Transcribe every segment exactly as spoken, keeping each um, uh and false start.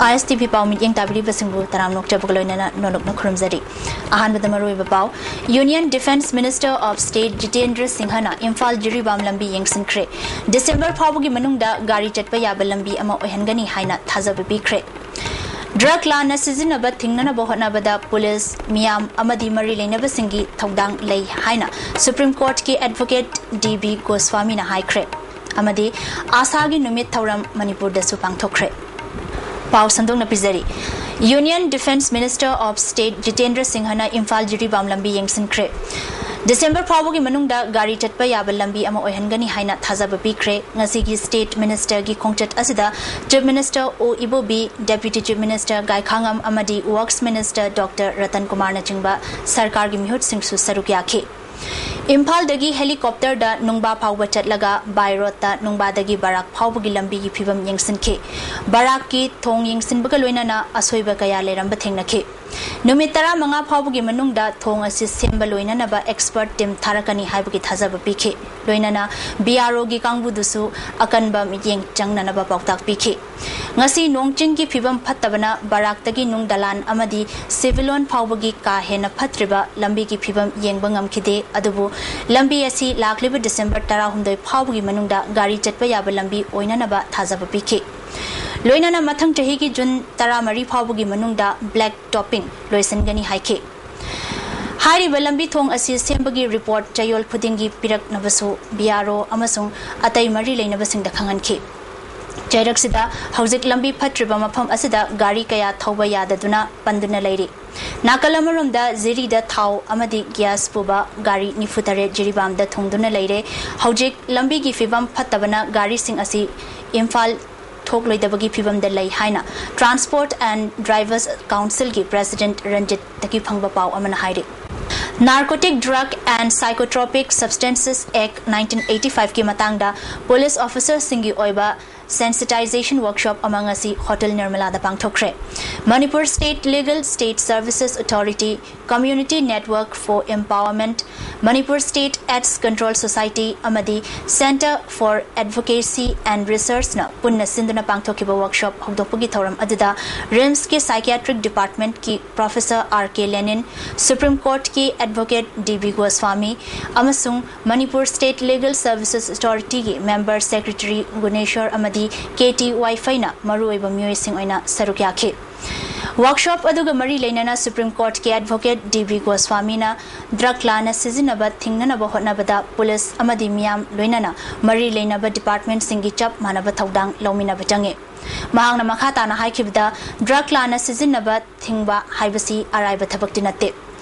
ISTV ꯄꯥꯎ ꯃꯤꯠꯌꯦꯡ ꯇꯥꯕꯤꯔꯤꯕꯁꯤꯡꯕꯨ ꯇꯔꯥꯝꯅ ꯑꯣꯛꯆꯕꯒ ꯂꯣꯏꯅꯅ ꯅꯣꯂꯨꯛꯅ ꯈꯨꯔꯨꯝꯖꯔꯤ꯫ ꯑꯍꯥꯟꯕꯗ ꯃꯔꯨꯑꯣꯏꯕ ꯄꯥꯎ꯫ Union Defence Minister of State Jitendra ꯁꯤꯡꯍꯅ ꯏꯝꯐꯥꯜ ꯖꯤꯔꯤꯕꯥꯝ ꯂꯝꯕꯤ ꯌꯦꯡꯁꯤꯟꯈ꯭ꯔꯦ꯫ ꯗꯤꯁꯦꯝꯕꯔ ꯐꯥꯎꯕꯒꯤ ꯃꯅꯨꯡꯗ ꯒꯥꯔꯤ ꯆꯠꯄ ꯌꯥꯕ ꯂꯝꯕꯤ ꯑꯃ ꯑꯣꯏꯍꯟꯒꯅꯤ ꯍꯥꯏꯅ ꯊꯥꯖꯕ ꯄꯤꯈ꯭ꯔꯦ꯫ ꯗ꯭ꯔꯒ ꯂꯥꯟꯅ ꯁꯤꯖꯤꯟꯅꯕ ꯊꯤꯡꯅꯅꯕ ꯍꯣꯠꯅꯕꯗ ꯄꯨꯂꯤꯁ, ꯃꯤꯌꯥꯝ ꯑꯃꯗꯤ ꯃꯔꯤ ꯂꯩꯅꯕꯁꯤꯡꯒꯤ ꯊꯧꯗꯥꯡ ꯂꯩ ꯍꯥꯏꯅ ꯁꯨꯄ꯭ꯔꯤꯝ ꯀꯣꯔꯠꯀꯤ ꯑꯦꯗꯚꯣꯀꯦꯠ ꯗꯤ ꯕꯤ ꯒꯣꯁ꯭ꯋꯥꯃꯤꯅ ꯍꯥꯏꯈ꯭ꯔꯦ꯫ ꯑꯃꯗꯤ ꯑꯥꯁꯥꯒꯤ ꯅꯨꯃꯤꯠ ꯊꯧꯔꯝ ꯃꯅꯤꯄꯨꯔꯗꯁꯨ ꯄꯥꯡꯊꯣꯛꯈ꯭ꯔꯦ꯫ ꯄꯥꯎ ꯁꯟꯗꯣꯛꯅ ꯄꯤꯖꯔꯤ꯫ Union Defence Minister of State Jitendra ꯁꯤꯡꯍꯅ ꯏꯝꯐꯥꯜ ꯖꯤꯔꯤꯕꯥꯝ ꯂꯝꯕꯤ ꯌꯦꯡꯁꯤꯟꯈ꯭ꯔꯦ꯫ ꯗꯤꯁꯦꯝꯕꯔ ꯐꯥꯎꯕꯒꯤ ꯃꯅꯨꯡꯗ ꯒꯥꯔꯤ ꯆꯠꯄ ꯌꯥꯕ ꯂꯝꯕꯤ ꯑꯃ ꯑꯣꯏꯍꯟꯒꯅꯤ ꯍꯥꯏꯅ ꯊꯥꯖꯕ ꯄꯤꯈ꯭ꯔꯦ꯫ ꯉꯁꯤꯒꯤ State Ministerꯒꯤ ꯈꯣꯡꯆꯠ ꯑꯁꯤꯗ Chief Minister ꯑꯣ ꯏꯕꯣꯕꯤ, Deputy Chief Minister ꯒꯥꯏꯈꯥꯉꯝ ꯑꯃꯗꯤ Works Minister ꯗꯣꯛꯇꯔ ꯔꯇꯟ ꯀꯨꯃꯥꯔꯅꯆꯤꯡꯕ ꯁꯔꯀꯥꯔꯒꯤ ꯃꯤꯍꯨꯠꯁꯤꯡꯁꯨ ꯁꯔꯨꯛ ꯌꯥꯈꯤ꯫ ꯏꯝꯐꯥꯜꯗꯒꯤ helicopterꯗ ꯅꯨꯡꯕꯥ ꯐꯥꯎꯕ ꯆꯠꯂꯒ by roadꯇ ꯅꯨꯡꯕꯥꯗꯒꯤ ꯕꯔꯥꯛ ꯐꯥꯎꯕꯒꯤ ꯂꯝꯕꯤꯒꯤ ꯐꯤꯕꯝ ꯌꯦꯡꯁꯤꯟꯈꯤ꯫ ꯕꯔꯥꯛꯀꯤ ꯊꯣꯡ ꯌꯦꯡꯁꯤꯟꯕꯒ ꯂꯣꯏꯅꯅ ꯑꯁꯣꯏꯕ ꯀꯌꯥ ꯂꯩꯔꯝꯕ ꯊꯦꯡꯅꯈꯤ꯫ ꯅꯨꯃꯤꯠ ꯇꯔꯥꯃꯉꯥ ꯐꯥꯎꯕꯒꯤ ꯃꯅꯨꯡꯗ ꯊꯣꯡ ꯑꯁꯤ ꯁꯦꯝꯕ ꯂꯣꯏꯅꯅꯕ expert team ꯊꯥꯔꯛꯀꯅꯤ ꯍꯥꯏꯕꯒꯤ ꯊꯥꯖꯕ ꯄꯤꯈꯤ꯫ ꯂꯣꯏꯅꯅ BROꯒꯤ ꯀꯥꯡꯕꯨꯗꯨꯁꯨ ꯑꯀꯟꯕ ꯃꯤꯠꯌꯦꯡ ꯆꯪꯅꯅꯕ ꯄꯥꯎꯇꯥꯛ ꯄꯤꯈꯤ꯫ ꯉꯁꯤ ꯅꯣꯡ ꯆꯤꯡꯒꯤ ꯐꯤꯕꯝ ꯐꯠꯇꯕꯅ ꯕꯔꯥꯛꯇꯒꯤ ꯅꯨꯡ ꯗꯂꯥꯟ ꯑꯃꯗꯤ ꯁꯤꯚꯤꯂꯣꯟ ꯐꯥꯎꯕꯒꯤ ꯀꯥ ꯍꯦꯟꯅ ꯐꯠꯇ꯭ꯔꯤꯕ ꯂꯝꯕꯤꯒꯤ ꯐꯤꯕꯝ ꯌꯦꯡꯕ ꯉꯝꯈꯤꯗꯦ, ꯑꯗꯨꯕꯨ ꯂꯝꯕꯤ ꯑꯁꯤ ꯂꯥꯛꯂꯤꯕ ꯗꯤꯁꯦꯝꯕꯔ ꯇꯔꯥꯍꯨꯝꯗꯣꯏ ꯐꯥꯎꯕꯒꯤ ꯃꯅꯨꯡꯗ ꯒꯥꯔꯤ ꯆꯠꯄ ꯌꯥꯕ ꯂꯝꯕꯤ ꯑꯣꯏꯅꯅꯕ ꯊꯥꯖꯕ ꯄꯤꯈꯤ꯫ ꯂꯣꯏꯅꯅ ꯃꯊꯪ ꯆꯍꯤꯒꯤ ꯖꯨꯟ ꯇꯔꯥꯃꯔꯤ ꯐꯥꯎꯕꯒꯤ ꯃꯅꯨꯡꯗ black topping ꯂꯣꯏꯁꯤꯟꯒꯅꯤ ꯍꯥꯏꯈꯤ꯫ ꯍꯥꯏꯔꯤꯕ ꯂꯝꯕꯤ ꯊꯣꯡ ꯑꯁꯤ ꯁꯦꯝꯕꯒꯤ report ꯆꯌꯣꯜ ꯈꯨꯗꯤꯡꯒꯤ ꯄꯤꯔꯛꯅꯕꯁꯨ BRO ꯑꯃꯁꯨꯡ ꯑꯇꯩ ꯃꯔꯤ ꯂꯩꯅꯕꯁꯤꯡꯗ ꯈꯪꯍꯟꯈꯤ꯫ ꯆꯩꯔꯛꯁꯤꯗ ꯍꯧꯖꯤꯛ ꯂꯝꯕꯤ ꯐꯠꯇ꯭ꯔꯤꯕ ꯃꯐꯝ ꯑꯁꯤꯗ ꯒꯥꯔꯤ ꯀꯌꯥ ꯊꯧꯕ ꯌꯥꯗꯗꯨꯅ ꯄꯟꯗꯨꯅ ꯂꯩꯔꯤ꯫ ꯅꯥꯀꯜ ꯑꯃꯔꯣꯝꯗ ꯖꯤꯔꯤꯗ ꯊꯥꯎ ꯑꯃꯗꯤ gas ꯄꯨꯕ ꯒꯥꯔꯤ ꯅꯤꯐꯨ ꯇꯔꯦꯠ ꯖꯤꯔꯤꯕꯥꯝꯗ ꯊꯨꯡꯗꯨꯅ ꯂꯩꯔꯦ꯫ ꯍꯧꯖꯤꯛ ꯂꯝꯕꯤꯒꯤ ꯐꯤꯕꯝ ꯐꯠꯇꯕꯅ ꯒꯥꯔꯤꯁꯤꯡ ꯑꯁꯤ ꯏꯝꯐꯥꯜ ꯊꯣꯛꯂꯣꯏꯗꯕꯒꯤ ꯐꯤꯕꯝꯗ ꯂꯩ ꯍꯥꯏꯅ Transport and Drivers Councilꯒꯤ President ꯔꯟꯖꯤꯠꯇꯒꯤ ꯐꯪꯕ ꯄꯥꯎ ꯑꯃꯅ ꯍꯥꯏꯔꯤ꯫ Narcotic Drug and Psychotropic Substances Act nineteen eighty fiveꯀꯤ ꯃꯇꯥꯡꯗ police officerꯁꯤꯡꯒꯤ ꯑꯣꯏꯕ Sensitization Workshop ꯑꯃ ꯉꯁꯤ Hotel Nirmalaꯗ ꯄꯥꯡꯊꯣꯛꯈ꯭ꯔꯦ꯫ Manipur State Legal, State Services Authority, Community Network for Empowerment, Manipur State AIDS Control Society ꯑꯃꯗꯤ Center for Advocacy and Researchꯅ ꯄꯨꯟꯅ ꯁꯤꯟꯗꯨꯅ ꯄꯥꯡꯊꯣꯛꯈꯤꯕ workshop ꯍꯧꯗꯣꯛꯄꯒꯤ ꯊꯧꯔꯝ ꯑꯗꯨꯗ RIMSꯀꯤ Psychiatric Departmentꯀꯤ Professor R K Lenin, Supreme Courtꯀꯤ Advocate D B Goswami ꯑꯃꯁꯨꯡ Manipur State Legal Services Authorityꯒꯤ Member Secretary Guneshwar ꯑꯃꯗꯤ K T Waifeiꯅ ꯃꯔꯨꯑꯣꯏꯕ ꯃꯤꯑꯣꯏꯁꯤꯡ ꯑꯣꯏꯅ ꯁꯔꯨꯛ ꯌꯥꯈꯤ꯫ Workshop ꯑꯗꯨꯒ ꯃꯔꯤ ꯂꯩꯅꯅ Supreme Courtꯀꯤ Advocate D B Goswamiꯅ drug ꯂꯥꯟꯅ ꯁꯤꯖꯤꯟꯅꯕ ꯊꯤꯡꯅꯅꯕ ꯍꯣꯠꯅꯕꯗ police ꯑꯃꯗꯤ ꯃꯤꯌꯥꯝ ꯂꯣꯏꯅꯅ ꯃꯔꯤ ꯂꯩꯅꯕ departmentꯁꯤꯡꯒꯤ ꯆꯞ ꯃꯥꯟꯅꯕ ꯊꯧꯗꯥꯡ ꯂꯧꯃꯤꯟꯅꯕ ꯆꯪꯉꯤ꯫ ꯃꯍꯥꯛꯅ ꯃꯈꯥ ꯇꯥꯅ ꯍꯥꯏꯈꯤꯕꯗ, drug ꯂꯥꯟꯅ ꯁꯤꯖꯤꯟꯅꯕ ꯊꯤꯡꯕ ꯍꯥꯏꯕꯁꯤ ꯑꯔꯥꯏꯕ ꯊꯕꯛꯇꯤ ꯅꯠꯇꯦ꯫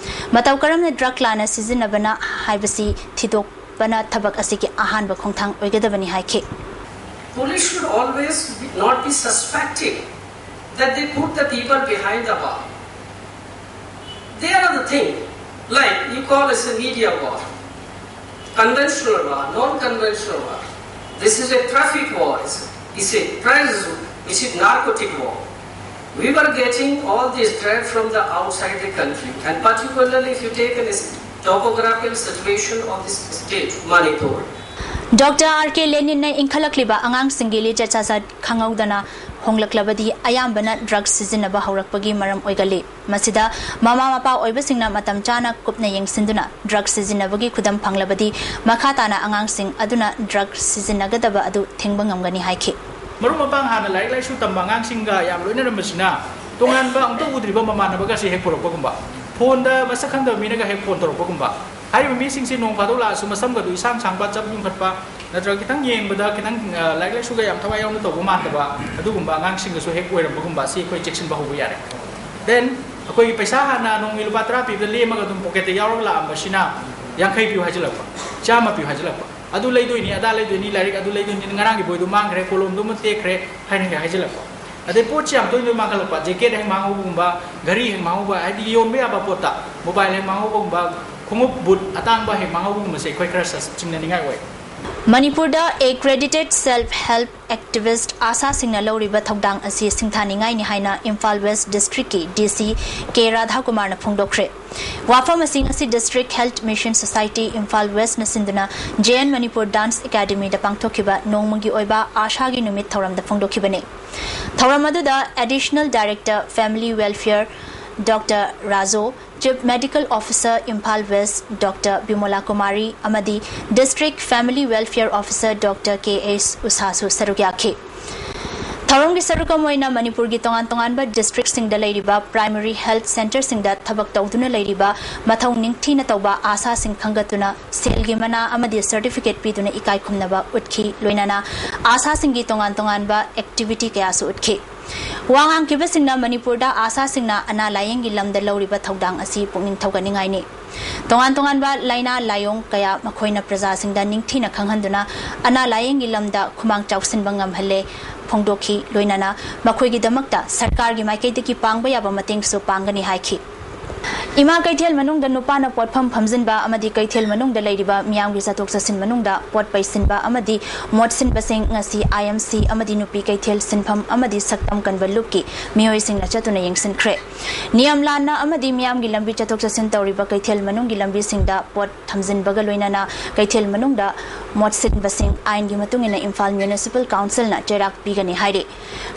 ꯃꯇꯧ ꯀꯔꯝꯅ drug ꯂꯥꯟꯅ ꯁꯤꯖꯤꯟꯅꯕꯅ ꯍꯥꯏꯕꯁꯤ ꯊꯤꯗꯣꯛꯄꯅ ꯊꯕꯛ ꯑꯁꯤꯒꯤ ꯑꯍꯥꯟꯕ ꯈꯣꯡꯊꯥꯡ ꯑꯣꯏꯒꯗꯕꯅꯤ ꯍꯥꯏꯈꯤ꯫ Police should always be, not be suspected that they put the people behind the bar. They are the thing, like you call as a media war, conventional war, non-conventional war. This is a traffic war, is it? Is it drugs? Is it narcotic war? We were getting all this threat from the outside the country, and particularly if you take an is-, topographical situation of this state, Manipur. Doctor R K Leninꯅ ꯏꯟꯈꯠꯂꯛꯂꯤꯕ ꯑꯉꯥꯡꯁꯤꯡꯒꯤ ꯂꯤꯆꯠ ꯁꯥꯖꯠ ꯈꯪꯍꯧꯗꯅ ꯍꯣꯡꯂꯛꯂꯕꯗꯤ ꯑꯌꯥꯝꯕꯅ drug ꯁꯤꯖꯤꯟꯅꯕ ꯍꯧꯔꯛꯄꯒꯤ ꯃꯔꯝ ꯑꯣꯏꯒꯜꯂꯤ꯫ ꯃꯁꯤꯗ ꯃꯃꯥ ꯃꯄꯥ ꯑꯣꯏꯕꯁꯤꯡꯅ ꯃꯇꯝ ꯆꯥꯅ ꯀꯨꯞꯅ ꯌꯦꯡꯁꯤꯟꯗꯨꯅ drug ꯁꯤꯖꯤꯟꯅꯕꯒꯤ ꯈꯨꯗꯝ ꯐꯪꯂꯕꯗꯤ ꯃꯈꯥ ꯇꯥꯅ ꯑꯉꯥꯡꯁꯤꯡ ꯑꯗꯨꯅ drug ꯁꯤꯖꯤꯟꯅꯒꯗꯕ ꯑꯗꯨ ꯊꯤꯡꯕ ꯉꯝꯒꯅꯤ ꯍꯥꯏꯈꯤ꯫ ꯃꯔꯨꯞ ꯃꯄꯥꯡ ꯍꯥꯟꯅ ꯂꯥꯏꯔꯤꯛ ꯂꯥꯏꯁꯨ ꯇꯝꯕ ꯑꯉꯥꯡꯁꯤꯡꯒ ꯌꯥꯝ ꯂꯣꯏꯅꯔꯝꯕꯁꯤꯅ ꯇꯣꯉꯥꯟꯕ ꯑꯃꯨꯛꯇ ꯎꯗ꯭ꯔꯤꯕ ꯃꯃꯥꯟꯅꯕꯒꯁꯦ ꯍꯦꯛ ꯄꯨꯔꯛꯄꯒꯨꯝꯕ, phoneꯗ ꯃꯁꯛ ꯈꯪꯗꯕ ꯃꯤꯅꯒ ꯍꯦꯛ phone ꯇꯧꯔꯛꯄꯒꯨꯝꯕ, ꯍꯥꯏꯔꯤꯕ ꯃꯤꯁꯤꯡꯁꯤ ꯅꯣꯡ ꯐꯥꯗꯣꯛ ꯂꯥꯛꯑꯁꯨ ꯃꯁꯝꯒꯗꯨ ꯏꯁꯥꯡ ꯁꯥꯡꯕ, ꯆꯞ ꯌꯨꯡꯈꯠꯄ, ꯅꯠꯇ꯭ꯔꯒ ꯈꯤꯇꯪ ꯌꯦꯡꯕꯗ ꯈꯤꯇꯪ, ꯑ, ꯂꯥꯏꯔꯤꯛ ꯂꯥꯏꯁꯨꯒ ꯌꯥꯝ ꯊꯋꯥꯏ ꯌꯥꯎꯅ ꯇꯧꯕ ꯃꯥꯟꯗꯕ ꯑꯗꯨꯒꯨꯝꯕ ꯑꯉꯥꯡꯁꯤꯡꯒꯁꯨ ꯍꯦꯛ ꯑꯣꯏꯔꯝꯕꯒꯨꯝꯕ, ꯁꯤ ꯑꯩꯈꯣꯏ ꯆꯦꯛꯁꯤꯟꯕ ꯍꯧꯕ ꯌꯥꯔꯦ꯫ Then ꯑꯩꯈꯣꯏꯒꯤ ꯄꯩꯁꯥ ꯍꯥꯟꯅ ꯅꯣꯡꯃꯒꯤ ꯂꯨꯄꯥ ꯇꯔꯥ ꯄꯤꯕꯗ ꯂꯦꯝꯃꯒ ꯑꯗꯨꯝ pocketꯇ ꯌꯥꯎꯔꯒ ꯂꯥꯛꯑꯝꯕꯁꯤꯅ ꯌꯥꯡꯈꯩ ꯄꯤꯌꯨ ꯍꯥꯏꯖꯤꯜꯂꯛꯄ, ꯆꯥꯝꯃ ꯄꯤꯌꯨ ꯍꯥꯏꯖꯤꯜꯂꯛꯄ, ꯑꯗꯨ ꯂꯩꯗꯣꯏꯅꯤ, ꯑꯗꯥ ꯂꯩꯗꯣꯏꯅꯤ, ꯂꯥꯏꯔꯤꯛ ꯑꯗꯨ ꯂꯩꯗꯣꯏꯅꯤ, ꯉꯔꯥꯡꯒꯤ ꯕꯣꯏꯗꯨ ꯃꯥꯡꯈ꯭ꯔꯦ, ꯀꯣꯂꯣꯝꯗꯨꯃ ꯇꯦꯛꯈ꯭ꯔꯦ ꯍꯥꯏꯅ ꯍꯦꯛ ꯍꯥꯏꯖꯤꯜꯂꯛꯄ꯫ ꯑꯗꯩ ꯄꯣꯠꯁꯤ ꯌꯥꯝ ꯇꯣꯏꯅ ꯃꯥꯡꯍꯜꯂꯛꯄ, jacket ꯍꯦꯛ ꯃꯥꯡꯍꯧꯕꯒꯨꯝꯕ, ꯘꯔꯤ ꯍꯦꯛ ꯃꯥꯡꯍꯧꯕ, ꯍꯥꯏꯗꯤ ꯌꯣꯟꯕ ꯌꯥꯕ ꯄꯣꯠꯇ mobile ꯍꯦꯛ ꯃꯥꯡꯍꯧꯕꯒꯨꯝꯕ, ꯈꯣꯡꯎꯞ boot ꯑꯇꯥꯡꯕ ꯍꯦꯛ ꯃꯥꯡꯍꯧꯕꯒꯨꯝꯕꯁꯦ ꯑꯩꯈꯣꯏ ꯈꯔ ꯁ-, ꯆꯤꯡꯅꯅꯤꯡꯉꯥꯏ ꯑꯣꯏ꯫ ꯃꯅꯤꯄꯨꯔꯗ accredited self help activist ꯑꯥꯁꯥꯁꯤꯡꯅ ꯂꯧꯔꯤꯕ ꯊꯧꯗꯥꯡ ꯑꯁꯤ ꯁꯤꯡꯊꯥꯅꯤꯡꯉꯥꯏꯅꯤ ꯍꯥꯏꯅ ꯏꯝꯐꯥꯜ ꯋꯦꯁ꯭ꯠ ꯗꯤꯁ꯭ꯠꯔꯤꯛꯀꯤ ꯗꯤ ꯁꯤ ꯀꯦ ꯔꯥꯙꯥꯀꯨꯃꯥꯔꯅ ꯐꯣꯡꯗꯣꯛꯈ꯭ꯔꯦ꯫ ꯋꯥꯐꯝ ꯑꯁꯤ ꯉꯁꯤ District Health Mission Society Imphal ꯋꯦꯁ꯭ꯠꯅ ꯁꯤꯟꯗꯨꯅ ꯖꯦ ꯑꯦꯟ ꯃꯅꯤꯄꯨꯔ ꯗꯥꯟꯁ ꯑꯦꯀꯥꯗꯃꯤꯗ ꯄꯥꯡꯊꯣꯛꯈꯤꯕ ꯅꯣꯡꯃꯒꯤ ꯑꯣꯏꯕ ꯑꯥꯁꯥꯒꯤ ꯅꯨꯃꯤꯠ ꯊꯧꯔꯝꯗ ꯐꯣꯡꯗꯣꯛꯈꯤꯕꯅꯤ꯫ ꯊꯧꯔꯝ ꯑꯗꯨꯗ Additional Director Family Welfare doctor Rajo, Chief Medical Officer Imphal west doctor Bimola Kumari ꯑꯃꯗꯤ District Family Welfare Officer doctor K S ꯎꯁꯥꯁꯨ ꯁꯔꯨꯛ ꯌꯥꯈꯤ꯫ ꯊꯧꯔꯝꯒꯤ ꯁꯔꯨꯛ ꯑꯃ ꯑꯣꯏꯅ ꯃꯅꯤꯄꯨꯔꯒꯤ ꯇꯣꯉꯥꯟ ꯇꯣꯉꯥꯟꯕ ꯗꯤꯁ꯭ꯠꯔꯤꯛꯁꯤꯡꯗ ꯂꯩꯔꯤꯕ primary health centreꯁꯤꯡꯗ ꯊꯕꯛ ꯇꯧꯗꯨꯅ ꯂꯩꯔꯤꯕ ꯃꯊꯧ ꯅꯤꯡꯊꯤꯅ ꯇꯧꯕ ꯑꯥꯁꯥꯁꯤꯡ ꯈꯪꯒꯠꯇꯨꯅ ꯁꯦꯜꯒꯤ ꯃꯅꯥ ꯑꯃꯗꯤ certificate ꯄꯤꯗꯨꯅ ꯏꯀꯥꯏ ꯈꯨꯝꯅꯕ ꯎꯠꯈꯤ꯫ ꯂꯣꯏꯅꯅ ꯑꯥꯁꯥꯁꯤꯡꯒꯤ ꯇꯣꯉꯥꯟ ꯇꯣꯉꯥꯟꯕ activity ꯀꯌꯥꯁꯨ ꯎꯠꯈꯤ꯫ ꯋꯥ ꯉꯥꯡꯈꯤꯕꯁꯤꯡꯅ ꯃꯅꯤꯄꯨꯔꯗ ꯑꯥꯁꯥꯁꯤꯡꯅ ꯑꯅꯥ ꯂꯥꯌꯦꯡꯒꯤ ꯂꯝꯗ ꯂꯧꯔꯤꯕ ꯊꯧꯗꯥꯡ ꯑꯁꯤ ꯄꯨꯛꯅꯤꯡ ꯊꯧꯒꯠꯅꯤꯡꯉꯥꯏꯅꯤ꯫ ꯇꯣꯉꯥꯟ ꯇꯣꯉꯥꯟꯕ ꯂꯥꯏꯅꯥ ꯂꯥꯏꯑꯣꯡ ꯀꯌꯥ ꯃꯈꯣꯏꯅ ꯄ꯭ꯔꯖꯥꯁꯤꯡꯗ ꯅꯤꯡꯊꯤꯅ ꯈꯪꯍꯟꯗꯨꯅ ꯑꯅꯥ ꯂꯥꯏꯌꯦꯡꯒꯤ ꯂꯝꯗ ꯈꯨꯃꯥꯡ ꯆꯥꯎꯁꯤꯟꯕ ꯉꯝꯍꯜꯂꯦ ꯐꯣꯡꯗꯣꯛꯈꯤ꯫ ꯂꯣꯏꯅꯅ ꯃꯈꯣꯏꯒꯤꯗꯃꯛꯇ ꯁꯔꯀꯥꯔꯒꯤ ꯃꯥꯏꯀꯩꯗꯒꯤ ꯄꯥꯡꯕ ꯌꯥꯕ ꯃꯇꯦꯡꯁꯨ ꯄꯥꯡꯒꯅꯤ ꯍꯥꯏꯈꯤ꯫ ꯏꯃꯥ ꯀꯩꯊꯦꯜ ꯃꯅꯨꯡꯗ ꯅꯨꯄꯥꯅ ꯄꯣꯠꯐꯝ ꯐꯝꯖꯤꯟꯕ ꯑꯃꯗꯤ ꯀꯩꯊꯦꯜ ꯃꯅꯨꯡꯗ ꯂꯩꯔꯤꯕ ꯃꯤꯌꯥꯝꯒꯤ ꯆꯠꯊꯣꯛ ꯆꯠꯁꯤꯟ ꯃꯅꯨꯡꯗ ꯄꯣꯠ ꯄꯩꯁꯤꯟꯕ ꯑꯃꯗꯤ ꯃꯣꯠꯁꯤꯟꯕꯁꯤꯡ ꯉꯁꯤ ꯑꯥꯏ ꯑꯦꯝ ꯁꯤ ꯑꯃꯗꯤ ꯅꯨꯄꯤ ꯀꯩꯊꯦꯜ ꯁꯤꯟꯐꯝ ꯑꯃꯗꯤ ꯁꯛꯇꯝ ꯀꯟꯕ ꯂꯨꯞꯀꯤ ꯃꯤꯑꯣꯏꯁꯤꯡꯅ ꯆꯠꯇꯨꯅ ꯌꯦꯡꯁꯤꯟꯈ꯭ꯔꯦ꯫ ꯅꯤꯌꯝ ꯂꯥꯟꯅ ꯑꯃꯗꯤ ꯃꯤꯌꯥꯝꯒꯤ ꯂꯝꯕꯤ ꯆꯠꯊꯣꯛ ꯆꯠꯁꯤꯟ ꯇꯧꯔꯤꯕ ꯀꯩꯊꯦꯜ ꯃꯅꯨꯡꯒꯤ ꯂꯝꯕꯤꯁꯤꯡꯗ ꯄꯣꯠ ꯊꯝꯖꯤꯟꯕꯒ ꯂꯣꯏꯅꯅ ꯀꯩꯊꯦꯜ ꯃꯅꯨꯡꯗ ꯃꯣꯠꯁꯤꯟꯕꯁꯤꯡ ꯑꯥꯏꯟꯒꯤ ꯃꯇꯨꯡ ꯏꯟꯅ ꯏꯝꯐꯥꯜ ꯃ꯭ꯌꯨꯅꯤꯁꯤꯄꯥꯜ ꯀꯥꯎꯟꯁꯤꯜꯅ ꯆꯩꯔꯥꯛ ꯄꯤꯒꯅꯤ ꯍꯥꯏꯔꯤ꯫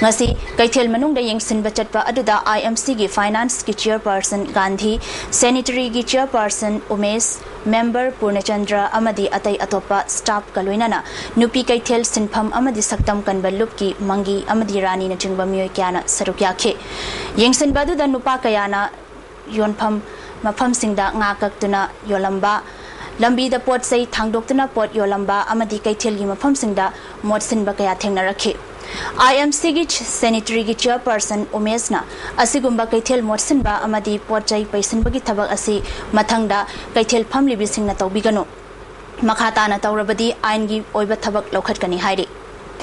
ꯉꯁꯤ ꯀꯩꯊꯦꯜ ꯃꯅꯨꯡꯗ ꯌꯦꯡꯁꯤꯟꯕ ꯆꯠꯄ ꯑꯗꯨꯗ ꯑꯥꯏ ꯑꯦꯝ ꯁꯤꯒꯤ ꯐꯥꯏꯅꯥꯟꯁꯀꯤ ꯆꯤꯌꯔꯄꯔꯁꯟ ꯒꯥꯟꯙꯤ, ꯁꯦꯅꯤꯇꯔꯤꯒꯤ ꯆꯤꯌꯔꯄꯔꯁꯟ ꯎꯃꯦꯁ, ꯃꯦꯝꯕꯔ ꯄꯨꯔꯅꯆꯟꯗ꯭ꯔ ꯑꯃꯗꯤ ꯑꯇꯩ ꯑꯇꯣꯞꯄ ꯁ꯭ꯇꯥꯐꯀ ꯂꯣꯏꯅꯅ ꯅꯨꯄꯤ ꯀꯩꯊꯦꯜ ꯁꯤꯟꯐꯝ ꯑꯃꯗꯤ ꯁꯛꯇꯝ ꯀꯟꯕ ꯂꯨꯞꯀꯤ ꯃꯪꯒꯤ ꯑꯃꯗꯤ ꯔꯥꯅꯤꯅꯆꯤꯡꯕ ꯃꯤꯑꯣꯏ ꯀꯌꯥꯅ ꯁꯔꯨꯛ ꯌꯥꯈꯤ꯫ ꯌꯦꯡꯁꯤꯟꯕ ꯑꯗꯨꯗ ꯅꯨꯄꯥ ꯀꯌꯥꯅ ꯌꯣꯟꯐꯝ ꯃꯐꯝꯁꯤꯡꯗ ꯉꯥ ꯀꯛꯇꯨꯅ ꯌꯣꯜꯂꯝꯕ, ꯂꯝꯕꯤꯗ ꯄꯣꯠ ꯆꯩ ꯊꯥꯡꯗꯣꯛꯇꯨꯅ ꯄꯣꯠ ꯌꯣꯜꯂꯝꯕ ꯑꯃꯗꯤ ꯀꯩꯊꯦꯜꯒꯤ ꯃꯐꯝꯁꯤꯡꯗ ꯃꯣꯠꯁꯤꯟꯕ ꯀꯌꯥ ꯊꯦꯡꯅꯔꯛꯈꯤ꯫ ꯑꯥꯏ ꯑꯦꯝ ꯁꯤꯒꯤ ꯁꯦꯅꯤꯇꯔꯤꯒꯤ ꯆꯤꯌꯔꯄꯔꯁꯟ ꯎꯃꯦꯁꯅ ꯑꯁꯤꯒꯨꯝꯕ ꯀꯩꯊꯦꯜ ꯃꯣꯠꯁꯤꯟꯕ ꯑꯃꯗꯤ ꯄꯣꯠ ꯆꯩ ꯄꯩꯁꯤꯟꯕꯒꯤ ꯊꯕꯛ ꯑꯁꯤ ꯃꯊꯪꯗ ꯀꯩꯊꯦꯜ ꯐꯝꯂꯤꯕꯁꯤꯡꯅ ꯇꯧꯕꯤꯒꯅꯨ꯫ ꯃꯈꯥ ꯇꯥꯅ ꯇꯧꯔꯕꯗꯤ ꯑꯥꯏꯟꯒꯤ ꯑꯣꯏꯕ ꯊꯕꯛ ꯂꯧꯈꯠꯀꯅꯤ ꯍꯥꯏꯔꯤ꯫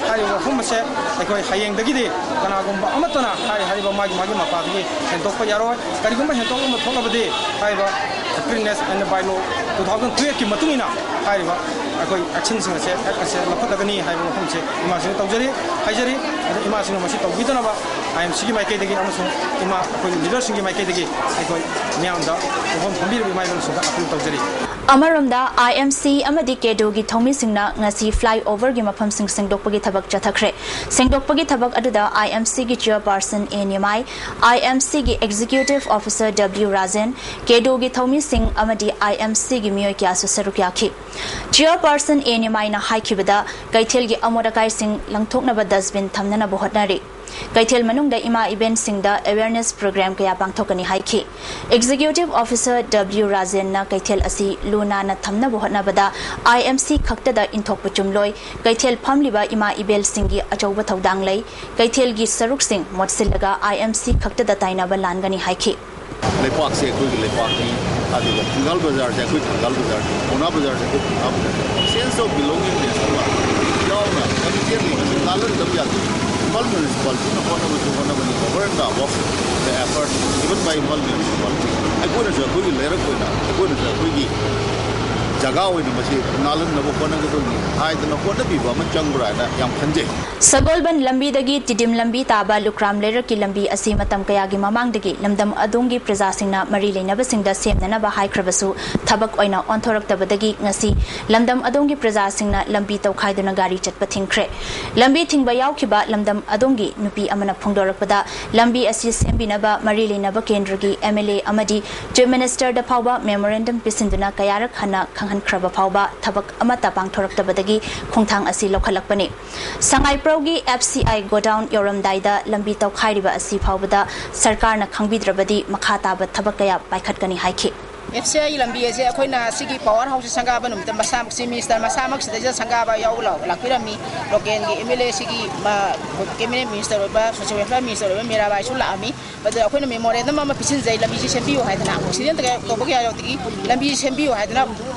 ꯍꯥꯏꯔꯤꯕ ꯋꯥꯐꯝ ꯑꯁꯦ ꯑꯩꯈꯣꯏ ꯍꯌꯦꯡꯗꯒꯤꯗꯤ ꯀꯅꯥꯒꯨꯝꯕ ꯑꯃꯠꯇꯅ ꯍꯥꯏꯔꯤ ꯍꯥꯏꯔꯤꯕ ꯃꯥꯒꯤ ꯃꯥꯒꯤ ꯃꯄꯥꯗꯒꯤ ꯍꯦꯟꯗꯣꯛꯄ ꯌꯥꯔꯣꯏ꯫ ꯀꯔꯤꯒꯨꯝꯕ ꯍꯦꯟꯗꯣꯛꯄ ꯑꯃ ꯊꯣꯛꯂꯕꯗꯤ ꯍꯥꯏꯔꯤꯕ Cleanliness and Bylaw two thousand twelve ꯀꯤ ꯃꯇꯨꯡ ꯏꯟꯅ ꯍꯥꯏꯔꯤꯕ ꯑꯩꯈꯣꯏ ꯑꯦꯛꯁꯟꯁꯤꯡ ꯑꯁꯦ, ꯑꯦꯛ ꯑꯁꯦ ꯂꯧꯈꯠꯂꯒꯅꯤ ꯍꯥꯏꯕ ꯋꯥꯐꯝꯁꯦ ꯏꯃꯥꯁꯤꯡꯅ ꯇꯧꯖꯔꯤ, ꯍꯥꯏꯖꯔꯤ꯫ ꯑꯗ ꯏꯃꯥꯁꯤꯡꯅ ꯃꯁꯤ ꯇꯧꯕꯤꯗꯅꯕ ꯑꯥꯏ ꯑꯦꯝ ꯁꯤꯒꯤ ꯃꯥꯏꯀꯩꯗꯒꯤ ꯑꯃꯁꯨꯡ ꯏꯃꯥ ꯑꯩꯈꯣꯏ ꯂꯤꯗꯔꯁꯤꯡꯒꯤ ꯃꯥꯏꯀꯩꯗꯒꯤ ꯑꯩꯈꯣꯏ ꯃꯌꯥꯝꯗ ꯄꯣꯠꯐꯝ ꯐꯝꯕꯤꯔꯤꯕ ꯏꯃꯥ ꯏꯕꯦꯜꯁꯤꯡꯗ ꯑꯄꯤꯜ ꯇꯧꯖꯔꯤ꯫ ꯑꯃꯔꯣꯝꯗ, ꯑꯥꯏ ꯑꯦꯝ ꯁꯤ ꯑꯃꯗꯤ ꯀꯦꯗꯨꯒꯤ ꯊꯧꯃꯤꯁꯤꯡꯅ ꯉꯁꯤ ꯐ꯭ꯂꯥꯏ ꯑꯣꯚꯔꯒꯤ ꯃꯐꯝꯁꯤꯡ ꯁꯦꯡꯗꯣꯛꯄꯒꯤ ꯊꯕꯛ ꯆꯠꯊꯈ꯭ꯔꯦ꯫ ꯁꯦꯡꯗꯣꯛꯄꯒꯤ ꯊꯕꯛ ꯑꯗꯨꯗ ꯑꯥꯏ ꯑꯦꯝ ꯁꯤꯒꯤ ꯆꯤꯌꯔꯄꯥꯔꯁꯟ ꯑꯦ ꯅꯤꯃꯥꯏ, ꯑꯥꯏ ꯑꯦꯝ ꯁꯤꯒꯤ ꯑꯦꯛꯖꯤꯀ꯭ꯌꯨꯇꯤꯚ ꯑꯣꯐꯤꯁꯔ ꯗꯕ꯭ꯂꯤꯌꯨ ꯔꯥꯖꯦꯟ, ꯀꯦꯗꯨꯒꯤ ꯊꯧꯃꯤꯁꯤꯡ ꯑꯃꯗꯤ ꯑꯥꯏ ꯑꯦꯝ ꯁꯤꯒꯤ ꯃꯤꯑꯣꯏ ꯀꯌꯥꯁꯨ ꯁꯔꯨꯛ ꯌꯥꯈꯤ꯫ ꯆꯤꯌꯔꯄꯥꯔꯁꯟ ꯑꯦ ꯅꯤꯃꯥꯏꯅ ꯍꯥꯏꯈꯤꯕꯗ, ꯀꯩꯊꯦꯜꯒꯤ ꯑꯃꯣꯠ ꯑꯀꯥꯏꯁꯤꯡ ꯂꯪꯊꯣꯛꯅꯕ ꯗꯁꯕꯤꯟ ꯊꯝꯅꯅꯕ ꯍꯣꯠꯅꯔꯤ꯫ ꯀꯩꯊꯦꯜ ꯃꯅꯨꯡꯗ ꯏꯃꯥ ꯏꯕꯦꯟꯁꯤꯡꯗ ꯑꯦꯋꯦꯌꯔꯅꯦꯁ ꯄ꯭ꯔꯣꯒ꯭ꯔꯥꯝ ꯀꯌꯥ ꯄꯥꯡꯊꯣꯛꯀꯅꯤ ꯍꯥꯏꯈꯤ꯫ ꯑꯦꯛꯖꯤꯀ꯭ꯌꯨꯇꯤꯚ ꯑꯣꯐꯤꯁꯔ ꯗꯕ꯭ꯂꯤꯌꯨ ꯔꯥꯖꯦꯟꯅ ꯀꯩꯊꯦꯜ ꯑꯁꯤ ꯂꯨ ꯅꯥꯟꯅ ꯊꯝꯅꯕ ꯍꯣꯠꯅꯕꯗ ꯑꯥꯏ ꯑꯦꯝ ꯁꯤ ꯈꯛꯇꯗ ꯏꯟꯊꯣꯛꯄ ꯆꯨꯝꯂꯣꯏ, ꯀꯩꯊꯦꯜ ꯐꯝꯂꯤꯕ ꯏꯃꯥ ꯏꯕꯦꯜꯁꯤꯡꯒꯤ ꯑꯆꯧꯕ ꯊꯧꯗꯥꯡ ꯂꯩ, ꯀꯩꯊꯦꯜꯒꯤ ꯁꯔꯨꯛꯁꯤꯡ ꯃꯣꯠꯁꯤꯜꯂꯒ ꯑꯥꯏ ꯑꯦꯝ ꯁꯤ ꯈꯛꯇꯗ ꯇꯥꯏꯅꯕ ꯂꯥꯟꯒꯅꯤ ꯍꯥꯏꯈꯤ꯫ ꯂꯩꯄꯥꯛꯁꯦ ꯑꯩꯈꯣꯏꯒꯤ ꯂꯩꯄꯥꯛꯅꯤ, ꯑꯗꯨꯒ ꯊꯪꯒꯥꯜ ꯕꯖꯥꯔꯁꯦ ꯑꯩꯈꯣꯏ ꯊꯪꯒꯥꯜ ꯕꯖꯥꯔꯅꯤ, ꯄꯥꯎꯅꯥ ꯕꯖꯥꯔꯁꯦ ꯑꯩꯈꯣꯏ ꯄꯥꯎꯅꯥ ꯕꯖꯥꯔꯅꯤ꯫ Sense of belongingness ꯑꯃ ꯌꯥꯎꯅ ꯂꯝꯖꯦꯜ ꯂꯩꯕꯁꯤ ꯂꯥꯜꯍꯟꯗꯕ ꯌꯥꯗꯦ꯫ Imphal ꯃ꯭ꯌꯨꯅꯤꯁꯤꯄꯥꯂꯤꯇꯤꯅ ꯍꯣꯠꯅꯕꯁꯨ ꯍꯣꯠꯅꯕꯅꯤ, over and above the effort given by Imphal Municipality꯫ ꯑꯩꯈꯣꯏꯅꯁꯨ ꯑꯩꯈꯣꯏꯒꯤ ꯂꯩꯔꯛ ꯑꯣꯏꯅ, ꯑꯩꯈꯣꯏꯅꯁꯨ ꯑꯩꯈꯣꯏꯒꯤ ꯖꯒꯥ ꯑꯣꯏꯅ ꯃꯁꯤ ꯅꯥꯜꯍꯟꯅꯕ ꯍꯣꯠꯅꯒꯗꯕꯅꯤ ꯍꯥꯏꯗꯅ ꯍꯣꯠꯅꯕꯤꯕ ꯑꯃ ꯆꯪꯕ꯭ꯔꯥ ꯍꯥꯏꯅ ꯌꯥꯝ ꯈꯟꯖꯩ꯫ ꯁꯒꯣꯜꯕꯟ ꯂꯝꯕꯤꯗꯒꯤ ꯇꯤꯗꯤꯝ ꯂꯝꯕꯤ ꯇꯥꯕ ꯂꯨꯀ꯭ꯔꯥꯝ ꯂꯩꯔꯛꯀꯤ ꯂꯝꯕꯤ ꯑꯁꯤ ꯃꯇꯝ ꯀꯌꯥꯒꯤ ꯃꯃꯥꯡꯗꯒꯤ ꯂꯝꯗꯝ ꯑꯗꯣꯝꯒꯤ ꯄ꯭ꯔꯖꯥꯁꯤꯡꯅ ꯃꯔꯤ ꯂꯩꯅꯕꯁꯤꯡꯗ ꯁꯦꯝꯅꯅꯕ ꯍꯥꯏꯈ꯭ꯔꯕꯁꯨ ꯊꯕꯛ ꯑꯣꯏꯅ ꯑꯣꯟꯊꯣꯔꯛꯇꯕꯗꯒꯤ ꯉꯁꯤ ꯂꯝꯗꯝ ꯑꯗꯣꯝꯒꯤ ꯄ꯭ꯔꯖꯥꯁꯤꯡꯅ ꯂꯝꯕꯤ ꯇꯧꯈꯥꯏꯗꯨꯅ ꯒꯥꯔꯤ ꯆꯠꯄ ꯊꯤꯡꯈ꯭ꯔꯦ꯫ ꯂꯝꯕꯤ ꯊꯤꯡꯕ ꯌꯥꯎꯈꯤꯕ ꯂꯝꯗꯝ ꯑꯗꯣꯝꯒꯤ ꯅꯨꯄꯤ ꯑꯃꯅ ꯐꯣꯡꯗꯣꯔꯛꯄꯗ, ꯂꯝꯕꯤ ꯑꯁꯤ ꯁꯦꯝꯕꯤꯅꯕ ꯃꯔꯤ ꯂꯩꯅꯕ ꯀꯦꯟꯗ꯭ꯔꯒꯤ ꯑꯦꯝ ꯑꯦꯜ ꯑꯦ ꯑꯃꯗꯤ ꯆꯤꯐ ꯃꯤꯅꯤꯁꯇꯔꯗ ꯐꯥꯎꯕ ꯃꯦꯃꯣꯔꯦꯟꯗꯝ ꯄꯤꯁꯤꯟꯗꯨꯅ ꯀꯌꯥꯔꯛ ꯍꯟꯅ ꯈꯪꯍꯟꯈ꯭ꯔꯕ ꯐꯥꯎꯕ ꯊꯕꯛ ꯑꯃꯠꯇ ꯄꯥꯡꯊꯣꯔꯛꯇꯕꯗꯒꯤ ꯈꯣꯡꯊꯥꯡ ꯑꯁꯤ ꯂꯧꯈꯠꯂꯛꯄꯅꯤ꯫ ꯁꯉꯥꯏꯄ꯭ꯔꯧꯒꯤ ꯑꯦꯐ ꯁꯤ ꯑꯥꯏ ꯒꯣꯗꯥꯎꯟ ꯌꯧꯔꯝꯗꯥꯏꯗ ꯂꯝꯕꯤ ꯇꯧꯈꯥꯏꯔꯤꯕ ꯑꯁꯤ ꯐꯥꯎꯕꯗ ꯁꯔꯀꯥꯔꯅ ꯈꯪꯕꯤꯗ꯭ꯔꯕꯗꯤ ꯃꯈꯥ ꯇꯥꯕ ꯊꯕꯛ ꯀꯌꯥ ꯄꯥꯏꯈꯠꯀꯅꯤ ꯍꯥꯏꯈꯤ꯫ ꯑꯦꯐ ꯁꯤ ꯑꯥꯏ ꯂꯝꯕꯤ ꯑꯁꯦ ꯑꯩꯈꯣꯏꯅ ꯁꯤꯒꯤ ꯄꯥꯋꯔ ꯍꯥꯎꯁꯁꯦ ꯁꯪꯒꯥꯕ ꯅꯨꯃꯤꯠꯇ ꯃꯁꯥꯃꯛ ꯆꯤꯐ ꯃꯤꯅꯤꯁꯇꯔ ꯃꯁꯥꯃꯛ ꯁꯤꯗꯩꯁꯤꯗ ꯁꯪꯒꯥꯕ ꯌꯥꯎꯕ ꯂꯥꯛ-, ꯂꯥꯛꯄꯤꯔꯝꯃꯤ꯫ ꯂꯣꯀꯦꯜꯒꯤ ꯑꯦꯝ ꯑꯦꯜ ꯑꯦ ꯁꯤꯒꯤ ꯃ-, ꯀꯦꯕꯤꯅꯦꯠ ꯃꯤꯅꯤꯁꯇꯔ ꯑꯣꯏꯕ, ꯁꯣꯁꯤꯌꯦꯜ ꯋꯦꯜꯐꯤꯌꯔ ꯃꯤꯅꯤꯁꯇꯔ ꯑꯣꯏꯕ ꯃꯤꯔꯥꯕꯥꯏꯁꯨ ꯂꯥꯛꯑꯝꯃꯤ꯫ ꯃꯗꯨꯗ ꯑꯩꯈꯣꯏꯅ ꯃꯦꯃꯣꯔꯦꯟꯗꯝ ꯑꯃ ꯄꯤꯁꯤꯟꯖꯩ, ꯂꯝꯕꯤꯁꯤ ꯁꯦꯝꯕꯤꯌꯨ ꯍꯥꯏꯗꯅ, ꯑꯦꯛꯁꯤꯗꯦꯟ ꯀꯌꯥ ꯇꯧꯕ ꯀꯌꯥ ꯌꯥꯎꯗꯒꯤ ꯂꯝꯕꯤꯁꯤ ꯁꯦꯝꯕꯤꯌꯨ ꯍꯥꯏꯗꯅ,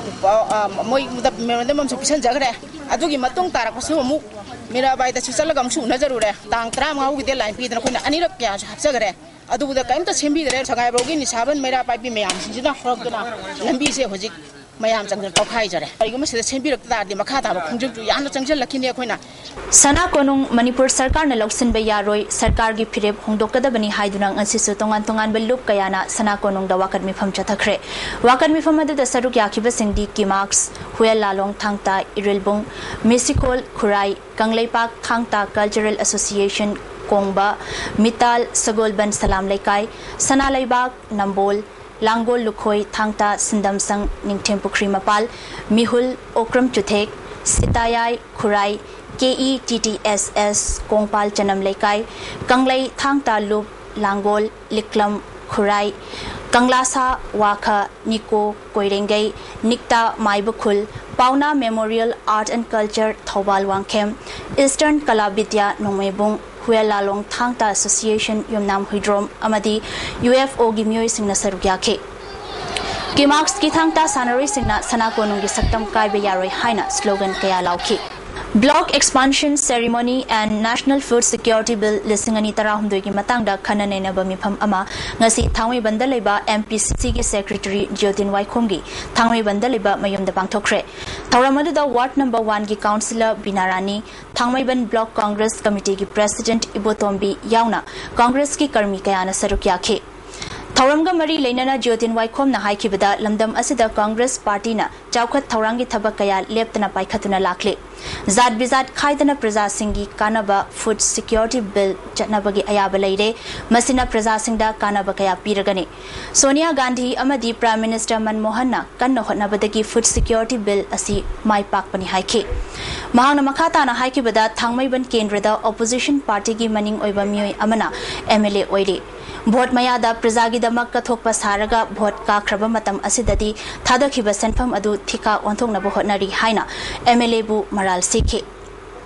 ꯑ, ꯑ, ꯃꯣꯏꯗ ꯃꯦꯃꯣꯔꯦꯟꯗꯝ ꯑꯃꯁꯨ ꯄꯤꯁꯤꯟꯖꯈ꯭ꯔꯦ꯫ ꯑꯗꯨꯒꯤ ꯃꯇꯨꯡ ꯇꯥꯔꯛꯄꯁꯨ ꯑꯃꯨꯛ ꯃꯤꯔꯥꯕꯥꯏꯗꯁꯨ ꯆꯠꯂꯒ ꯑꯃꯨꯛꯁꯨ ꯎꯅꯖꯔꯨꯔꯦ꯫ ꯇꯥꯡ ꯇꯔꯥꯃꯉꯥ ꯐꯥꯎꯒꯤ ꯗꯦꯠꯂꯥꯏꯟ ꯄꯤꯗꯅ ꯑꯩꯈꯣꯏꯅ ꯑꯅꯤꯔꯛ ꯀꯌꯥꯁꯨ ꯍꯥꯞꯆꯈ꯭ꯔꯦ꯫ ꯑꯗꯨꯕꯨꯗ ꯀꯔꯤꯝꯇ ꯁꯦꯝꯕꯤꯗ꯭ꯔꯦ꯫ ꯁꯉꯥꯏꯄ꯭ꯔꯧꯒꯤ ꯅꯤꯁꯥꯕꯟ ꯃꯩꯔꯥ ꯄꯥꯏꯕꯤ ꯃꯌꯥꯝꯁꯤꯡꯁꯤꯅ ꯍꯧꯔꯛꯇꯨꯅ ꯂꯝꯕꯤꯁꯦ ꯍꯧꯖꯤꯛ ꯃꯌꯥꯝ ꯆꯪꯗꯅ ꯇꯧꯈꯥꯏꯖꯔꯦ꯫ ꯀꯔꯤꯒꯨꯝꯕ ꯁꯤꯗ ꯁꯦꯝꯕꯤꯔꯛꯇ ꯇꯥꯔꯗꯤ ꯃꯈꯥ ꯇꯥꯕ ꯈꯣꯡꯖꯪꯁꯨ ꯌꯥꯝꯅ ꯆꯪꯁꯤꯜꯂꯛꯈꯤꯅꯤ ꯑꯩꯈꯣꯏꯅ꯫ ꯁꯅꯥ ꯀꯣꯅꯨꯡ ꯃꯅꯤꯄꯨꯔ ꯁꯔꯀꯥꯔꯅ ꯂꯧꯁꯤꯟꯕ ꯌꯥꯔꯣꯏ, ꯁꯔꯀꯥꯔꯒꯤ ꯐꯤꯔꯦꯞ ꯍꯣꯡꯗꯣꯛꯀꯗꯕꯅꯤ ꯍꯥꯏꯗꯨꯅ ꯉꯁꯤꯁꯨ ꯇꯣꯉꯥꯟ ꯇꯣꯉꯥꯟꯕ ꯂꯨꯞ ꯀꯌꯥꯅ ꯁꯅꯥ ꯀꯣꯅꯨꯡꯗ ꯋꯥꯀꯠ ꯃꯤꯐꯝ ꯆꯠꯊꯈ꯭ꯔꯦ꯫ ꯋꯥꯀꯠ ꯃꯤꯐꯝ ꯑꯗꯨꯗ ꯁꯔꯨꯛ ꯌꯥꯈꯤꯕꯁꯤꯡꯗꯤ ꯀꯤꯃꯥꯛꯁ, ꯍꯨꯌꯦꯜ ꯂꯥꯂꯣꯡ ꯊꯥꯡꯇꯥ, ꯏꯔꯤꯜꯕꯨꯡ, ꯃꯤꯁꯤꯀꯣꯜ ꯈꯨꯔꯥꯏ, ꯀꯪꯂꯩꯄꯥꯛ ꯊꯥꯡꯇꯥ ꯀꯜꯆꯔꯦꯜ ꯑꯦꯁꯣꯁꯤꯌꯦꯁꯟ ꯀꯣꯡꯕ, ꯃꯤꯇꯥꯜ ꯁꯒꯣꯜꯕꯟ ꯁꯂꯥꯝ ꯂꯩꯀꯥꯏ, ꯁꯅꯥ ꯂꯩꯕꯥꯛ ꯅꯝꯕꯣꯜ, ꯂꯥꯡꯒꯣꯜ ꯂꯨꯈꯣꯏ ꯊꯥꯡꯇꯥ ꯁꯤꯟꯗꯝꯁꯪ ꯅꯤꯡꯊꯦꯝ ꯄꯨꯈ꯭ꯔꯤ ꯃꯄꯥꯜ, ꯃꯤꯍꯨꯜ ꯑꯣꯀ꯭ꯔꯝ ꯆꯨꯊꯦꯛ, ꯁꯤꯇꯥꯌꯥꯏ Khurai, K E T T S S Kongpal ꯆꯅꯝ ꯂꯩꯀꯥꯏ, ꯀꯪꯂꯩ ꯊꯥꯡꯇꯥ ꯂꯨꯞ, ꯂꯥꯡꯒꯣꯜ, ꯂꯤꯛꯂꯝ ꯈꯨꯔꯥꯏ, ꯀꯪꯂꯥꯁꯥ ꯋꯥꯈ, ꯅꯤꯀꯣ ꯀꯣꯏꯔꯦꯡꯒꯩ, ꯅꯤꯛꯇꯥ ꯃꯥꯏꯕꯈꯨꯜ, Paona memorial art and culture Thoubal Wangkhem, eastern Kala Bidya ꯅꯣꯡꯃꯩꯕꯨꯡ, ꯍꯨꯌꯦꯜ ꯂꯥꯂꯣꯡ ꯊꯥꯡꯇꯥ association ꯌꯨꯝꯅꯥꯝ ꯍꯨꯏꯗ꯭ꯔꯣꯝ ꯑꯃꯗꯤ ꯌꯨ ꯑꯦꯐ ꯑꯣꯒꯤ ꯃꯤꯑꯣꯏꯁꯤꯡꯅ ꯁꯔꯨꯛ ꯌꯥꯈꯤ꯫ ꯀꯤꯃꯥꯛꯁꯀꯤ ꯊꯥꯡꯇꯥ ꯁꯥꯟꯅꯔꯣꯏꯁꯤꯡꯅ ꯁꯅꯥ ꯀꯣꯅꯨꯡꯒꯤ ꯁꯛꯇꯝ ꯀꯥꯏꯕ ꯌꯥꯔꯣꯏ ꯍꯥꯏꯅ ꯁ꯭ꯂꯣꯒꯟ ꯀꯌꯥ ꯂꯥꯎꯈꯤ꯫ Block Expansion Ceremony and National Food Security Bill ꯂꯤꯁꯤꯡ ꯑꯅꯤ ꯇꯔꯥꯍꯨꯝꯗꯣꯏꯒꯤ ꯃꯇꯥꯡꯗ ꯈꯟꯅ ꯅꯩꯅꯕ ꯃꯤꯐꯝ ꯑꯃ ꯉꯁꯤ ꯊꯥꯡꯃꯩꯕꯟꯗ ꯂꯩꯕ ꯑꯦꯝ ꯄꯤ ꯁꯤ ꯁꯤꯒꯤ ꯁꯦꯀ꯭ꯔꯦꯇꯔꯤ ꯖꯤꯌꯣꯇꯤꯟ ꯋꯥꯏꯈꯣꯝꯒꯤ ꯊꯥꯡꯃꯩꯕꯟꯗ ꯂꯩꯕ ꯃꯌꯨꯝꯗ ꯄꯥꯡꯊꯣꯛꯈ꯭ꯔꯦ꯫ ꯊꯧꯔꯝ ꯑꯗꯨꯗ ꯋꯥꯔꯗ ꯅꯝꯕꯔ ꯋꯥꯟꯒꯤ ꯀꯥꯎꯟꯁꯤꯂꯔ ꯕꯤꯅꯥ ꯔꯥꯅꯤ, ꯊꯥꯡꯃꯩꯕꯟ ꯕ꯭ꯂꯣꯛ ꯀꯣꯡꯒ꯭ꯔꯦꯁ ꯀꯃꯤꯇꯤꯒꯤ ꯄ꯭ꯔꯦꯁꯤꯗꯦꯟꯠ ꯏꯕꯣꯇꯣꯝꯕꯤ ꯌꯥꯎꯅ ꯀꯣꯡꯒ꯭ꯔꯦꯁꯀꯤ ꯀꯔꯃꯤ ꯀꯌꯥꯅ ꯁꯔꯨꯛ ꯌꯥꯈꯤ꯫ ꯊꯧꯔꯝꯒ ꯃꯔꯤ ꯂꯩꯅꯅ ꯖꯤꯌꯣꯇꯤꯟ ꯋꯥꯏꯈꯣꯝꯅ ꯍꯥꯏꯈꯤꯕꯗ, ꯂꯝꯗꯝ ꯑꯁꯤꯗ ꯀꯣꯡꯒ꯭ꯔꯦꯁ ꯄꯥꯔꯇꯤꯅ ꯆꯥꯎꯈꯠ ꯊꯧꯔꯥꯡꯒꯤ ꯊꯕꯛ ꯀꯌꯥ ꯂꯦꯞꯇꯅ ꯄꯥꯏꯈꯠꯇꯨꯅ ꯂꯥꯛꯂꯤ꯫ ꯖꯥꯠ ꯕꯤꯖꯥꯠ ꯈꯥꯏꯗꯅ ꯄ꯭ꯔꯖꯥꯁꯤꯡꯒꯤ ꯀꯥꯟꯅꯕ ꯐꯨꯗ ꯁꯤꯀ꯭ꯌꯣꯔꯤꯇꯤ ꯕꯤꯜ ꯆꯠꯅꯕꯒꯤ ꯑꯌꯥꯕ ꯂꯩꯔꯦ꯫ ꯃꯁꯤꯅ ꯄ꯭ꯔꯖꯥꯁꯤꯡꯗ ꯀꯥꯟꯅꯕ ꯀꯌꯥ ꯄꯤꯔꯒꯅꯤ꯫ ꯁꯣꯅꯤꯌꯥ ꯒꯥꯟꯙꯤ ꯑꯃꯗꯤ ꯄ꯭ꯔꯥꯏꯝ ꯃꯤꯅꯤꯁꯇꯔ ꯃꯟꯃꯣꯍꯟꯅ ꯀꯟꯅ ꯍꯣꯠꯅꯕꯗꯒꯤ ꯐꯨꯗ ꯁꯤꯀ꯭ꯌꯣꯔꯤꯇꯤ ꯕꯤꯜ ꯑꯁꯤ ꯃꯥꯏ ꯄꯥꯛꯄꯅꯤ ꯍꯥꯏꯈꯤ꯫ ꯃꯍꯥꯛꯅ ꯃꯈꯥ ꯇꯥꯅ ꯍꯥꯏꯈꯤꯕꯗ, ꯊꯥꯡꯃꯩꯕꯟ ꯀꯦꯟꯗ꯭ꯔꯗ ꯑꯣꯄꯣꯖꯤꯁꯟ ꯄꯥꯔꯇꯤꯒꯤ ꯃꯅꯤꯡ ꯑꯣꯏꯕ ꯃꯤꯑꯣꯏ ꯑꯃꯅ ꯑꯦꯝ ꯑꯦꯜ ꯑꯦ ꯑꯣꯏꯔꯤ꯫ ꯚꯣꯠ ꯃꯌꯥꯗ ꯄ꯭ꯔꯖꯥꯒꯤꯗꯃꯛ ꯀꯠꯊꯣꯛꯄ ꯁꯥꯔꯒ ꯚꯣꯠ ꯀꯥꯈ꯭ꯔꯕ ꯃꯇꯝ ꯑꯁꯤꯗꯗꯤ ꯊꯥꯗꯈꯤꯕ ꯁꯦꯟꯐꯝ ꯑꯗꯨ ꯊꯤꯀꯥ ꯑꯣꯟꯊꯣꯛꯅꯕ ꯍꯣꯠꯅꯔꯤ ꯍꯥꯏꯅ ꯑꯦꯝ ꯑꯦꯜ ꯑꯦꯕꯨ ꯃꯔꯥꯜ ꯁꯤꯈꯤ꯫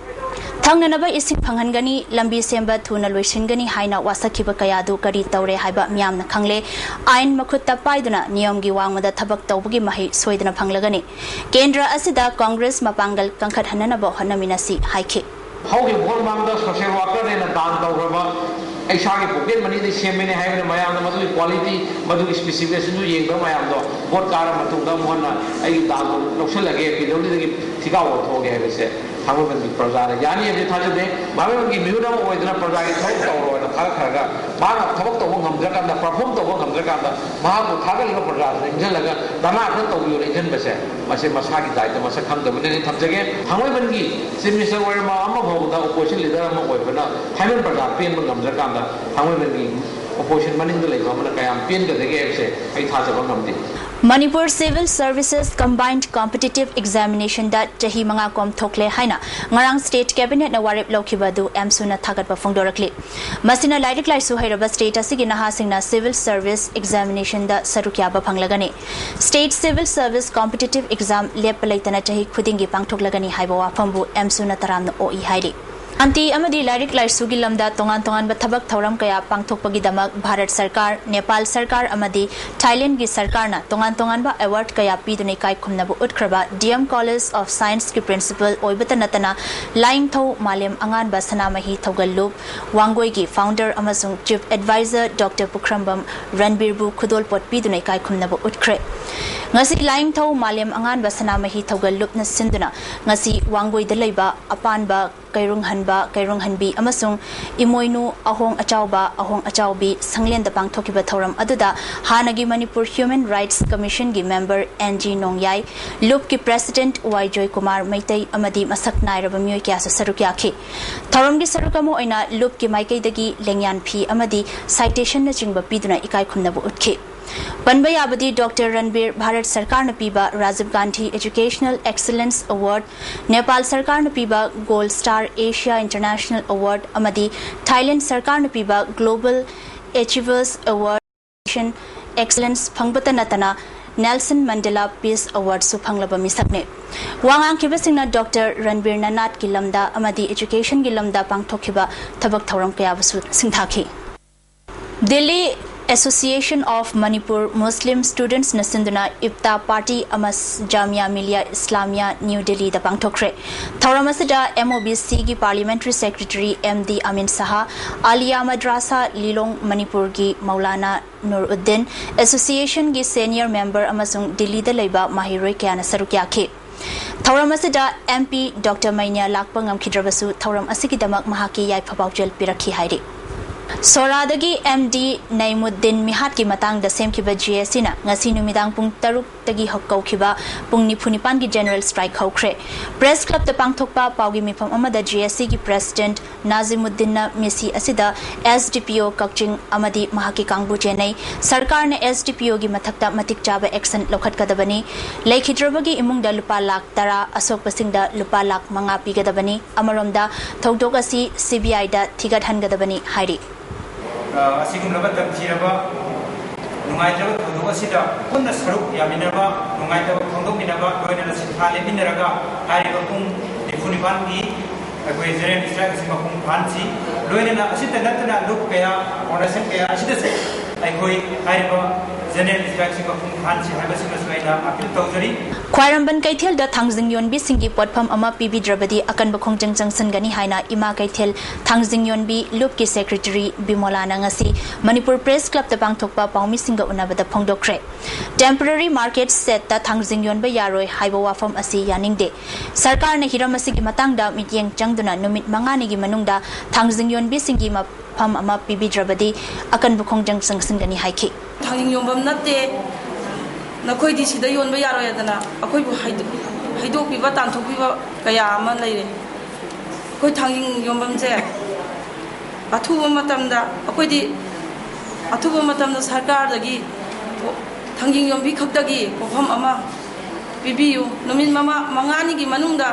ꯊꯛꯅꯅꯕ ꯏꯁꯤꯡ ꯐꯪꯍꯟꯒꯅꯤ, ꯂꯝꯕꯤ ꯁꯦꯝꯕ ꯊꯨꯅ ꯂꯣꯏꯁꯤꯟꯒꯅꯤ ꯍꯥꯏꯅ ꯋꯥꯁꯛꯈꯤꯕ ꯀꯌꯥꯗꯨ ꯀꯔꯤ ꯇꯧꯔꯦ ꯍꯥꯏꯕ ꯃꯤꯌꯥꯝꯅ ꯈꯪꯂꯦ꯫ ꯑꯥꯏꯟ ꯃꯈꯨꯠꯇ ꯄꯥꯏꯗꯨꯅ ꯅꯤꯌꯣꯝꯒꯤ ꯋꯥꯡꯃꯗ ꯊꯕꯛ ꯇꯧꯕꯒꯤ ꯃꯍꯩ ꯁꯣꯏꯗꯅ ꯐꯪꯂꯒꯅꯤ꯫ ꯀꯦꯟꯗ꯭ꯔ ꯑꯁꯤꯗ ꯀꯣꯡꯒ꯭ꯔꯦꯁ ꯃꯄꯥꯡꯒꯜ ꯀꯟꯈꯠꯍꯟꯅꯅꯕ ꯍꯣꯠꯅꯃꯤꯟꯅꯁꯤ ꯍꯥꯏꯈꯤ꯫ ꯍꯧꯈꯤꯕ ꯚꯣꯠ ꯃꯃꯥꯡꯗ ꯁꯣꯁꯤꯌꯦꯜ ꯋꯥꯔꯀꯔꯅꯦꯅ ꯗꯥꯟ ꯇꯧꯈ꯭ꯔꯕ ꯑꯩ ꯏꯁꯥꯒꯤ ꯄꯣꯀꯦꯠ ꯃꯅꯤꯗꯒꯤ ꯁꯦꯝꯕꯅꯤ ꯍꯥꯏꯕꯅ ꯃꯌꯥꯝꯅ ꯃꯗꯨꯒꯤ ꯀ꯭ꯋꯥꯂꯤꯇꯤ, ꯃꯗꯨꯒꯤ ꯁ꯭ꯄꯦꯁꯤꯐꯤꯀꯦꯁꯟꯗꯨ ꯌꯦꯡꯗꯕ ꯃꯌꯥꯝꯗꯣ ꯚꯣꯠ ꯀꯥꯔ ꯃꯇꯨꯡꯗ ꯑꯃꯨꯛ ꯍꯟꯅ ꯑꯩꯒꯤ ꯗꯥꯜꯗꯨ ꯂꯧꯁꯤꯜꯂꯒꯦ, ꯄꯤ ꯗꯕ꯭ꯂꯤꯎꯗꯒꯤ ꯊꯤꯀꯥ ꯑꯣꯟꯊꯣꯛꯑꯒꯦ ꯍꯥꯏꯕꯁꯦ ꯊꯥꯡꯃꯩꯕꯟꯒꯤ ꯄ꯭ꯔꯖꯥꯅ ꯌꯥꯅꯤ ꯍꯥꯏꯕꯁꯤ ꯊꯥꯖꯗꯦ꯫ ꯊꯥꯡꯃꯩꯕꯟꯒꯤ ꯃꯤꯍꯨꯠ ꯑꯃ ꯑꯣꯏꯗꯅ ꯄ꯭ꯔꯖꯥꯒꯤ ꯊꯕꯛ ꯇꯧꯔꯣꯅ ꯊꯥꯒꯠꯈ꯭ꯔꯒ ꯃꯍꯥꯛꯅ ꯊꯕꯛ ꯇꯧꯕ ꯉꯝꯗ꯭ꯔꯀꯥꯟꯗ, ꯄꯔꯐꯣꯔꯝ ꯇꯧꯕ ꯉꯝꯗ꯭ꯔꯀꯥꯟꯗ ꯃꯍꯥꯛꯄꯨ ꯊꯥꯒꯠꯂꯤꯕ ꯄ꯭ꯔꯖꯥꯗꯨꯅ ꯏꯟꯁꯤꯜꯂꯒ ꯙꯔꯅꯥ ꯈꯛꯇ ꯇꯧꯕꯤꯌꯣꯅ ꯏꯟꯁꯤꯟꯕꯁꯦ, ꯃꯁꯤ ꯃꯁꯥꯒꯤ ꯗꯥꯏꯇ ꯃꯁꯛ ꯈꯪꯗꯕꯅꯤ ꯊꯝꯖꯒꯦ꯫ ꯊꯥꯡꯃꯩꯕꯟꯒꯤ ꯆꯤꯐ ꯃꯤꯅꯤꯁꯇꯔ ꯑꯣꯏꯔꯕ ꯑꯃ ꯐꯥꯎꯕꯗ ꯑꯣꯄꯣꯖꯤꯁꯟ ꯂꯤꯗꯔ ꯑꯃ ꯑꯣꯏꯕꯅ ꯊꯥꯡꯃꯩꯕꯟ ꯄ꯭ꯔꯖꯥ ꯄꯦꯟꯕ ꯉꯝꯗ꯭ꯔꯀꯥꯟꯗ ꯊꯥꯡꯃꯩꯕꯟꯒꯤ ꯑꯣꯄꯣꯖꯤꯁꯟ ꯃꯅꯤꯡꯗ ꯂꯩꯕ ꯑꯃꯅ ꯀꯌꯥꯝ ꯄꯦꯟꯒꯗꯒꯦ ꯍꯥꯏꯕꯁꯦ ꯑꯩ ꯊꯥꯖꯕ ꯉꯝꯗꯦ꯫ Manipur Civil Services Combined Competitive Examination ꯗ ꯆꯍꯤ ꯃꯉꯥ ꯀꯣꯝ ꯊꯣꯛꯂꯦ ꯍꯥꯏꯅ ꯉꯔꯥꯡ ꯁ꯭ꯇꯦꯠ ꯀꯦꯕꯤꯅꯦꯠꯅ ꯋꯥꯔꯦꯞ ꯂꯧꯈꯤꯕ ꯑꯗꯨ ꯑꯦꯝꯁꯨꯅ ꯊꯥꯒꯠꯄ ꯐꯣꯡꯗꯣꯔꯛꯂꯤ꯫ ꯃꯁꯤꯅ ꯂꯥꯏꯔꯤꯛ ꯂꯥꯏꯁꯨ ꯍꯩꯔꯕ ꯁ꯭ꯇꯦꯠ ꯑꯁꯤꯒꯤ ꯅꯍꯥꯁꯤꯡꯅ ꯁꯤꯚꯤꯜ ꯁꯔꯚꯤꯁ ꯑꯦꯛꯖꯥꯃꯤꯅꯦꯁꯟꯗ ꯁꯔꯨꯛ ꯌꯥꯕ ꯐꯪꯂꯒꯅꯤ꯫ State civil service competitive exam ꯂꯦꯞꯄ ꯂꯩꯇꯅ ꯆꯍꯤ ꯈꯨꯗꯤꯡꯒꯤ ꯄꯥꯡꯊꯣꯛꯂꯒꯅꯤ ꯍꯥꯏꯕ ꯋꯥꯐꯝꯕꯨ ꯑꯦꯝꯁꯨꯅ ꯇꯔꯥꯝꯅ ꯑꯣꯛꯏ ꯍꯥꯏꯔꯤ꯫ ꯁꯥꯟꯇꯤ ꯑꯃꯗꯤ ꯂꯥꯏꯔꯤꯛ ꯂꯥꯏꯁꯨꯒꯤ ꯂꯝꯗ ꯇꯣꯉꯥꯟ ꯇꯣꯉꯥꯟꯕ ꯊꯕꯛ ꯊꯧꯔꯝ ꯀꯌꯥ ꯄꯥꯡꯊꯣꯛꯄꯒꯤꯗꯃꯛ ꯚꯥꯔꯠ ꯁꯔꯀꯥꯔ, ꯅꯦꯄꯥꯜ ꯁꯔꯀꯥꯔ ꯑꯃꯗꯤ ꯊꯥꯏꯂꯦꯟꯗꯒꯤ ꯁꯔꯀꯥꯔꯅ ꯇꯣꯉꯥꯟ ꯇꯣꯉꯥꯟꯕ ꯑꯦꯋꯥꯔꯗ ꯀꯌꯥ ꯄꯤꯗꯨꯅ ꯏꯀꯥꯏ ꯈꯨꯝꯅꯕ ꯎꯠꯈ꯭ꯔꯕ ꯗꯤ ꯑꯦꯝ ꯀꯣꯂꯦꯖ ꯑꯣꯐ ꯁꯥꯏꯟꯁꯀꯤ ꯄ꯭ꯔꯤꯟꯁꯤꯄꯜ ꯑꯣꯏꯕꯇ ꯅꯠꯇꯅ ꯂꯥꯏꯅꯤꯡꯊꯧ ꯃꯥꯂꯦꯝ ꯑꯉꯥꯟꯕ ꯁꯅꯥꯃꯍꯤ ꯊꯧꯒꯜꯂꯨꯞ, ꯋꯥꯡꯒꯣꯏꯒꯤ ꯐꯥꯎꯟꯗꯔ ꯑꯃꯁꯨꯡ ꯆꯤꯐ ꯑꯦꯗꯚꯥꯏꯖꯔ ꯗꯣꯛꯇꯔ ꯄꯨꯈ꯭ꯔꯝꯕꯝ ꯔꯟꯕꯤꯔꯕꯨ ꯈꯨꯗꯣꯜꯄꯣꯠ ꯄꯤꯗꯨꯅ ꯏꯀꯥꯏ ꯈꯨꯝꯅꯕ ꯎꯠꯈ꯭ꯔꯦ꯫ ꯉꯁꯤ ꯂꯥꯏꯅꯤꯡꯊꯧ ꯃꯥꯂꯦꯝ ꯑꯉꯥꯟꯕ ꯁꯅꯥꯃꯍꯤ ꯊꯧꯒꯜꯂꯨꯞꯅ ꯁꯤꯟꯗꯨꯅ ꯉꯁꯤ ꯋꯥꯡꯒꯣꯏꯗ ꯂꯩꯕ ꯑꯄꯥꯟꯕ ꯀꯩꯔꯨꯡꯍꯟꯕ, ꯀꯩꯔꯨꯡꯍꯟꯕꯤ ꯑꯃꯁꯨꯡ ꯏꯃꯣꯏꯅꯨ ꯑꯍꯣꯡ ꯑꯆꯥꯎꯕ, ꯑꯍꯣꯡ ꯑꯆꯥꯎꯕꯤ ꯁꯪꯂꯦꯟꯗ ꯄꯥꯡꯊꯣꯛꯈꯤꯕ ꯊꯧꯔꯝ ꯑꯗꯨꯗ ꯍꯥꯟꯅꯒꯤ ꯃꯅꯤꯄꯨꯔ ꯍ꯭ꯌꯨꯃꯦꯟ ꯔꯥꯏꯠꯁ ꯀꯃꯤꯁꯟꯒꯤ ꯃꯦꯝꯕꯔ ꯑꯦꯟ ꯖꯤ ꯅꯣꯡꯌꯥꯏ, ꯂꯨꯞꯀꯤ ꯄ꯭ꯔꯦꯁꯤꯗꯦꯟꯠ ꯋꯥꯏ ꯖꯣꯏꯀꯨꯃꯥꯔ ꯃꯩꯇꯩ ꯑꯃꯗꯤ ꯃꯁꯛ ꯅꯥꯏꯔꯕ ꯃꯤꯑꯣꯏ ꯀꯌꯥꯁꯨ ꯁꯔꯨꯛ ꯌꯥꯈꯤ꯫ ꯊꯧꯔꯝꯒꯤ ꯁꯔꯨꯛ ꯑꯃ ꯑꯣꯏꯅ ꯂꯨꯞꯀꯤ ꯃꯥꯏꯀꯩꯗꯒꯤ ꯂꯦꯡꯌꯥꯟ ꯐꯤ ꯑꯃꯗꯤ ꯁꯥꯏꯇꯦꯁꯟꯅꯆꯤꯡꯕ ꯄꯤꯗꯨꯅ ꯏꯀꯥꯏ ꯈꯨꯝꯅꯕ ꯎꯠꯈꯤ꯫ ꯄꯟꯕ ꯌꯥꯕꯗꯤ ꯗꯣꯛꯇꯔ ꯔꯟꯕꯤꯔ ꯚꯥꯔꯠ ꯁꯔꯀꯥꯔꯅ ꯄꯤꯕ Rajiv Gandhi educational excellence award, Nepal ꯁꯔꯀꯥꯔꯅ ꯄꯤꯕ gold star Asia international award ꯑꯃꯗꯤ ꯊꯥꯏꯂꯦꯟꯗ ꯁꯔꯀꯥꯔꯅ ꯄꯤꯕ ꯒ꯭ꯂꯣꯕꯜ ꯑꯦꯆꯤꯚꯔꯁ ꯑꯦꯋꯥꯔꯗ ꯑꯦꯛꯁꯤꯂꯦꯟꯁ ꯐꯪꯕꯇ ꯅꯠꯇꯅ ꯅꯦꯜꯁꯟ ꯃꯟꯗꯦꯂꯥ ꯄꯤꯁ ꯑꯦꯋꯥꯔꯗꯁꯨ ꯐꯪꯂꯕ ꯃꯤꯁꯛꯅꯤ꯫ ꯋꯥ ꯉꯥꯡꯈꯤꯕꯁꯤꯡꯅ ꯗꯣꯛꯇꯔ ꯔꯟꯕꯤꯔꯅ ꯅꯥꯠꯀꯤ ꯂꯝꯗ ꯑꯃꯗꯤ ꯑꯦꯖꯨꯀꯦꯁꯟꯒꯤ ꯂꯝꯗ ꯄꯥꯡꯊꯣꯛꯈꯤꯕ ꯊꯕꯛ ꯊꯧꯔꯝ ꯀꯌꯥꯕꯨꯁꯨ ꯁꯤꯡꯊꯥꯈꯤ꯫ Delhi Association of Manipur Muslim Students ꯅ ꯁꯤꯟꯗꯨꯅ ꯏꯐꯇꯥ ꯄꯥꯔꯇꯤ ꯑꯃ ꯖꯥꯃꯤꯌꯥ ꯃꯤꯂꯤꯌꯥ ꯏꯁꯂꯥꯃꯤꯌꯥ ꯅ꯭ꯌꯨ ꯗꯤꯜꯂꯤꯗ ꯄꯥꯡꯊꯣꯛꯈ꯭ꯔꯦ꯫ ꯊꯧꯔꯝ ꯑꯁꯤꯗ MOBC ꯒꯤ Parliamentary Secretary M D ꯑꯃꯤꯟ ꯁꯍꯥ, ꯑꯥꯂꯤꯌꯥ ꯃꯗ꯭ꯔꯥꯁꯥ ꯂꯤꯂꯣꯡ ꯃꯅꯤꯄꯨꯔꯒꯤ ꯃꯧꯂꯥꯅꯥ ꯅꯨꯔ ꯎꯗꯤꯟ, ꯑꯦꯁꯣꯁꯤꯌꯦꯁꯟꯒꯤ ꯁꯦꯅꯤꯌꯔ ꯃꯦꯝꯕꯔ ꯑꯃꯁꯨꯡ ꯗꯤꯜꯂꯤꯗ ꯂꯩꯕ ꯃꯍꯩꯔꯣꯏ ꯀꯌꯥꯅ ꯁꯔꯨꯛ ꯌꯥꯈꯤ꯫ ꯊꯧꯔꯝ ꯑꯁꯤꯗ MP Doctor ꯃꯩꯅ꯭ꯌꯥ ꯂꯥꯛꯄ ꯉꯝꯈꯤꯗ꯭ꯔꯕꯁꯨ ꯊꯧꯔꯝ ꯑꯁꯤꯒꯤꯗꯃꯛ ꯃꯍꯥꯛꯀꯤ ꯌꯥꯏꯐ ꯄꯥꯎꯖꯦꯜ ꯄꯤꯔꯛꯈꯤ ꯍꯥꯏꯔꯤ꯫ ꯁꯣꯔꯥꯗꯒꯤ MD ꯅꯩꯃꯨꯗꯤꯟ ꯃꯤꯍꯥꯠꯀꯤ ꯃꯇꯥꯡꯗ ꯁꯦꯝꯈꯤꯕ JAC ꯅ ꯉꯁꯤ ꯅꯨꯃꯤꯗꯥꯡ ꯄꯨꯡ ꯇꯔꯨꯛꯇꯒꯤ ꯍꯧ-, ꯀꯧꯈꯤꯕ ꯄꯨꯡ ꯅꯤꯐꯨ ꯅꯤꯄꯥꯟꯒꯤ General Strike ꯍꯧꯈ꯭ꯔꯦ꯫ Press Club ꯇ ꯄꯥꯡꯊꯣꯛꯄ ꯄꯥꯎꯒꯤ ꯃꯤꯐꯝ ꯑꯃꯗ JAC ꯒꯤ President ꯅꯥꯖꯤꯃꯨꯗꯤꯟꯅ ꯃꯤꯁꯤ ꯑꯁꯤꯗ SDPO ꯀꯛꯆꯤꯡ ꯑꯃꯗꯤ ꯃꯍꯥꯛꯀꯤ ꯀꯥꯡꯕꯨ ꯆꯦꯟꯅꯩ꯫ ꯁꯔꯀꯥꯔꯅ SDPO ꯒꯤ ꯃꯊꯛꯇ ꯃꯇꯤꯛ ꯆꯥꯕ action ꯂꯧꯈꯠꯀꯗꯕꯅꯤ꯫ ꯂꯩꯈꯤꯗ꯭ꯔꯕꯒꯤ ꯏꯃꯨꯡꯗ ꯂꯨꯄꯥ ꯂꯥꯈ ꯇꯔꯥ, ꯑꯁꯣꯛꯄꯁꯤꯡꯗ ꯂꯨꯄꯥ ꯂꯥꯈ ꯃꯉꯥ ꯄꯤꯒꯗꯕꯅꯤ꯫ ꯑꯃꯔꯣꯝꯗ ꯊꯧꯗꯣꯛ ꯑꯁꯤ CBI ꯗ ꯊꯤꯒꯠꯍꯟꯒꯗꯕꯅꯤ ꯍꯥꯏꯔꯤ꯫ ꯑ, ꯑꯁꯤꯒꯨꯝꯂꯕ ꯇꯝꯊꯤꯔꯕ ꯅꯨꯡꯉꯥꯏꯇ꯭ꯔꯕ ꯊꯧꯗꯣꯛ ꯑꯁꯤꯗ ꯄꯨꯟꯅ ꯁꯔꯨꯛ ꯌꯥꯃꯤꯟꯅꯕ, ꯅꯨꯡꯉꯥꯏꯇꯕ ꯐꯣꯡꯗꯣꯛꯃꯤꯟꯅꯕ, ꯂꯣꯏꯅꯅ ꯁꯤꯟꯊꯥ ꯂꯦꯞꯃꯤꯟꯅꯔꯒ ꯍꯥꯏꯔꯤꯕ ꯄꯨꯡ ꯅꯤꯐꯨ ꯅꯤꯄꯥꯟꯒꯤ ꯑꯩꯈꯣꯏ General Strike ꯑꯁꯤ ꯃꯄꯨꯡ ꯐꯥꯍꯟꯁꯤ꯫ ꯂꯣꯏꯅꯅ ꯑꯁꯤꯇ ꯅꯠꯇꯅ ꯂꯨꯞ ꯀꯌꯥ, organization ꯀꯌꯥ ꯑꯁꯤꯗꯁꯨ ꯑꯩꯈꯣꯏ ꯍꯥꯏꯔꯤꯕ General Strike ꯑꯁꯤ ꯃꯄꯨꯡ ꯐꯥꯍꯟꯁꯤ ꯍꯥꯏꯕꯁꯤꯃꯁꯨ ꯑꯩꯅ appeal ꯇꯧꯖꯔꯤ꯫ ꯈ꯭ꯋꯥꯏꯔꯝꯕꯟ ꯀꯩꯊꯦꯜꯗ ꯊꯥꯡꯖꯤꯡ ꯌꯣꯟꯕꯤꯁꯤꯡꯒꯤ ꯄꯣꯠꯐꯝ ꯑꯃ ꯄꯤꯕꯤꯗ꯭ꯔꯕꯗꯤ ꯑꯀꯟꯕ ꯈꯣꯡꯖꯪ ꯆꯪꯁꯤꯟꯒꯅꯤ ꯍꯥꯏꯅ ꯏꯃꯥ ꯀꯩꯊꯦꯜ ꯊꯥꯡꯖꯤꯡ ꯌꯣꯟꯕꯤ ꯂꯨꯞꯀꯤ Secretary ꯕꯤꯃꯣꯂꯥꯅ ꯉꯁꯤ ꯃꯅꯤꯄꯨꯔ Press Club ꯇ ꯄꯥꯡꯊꯣꯛꯄ ꯄꯥꯎꯃꯤꯁꯤꯡꯒ ꯎꯅꯕꯗ ꯐꯣꯡꯗꯣꯛꯈ꯭ꯔꯦ꯫ Temporary market shed ꯇ ꯊꯥꯡꯖꯤꯡ ꯌꯣꯟꯕ ꯌꯥꯔꯣꯏ ꯍꯥꯏꯕ ꯋꯥꯐꯝ ꯑꯁꯤ ꯌꯥꯅꯤꯡꯗꯦ꯫ ꯁꯔꯀꯥꯔꯅ ꯍꯤꯔꯝ ꯑꯁꯤꯒꯤ ꯃꯇꯥꯡꯗ ꯃꯤꯠꯌꯦꯡ ꯆꯪꯗꯨꯅ ꯅꯨꯃꯤꯠ ꯃꯉꯥꯅꯤꯒꯤ ꯃꯅꯨꯡꯗ ꯊꯥꯡꯖꯤꯡ ꯌꯣꯟꯕꯤꯁꯤꯡꯒꯤ ꯃꯐꯝ ꯑꯃ ꯄꯤꯕꯤꯗ꯭ꯔꯕꯗꯤ ꯑꯀꯟꯕ ꯈꯣꯡꯖꯪ ꯆꯪꯁꯤꯟꯒꯅꯤ ꯍꯥꯏꯈꯤ꯫ ꯊꯥꯡꯖꯤꯡ ꯌꯣꯟꯐꯝ ꯅꯠꯇꯦ, ꯅꯈꯣꯏꯗꯤ ꯁꯤꯗ ꯌꯣꯟꯕ ꯌꯥꯔꯣꯏꯗꯅ ꯑꯩꯈꯣꯏꯕꯨ ꯍꯩꯗꯣ-, ꯍꯩꯗꯣꯛꯄꯤꯕ, ꯇꯥꯟꯊꯣꯛꯄꯤꯕ ꯀꯌꯥ ꯑꯃ ꯂꯩꯔꯦ꯫ ꯑꯩꯈꯣꯏ ꯊꯥꯡꯖꯤꯡ ꯌꯣꯟꯐꯝꯁꯦ ꯑꯊꯨꯕ ꯃꯇꯝꯗ, ꯑꯩꯈꯣꯏꯗꯤ ꯑꯊꯨꯕ ꯃꯇꯝꯗ ꯁꯔꯀꯥꯔꯗꯒꯤ ꯊꯥꯡꯖꯤꯡ ꯌꯣꯟꯕꯤ ꯈꯛꯇꯒꯤ ꯄꯣꯠꯐꯝ ꯑꯃ ꯄꯤꯕꯤꯌꯨ꯫ ꯅꯨꯃꯤꯠ ꯃꯃꯥ-, ꯃꯉꯥꯅꯤꯒꯤ ꯃꯅꯨꯡꯗ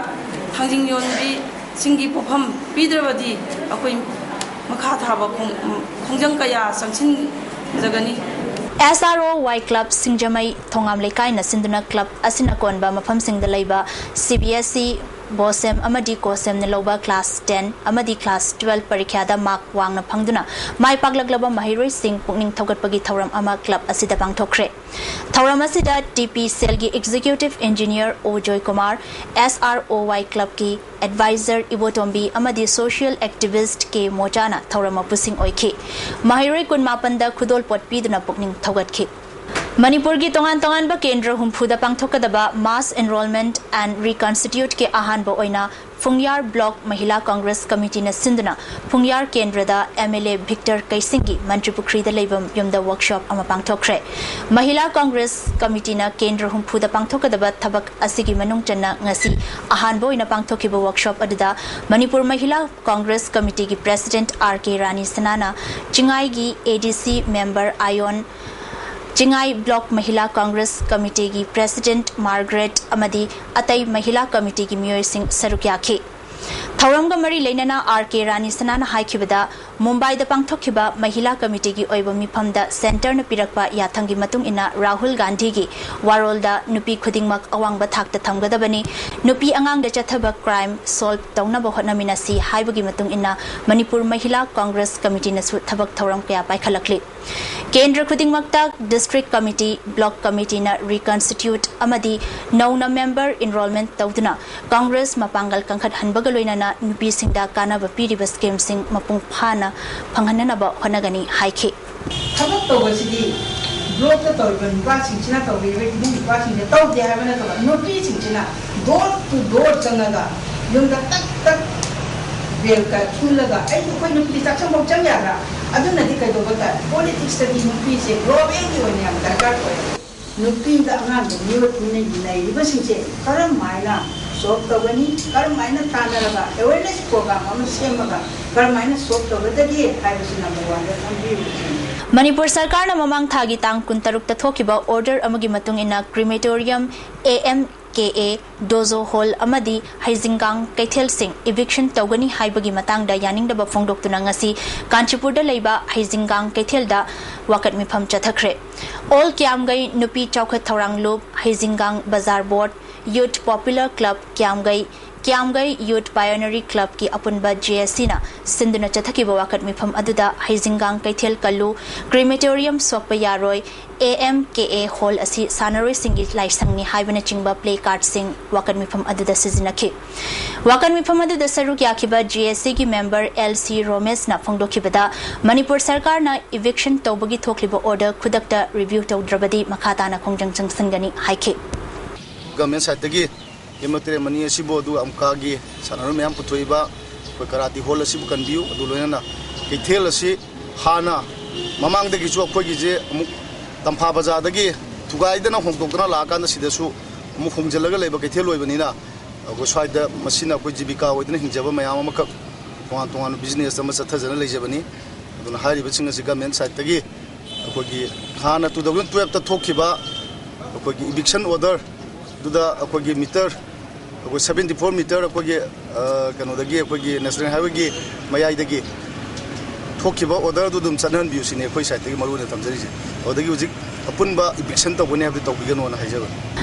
ꯊꯥꯡꯖꯤꯡ ꯌꯣꯟꯕꯤꯁꯤꯡꯒꯤ ꯄꯣꯠꯐꯝ ꯄꯤꯗ꯭ꯔꯕꯗꯤ ꯑꯩꯈꯣꯏ ꯃꯈꯥ ꯊꯥꯕ ꯈꯣꯡ-, ꯈꯣꯡꯖꯪ ꯀꯌꯥ ꯆꯪꯁꯤꯟꯖꯒꯅꯤ꯫ SROY Club ꯁꯤꯡꯖꯃꯩ ꯊꯣꯉꯥꯝ ꯂꯩꯀꯥꯏꯅ ꯁꯤꯟꯗꯨꯅ club ꯑꯁꯤꯅ ꯀꯣꯟꯕ ꯃꯐꯝꯁꯤꯡꯗ ꯂꯩꯕ CBSE ꯕꯣꯁꯦꯝ ꯑꯃꯗꯤ ꯀꯣꯁꯦꯝꯅ ꯂꯧꯕ class ten ꯑꯃꯗꯤ class twelve ꯄꯔꯤꯈ꯭ꯌꯥꯗ mark ꯋꯥꯡꯅ ꯐꯪꯗꯨꯅ ꯃꯥꯏ ꯄꯥꯛꯂꯛꯂꯕ ꯃꯍꯩꯔꯣꯏꯁꯤꯡ ꯄꯨꯛꯅꯤꯡ ꯊꯧꯒꯠꯄꯒꯤ ꯊꯧꯔꯝ ꯑꯃ club ꯑꯁꯤꯗ ꯄꯥꯡꯊꯣꯛꯈ꯭ꯔꯦ꯫ ꯊꯧꯔꯝ ꯑꯁꯤꯗ T P cell ꯒꯤ executive engineer O Joykumar, S R O Y club ꯀꯤ advisor ꯏꯕꯣꯇꯣꯝꯕꯤ ꯑꯃꯗꯤ social activist K ꯃꯣꯆꯥꯅ ꯊꯧꯔꯝ ꯃꯄꯨꯁꯤꯡ ꯑꯣꯏꯈꯤ꯫ ꯃꯍꯩꯔꯣꯏ ꯀꯨꯟꯃꯥꯄꯟꯗ ꯈꯨꯗꯣꯜꯄꯣꯠ ꯄꯤꯗꯨꯅ ꯄꯨꯛꯅꯤꯡ ꯊꯧꯒꯠꯈꯤ꯫ ꯃꯅꯤꯄꯨꯔꯒꯤ ꯇꯣꯉꯥꯟ ꯇꯣꯉꯥꯟꯕ ꯀꯦꯟꯗ꯭ꯔ ꯍꯨꯝꯐꯨꯗ ꯄꯥꯡꯊꯣꯛꯀꯗꯕ Mass Enrollment and Reconstitute ꯀꯤ ꯑꯍꯥꯟꯕ ꯑꯣꯏꯅ ꯐꯨꯡꯌꯥꯔ Block ꯃꯍꯤꯂꯥ Congress Committee ꯅ ꯁꯤꯟꯗꯨꯅ ꯐꯨꯡꯌꯥꯔ ꯀꯦꯟꯗ꯭ꯔꯗ M L A Victor ꯀꯩꯁꯤꯡꯒꯤ ꯃꯟꯇ꯭ꯔꯤꯄꯨꯈ꯭ꯔꯤꯗ ꯂꯩꯕ ꯌꯨꯝꯗ workshop ꯑꯃ ꯄꯥꯡꯊꯣꯛꯈ꯭ꯔꯦ꯫ ꯃꯍꯤꯂꯥ Congress Committee ꯅ ꯀꯦꯟꯗ꯭ꯔ ꯍꯨꯝꯐꯨꯗ ꯄꯥꯡꯊꯣꯛꯀꯗꯕ ꯊꯕꯛ ꯑꯁꯤꯒꯤ ꯃꯅꯨꯡ ꯆꯟꯅ ꯉꯁꯤ ꯑꯍꯥꯟꯕ ꯑꯣꯏꯅ ꯄꯥꯡꯊꯣꯛꯈꯤꯕ workshop ꯑꯗꯨꯗ ꯃꯅꯤꯄꯨꯔ ꯃꯍꯤꯂꯥ Congress Committee ꯒꯤ President R K Rani ꯁꯅꯥꯅ, ꯆꯤꯡꯉꯥꯏꯒꯤ A D C member ꯑꯥꯌꯣꯟ, Chingai Block ꯃꯍꯤꯂꯥ Congress Committee ꯒꯤ President Margaret ꯑꯃꯗꯤ ꯑꯇꯩ ꯃꯍꯤꯂꯥ committee ꯒꯤ ꯃꯤꯑꯣꯏꯁꯤꯡ ꯁꯔꯨꯛ ꯌꯥꯈꯤ꯫ ꯊꯧꯔꯝꯒ ꯃꯔꯤ ꯂꯩꯅꯅ R K ꯔꯥꯅꯤ ꯁꯅꯥꯅ ꯍꯥꯏꯈꯤꯕꯗ, ꯃꯨꯝꯕꯥꯏꯗ ꯄꯥꯡꯊꯣꯛꯈꯤꯕ ꯃꯍꯤꯂꯥ committee ꯒꯤ ꯑꯣꯏꯕ ꯃꯤꯐꯝꯗ centre ꯅ ꯄꯤꯔꯛꯄ ꯌꯥꯊꯪꯒꯤ ꯃꯇꯨꯡ ꯏꯟꯅ ꯔꯥꯍꯨꯜ ꯒꯥꯟꯙꯤꯒꯤ ꯋꯥꯔꯣꯜꯗ ꯅꯨꯄꯤ ꯈꯨꯗꯤꯡꯃꯛ ꯑꯋꯥꯡꯕ ꯊꯥꯛꯇ ꯊꯝꯒꯗꯕꯅꯤ, ꯅꯨꯄꯤ ꯑꯉꯥꯡꯗ ꯆꯠꯊꯕ crime solve ꯇꯧꯅꯕ ꯍꯣꯠꯅꯃꯤꯟꯅꯁꯤ ꯍꯥꯏꯕꯒꯤ ꯃꯇꯨꯡ ꯏꯟꯅ ꯃꯅꯤꯄꯨꯔ ꯃꯍꯤꯂꯥ Congress Committee ꯅꯁꯨ ꯊꯕꯛ ꯊꯧꯔꯝ ꯀꯌꯥ ꯄꯥꯏꯈꯠꯂꯛꯂꯤ꯫ ꯀꯦꯟꯗ꯭ꯔ ꯈꯨꯗꯤꯡꯃꯛꯇ district committee, block committee ꯅ reconstitute ꯑꯃꯗꯤ ꯅꯧꯅ member enrollment ꯇꯧꯗꯨꯅ Congress ꯃꯄꯥꯡꯒꯜ ꯀꯟꯈꯠꯍꯟꯕꯒ ꯂꯣꯏꯅꯅ ꯅꯨꯄꯤꯁꯤꯡꯗ ꯀꯥꯟꯅꯕ ꯄꯤꯔꯤꯕ scheme ꯁꯤꯡ ꯃꯄꯨꯡ ꯐꯥꯅ ꯐꯪꯍꯟꯅꯅꯕ ꯍꯣꯠꯅꯒꯅꯤ ꯍꯥꯏꯈꯤ꯫ ꯊꯕꯛ ꯇꯧꯕꯁꯤꯗꯤ block ꯇ ꯇꯧꯔꯤꯕ ꯅꯨꯄꯥꯁꯤꯡꯁꯤꯅ, ꯇꯧꯔꯤꯕ ꯏꯃꯨꯡ ꯅꯨꯄꯥꯁꯤꯡꯅ ꯇꯧꯗꯦ ꯍꯥꯏꯕ ꯅꯠꯇꯕ, ꯅꯨꯄꯤꯁꯤꯡꯁꯤꯅ door to door ꯆꯪꯉꯒ ꯌꯨꯝꯗ ꯇꯛ ꯇꯛ bell ꯀ ꯈꯨꯜꯂꯒ, "ꯑꯩ, ꯑꯩꯈꯣꯏ ꯅꯨꯄꯤꯗꯤ ꯆꯥꯛꯁꯪꯐꯥꯎ ꯆꯪ ꯌꯥꯗ꯭ꯔꯥ?" ꯑꯗꯨꯅꯗꯤ ꯀꯩꯗꯧꯕ ꯇꯥꯏ? Politics ꯇꯗꯤ ꯅꯨꯄꯤꯁꯦ global ꯒꯤ ꯑꯣꯏꯅ ꯌꯥꯝ ꯗꯔꯀꯥꯔ ꯑꯣꯏ꯫ ꯅꯨꯄꯤꯗ ꯑꯉꯥꯡꯗ ꯃꯤꯑꯣꯠ ꯃꯤꯅꯩ ꯂꯩꯔꯤꯕꯁꯤꯡꯁꯦ ꯀꯔꯝ ꯍꯥꯏꯅ solve ꯇꯧꯒꯅꯤ, ꯀꯔꯝ ꯍꯥꯏꯅ ꯇꯥꯟꯅꯔꯒ awareness program ꯑꯃ ꯁꯦꯝꯃꯒ ꯀꯔꯝ ꯍꯥꯏꯅ solve ꯇꯧꯒꯗꯒꯦ ꯍꯥꯏꯕꯁꯤ number one ꯗ ꯈꯪꯕꯤꯌꯨ꯫ ꯃꯅꯤꯄꯨꯔ ꯁꯔꯀꯥꯔꯅ ꯃꯃꯥꯡ ꯊꯥꯒꯤ ꯇꯥꯡ ꯀꯨꯟꯇꯔꯨꯛꯇ ꯊꯣꯛꯈꯤꯕ order ꯑꯃꯒꯤ ꯃꯇꯨꯡ ꯏꯟꯅ crematorium, A M K A, Dozo Hall ꯑꯃꯗꯤ ꯍꯩꯖꯤꯡꯒꯥꯡ ꯀꯩꯊꯦꯜꯁꯤꯡ eviction ꯇꯧꯒꯅꯤ ꯍꯥꯏꯕꯒꯤ ꯃꯇꯥꯡꯗ ꯌꯥꯅꯤꯡꯗꯕ ꯐꯣꯡꯗꯣꯛꯇꯨꯅ ꯉꯁꯤ ꯀꯥꯟꯆꯤꯄꯨꯔꯗ ꯂꯩꯕ ꯍꯩꯖꯤꯡꯒꯥꯡ ꯀꯩꯊꯦꯜꯗ ꯋꯥꯀꯠ ꯃꯤꯐꯝ ꯆꯠꯊꯈ꯭ꯔꯦ꯫ All ꯀ꯭ꯌꯥꯝꯒꯩ ꯅꯨꯄꯤ ꯆꯥꯎꯈꯠ ꯊꯧꯔꯥꯡ ꯂꯨꯞ, ꯍꯩꯖꯤꯡꯒꯥꯡ ꯕꯖꯥꯔ ꯕꯣꯔꯗ, Youth Popular Club ꯀ꯭ꯌꯥꯝꯒꯩ, ꯀ꯭ꯌꯥꯝꯒꯩ ꯌꯨꯠ ꯄꯥꯏꯑꯣꯅꯤꯌꯔ ꯀ꯭ꯂꯕꯀꯤ ꯑꯄꯨꯟꯕ ꯖꯦ ꯑꯦꯁ ꯁꯤꯅ ꯁꯤꯟꯗꯨꯅ ꯆꯠꯊꯈꯤꯕ ꯋꯥꯀꯠ ꯃꯤꯐꯝ ꯑꯗꯨꯗ ꯍꯩꯖꯤꯡꯒꯥꯡ ꯀꯩꯊꯦꯜ ꯀꯜꯂꯨ, ꯀ꯭ꯔꯤꯃꯦꯇꯣꯔꯤꯌꯝ ꯁꯣꯛꯄ ꯌꯥꯔꯣꯏ, A M K A hall ꯑꯁꯤ ꯁꯥꯟꯅꯔꯣꯏꯁꯤꯡꯒꯤ ꯂꯥꯏꯁꯪꯅꯤ ꯍꯥꯏꯕꯅꯆꯤꯡꯕ ꯄ꯭ꯂꯦ ꯀꯥꯔꯗꯁꯤꯡ ꯋꯥꯀꯠ ꯃꯤꯐꯝ ꯑꯗꯨꯗ ꯁꯤꯖꯤꯟꯅꯈꯤ꯫ ꯋꯥꯀꯠ ꯃꯤꯐꯝ ꯑꯗꯨꯗ ꯁꯔꯨꯛ ꯌꯥꯈꯤꯕ ꯖꯦ ꯑꯦꯁ ꯁꯤꯒꯤ ꯃꯦꯝꯕꯔ ꯑꯦꯜ ꯁꯤ ꯔꯣꯃꯦꯁꯅ ꯐꯣꯡꯗꯣꯛꯈꯤꯕꯗ, ꯃꯅꯤꯄꯨꯔ ꯁꯔꯀꯥꯔꯅ ꯏꯚꯤꯛꯁꯟ ꯇꯧꯕꯒꯤ ꯊꯣꯛꯂꯤꯕ ꯑꯣꯔꯗꯔ ꯈꯨꯗꯛꯇ ꯔꯤꯚ꯭ꯌꯨ ꯇꯧꯗ꯭ꯔꯕꯗꯤ ꯃꯈꯥ ꯇꯥꯅ ꯈꯣꯡꯖꯪ ꯆꯪꯁꯤꯟꯒꯅꯤ ꯍꯥꯏꯈꯤ꯫ ꯒꯚꯔꯟꯃꯦꯟꯠ ꯁꯥꯏꯠꯇꯒꯤ ꯀꯦꯃꯣꯇꯦꯔꯦꯃꯅꯤ ꯑꯁꯤꯕꯨ ꯑꯗꯨꯒ ꯑꯃꯨꯛꯀꯥꯒꯤ ꯁꯥꯟꯅꯔꯣꯏ ꯃꯌꯥꯝ ꯄꯨꯊꯣꯛꯏꯕ ꯑꯩꯈꯣꯏ ꯀꯔꯥꯇꯤ ꯍꯣꯜ ꯑꯁꯤꯕꯨ ꯀꯟꯕꯤꯌꯨ꯫ ꯑꯗꯨ ꯂꯣꯏꯅꯅ ꯀꯩꯊꯦꯜ ꯑꯁꯤ ꯍꯥꯟꯅ ꯃꯃꯥꯡꯗꯒꯤꯁꯨ ꯑꯩꯈꯣꯏꯒꯤꯁꯦ ꯑꯃꯨꯛ ꯇꯝꯐꯥ ꯕꯖꯥꯔꯗꯒꯤ ꯊꯨꯒꯥꯏꯗꯅ ꯍꯣꯡꯗꯣꯛꯇꯅ ꯂꯥꯛꯑꯀꯥꯟꯗ ꯁꯤꯗꯁꯨ ꯑꯃꯨꯛ ꯍꯣꯡꯖꯤꯜꯂꯒ ꯂꯩꯕ ꯀꯩꯊꯦꯜ ꯑꯣꯏꯕꯅꯤꯅ ꯑꯩꯈꯣꯏ ꯁ꯭ꯋꯥꯏꯗ ꯃꯁꯤꯅ ꯑꯩꯈꯣꯏ ꯖꯤꯕꯤꯀꯥ ꯑꯣꯏꯗꯅ ꯍꯤꯡꯖꯕ ꯃꯌꯥꯝ ꯑꯃꯈꯛ ꯇꯣꯉꯥꯟ ꯇꯣꯉꯥꯟꯕ ꯕꯤꯖꯤꯅꯦꯁ ꯑꯃ ꯆꯠꯊꯖꯅ ꯂꯩꯖꯕꯅꯤ꯫ ꯑꯗꯨꯅ ꯍꯥꯏꯔꯤꯕꯁꯤꯡ ꯑꯁꯤ ꯒꯚꯔꯟꯃꯦꯟꯠ ꯁꯥꯏꯠꯇꯒꯤ ꯑꯩꯈꯣꯏꯒꯤ ꯍꯥꯟꯅ ꯇꯨ ꯊꯥꯎꯖꯟ ꯇꯨꯋꯦꯜꯐꯇ ꯊꯣꯛꯈꯤꯕ ꯑꯩꯈꯣꯏꯒꯤ ꯏꯚꯤꯛꯁꯟ ꯑꯣꯔꯗꯔ ꯑꯗꯨꯗ ꯑꯩꯈꯣꯏꯒꯤ ꯃꯤꯇꯔ ꯑꯩꯈꯣꯏ ꯁꯚꯦꯟꯇꯤ ꯐꯣꯔ ꯃꯤꯇꯔ ꯑꯩꯈꯣꯏꯒꯤ ꯀꯩꯅꯣꯗꯒꯤ ꯑꯩꯈꯣꯏꯒꯤ ꯅꯦꯁꯅꯦꯜ ꯍꯥꯏꯋꯦꯒꯤ ꯃꯌꯥꯏꯗꯒꯤ ꯊꯣꯛꯈꯤꯕ ꯑꯣꯔꯗꯔꯗꯨ ꯑꯗꯨꯝ ꯆꯠꯅꯍꯟꯕꯤꯌꯨ ꯁꯤꯅꯤ ꯑꯩꯈꯣꯏ ꯁꯥꯏꯠꯇꯒꯤ ꯃꯔꯨ ꯑꯣꯏꯅ ꯊꯝꯖꯔꯤꯁꯦ꯫ ꯑꯗꯨꯗꯒꯤ ꯍꯧꯖꯤꯛ ꯑꯄꯨꯟꯕ ꯏꯚꯤꯛꯁꯟ ꯇꯧꯒꯅꯤ ꯍꯥꯏꯕꯗꯨ ꯇꯧꯕꯤꯒꯅꯣꯅ ꯍꯥꯏꯖꯕꯅꯤ꯫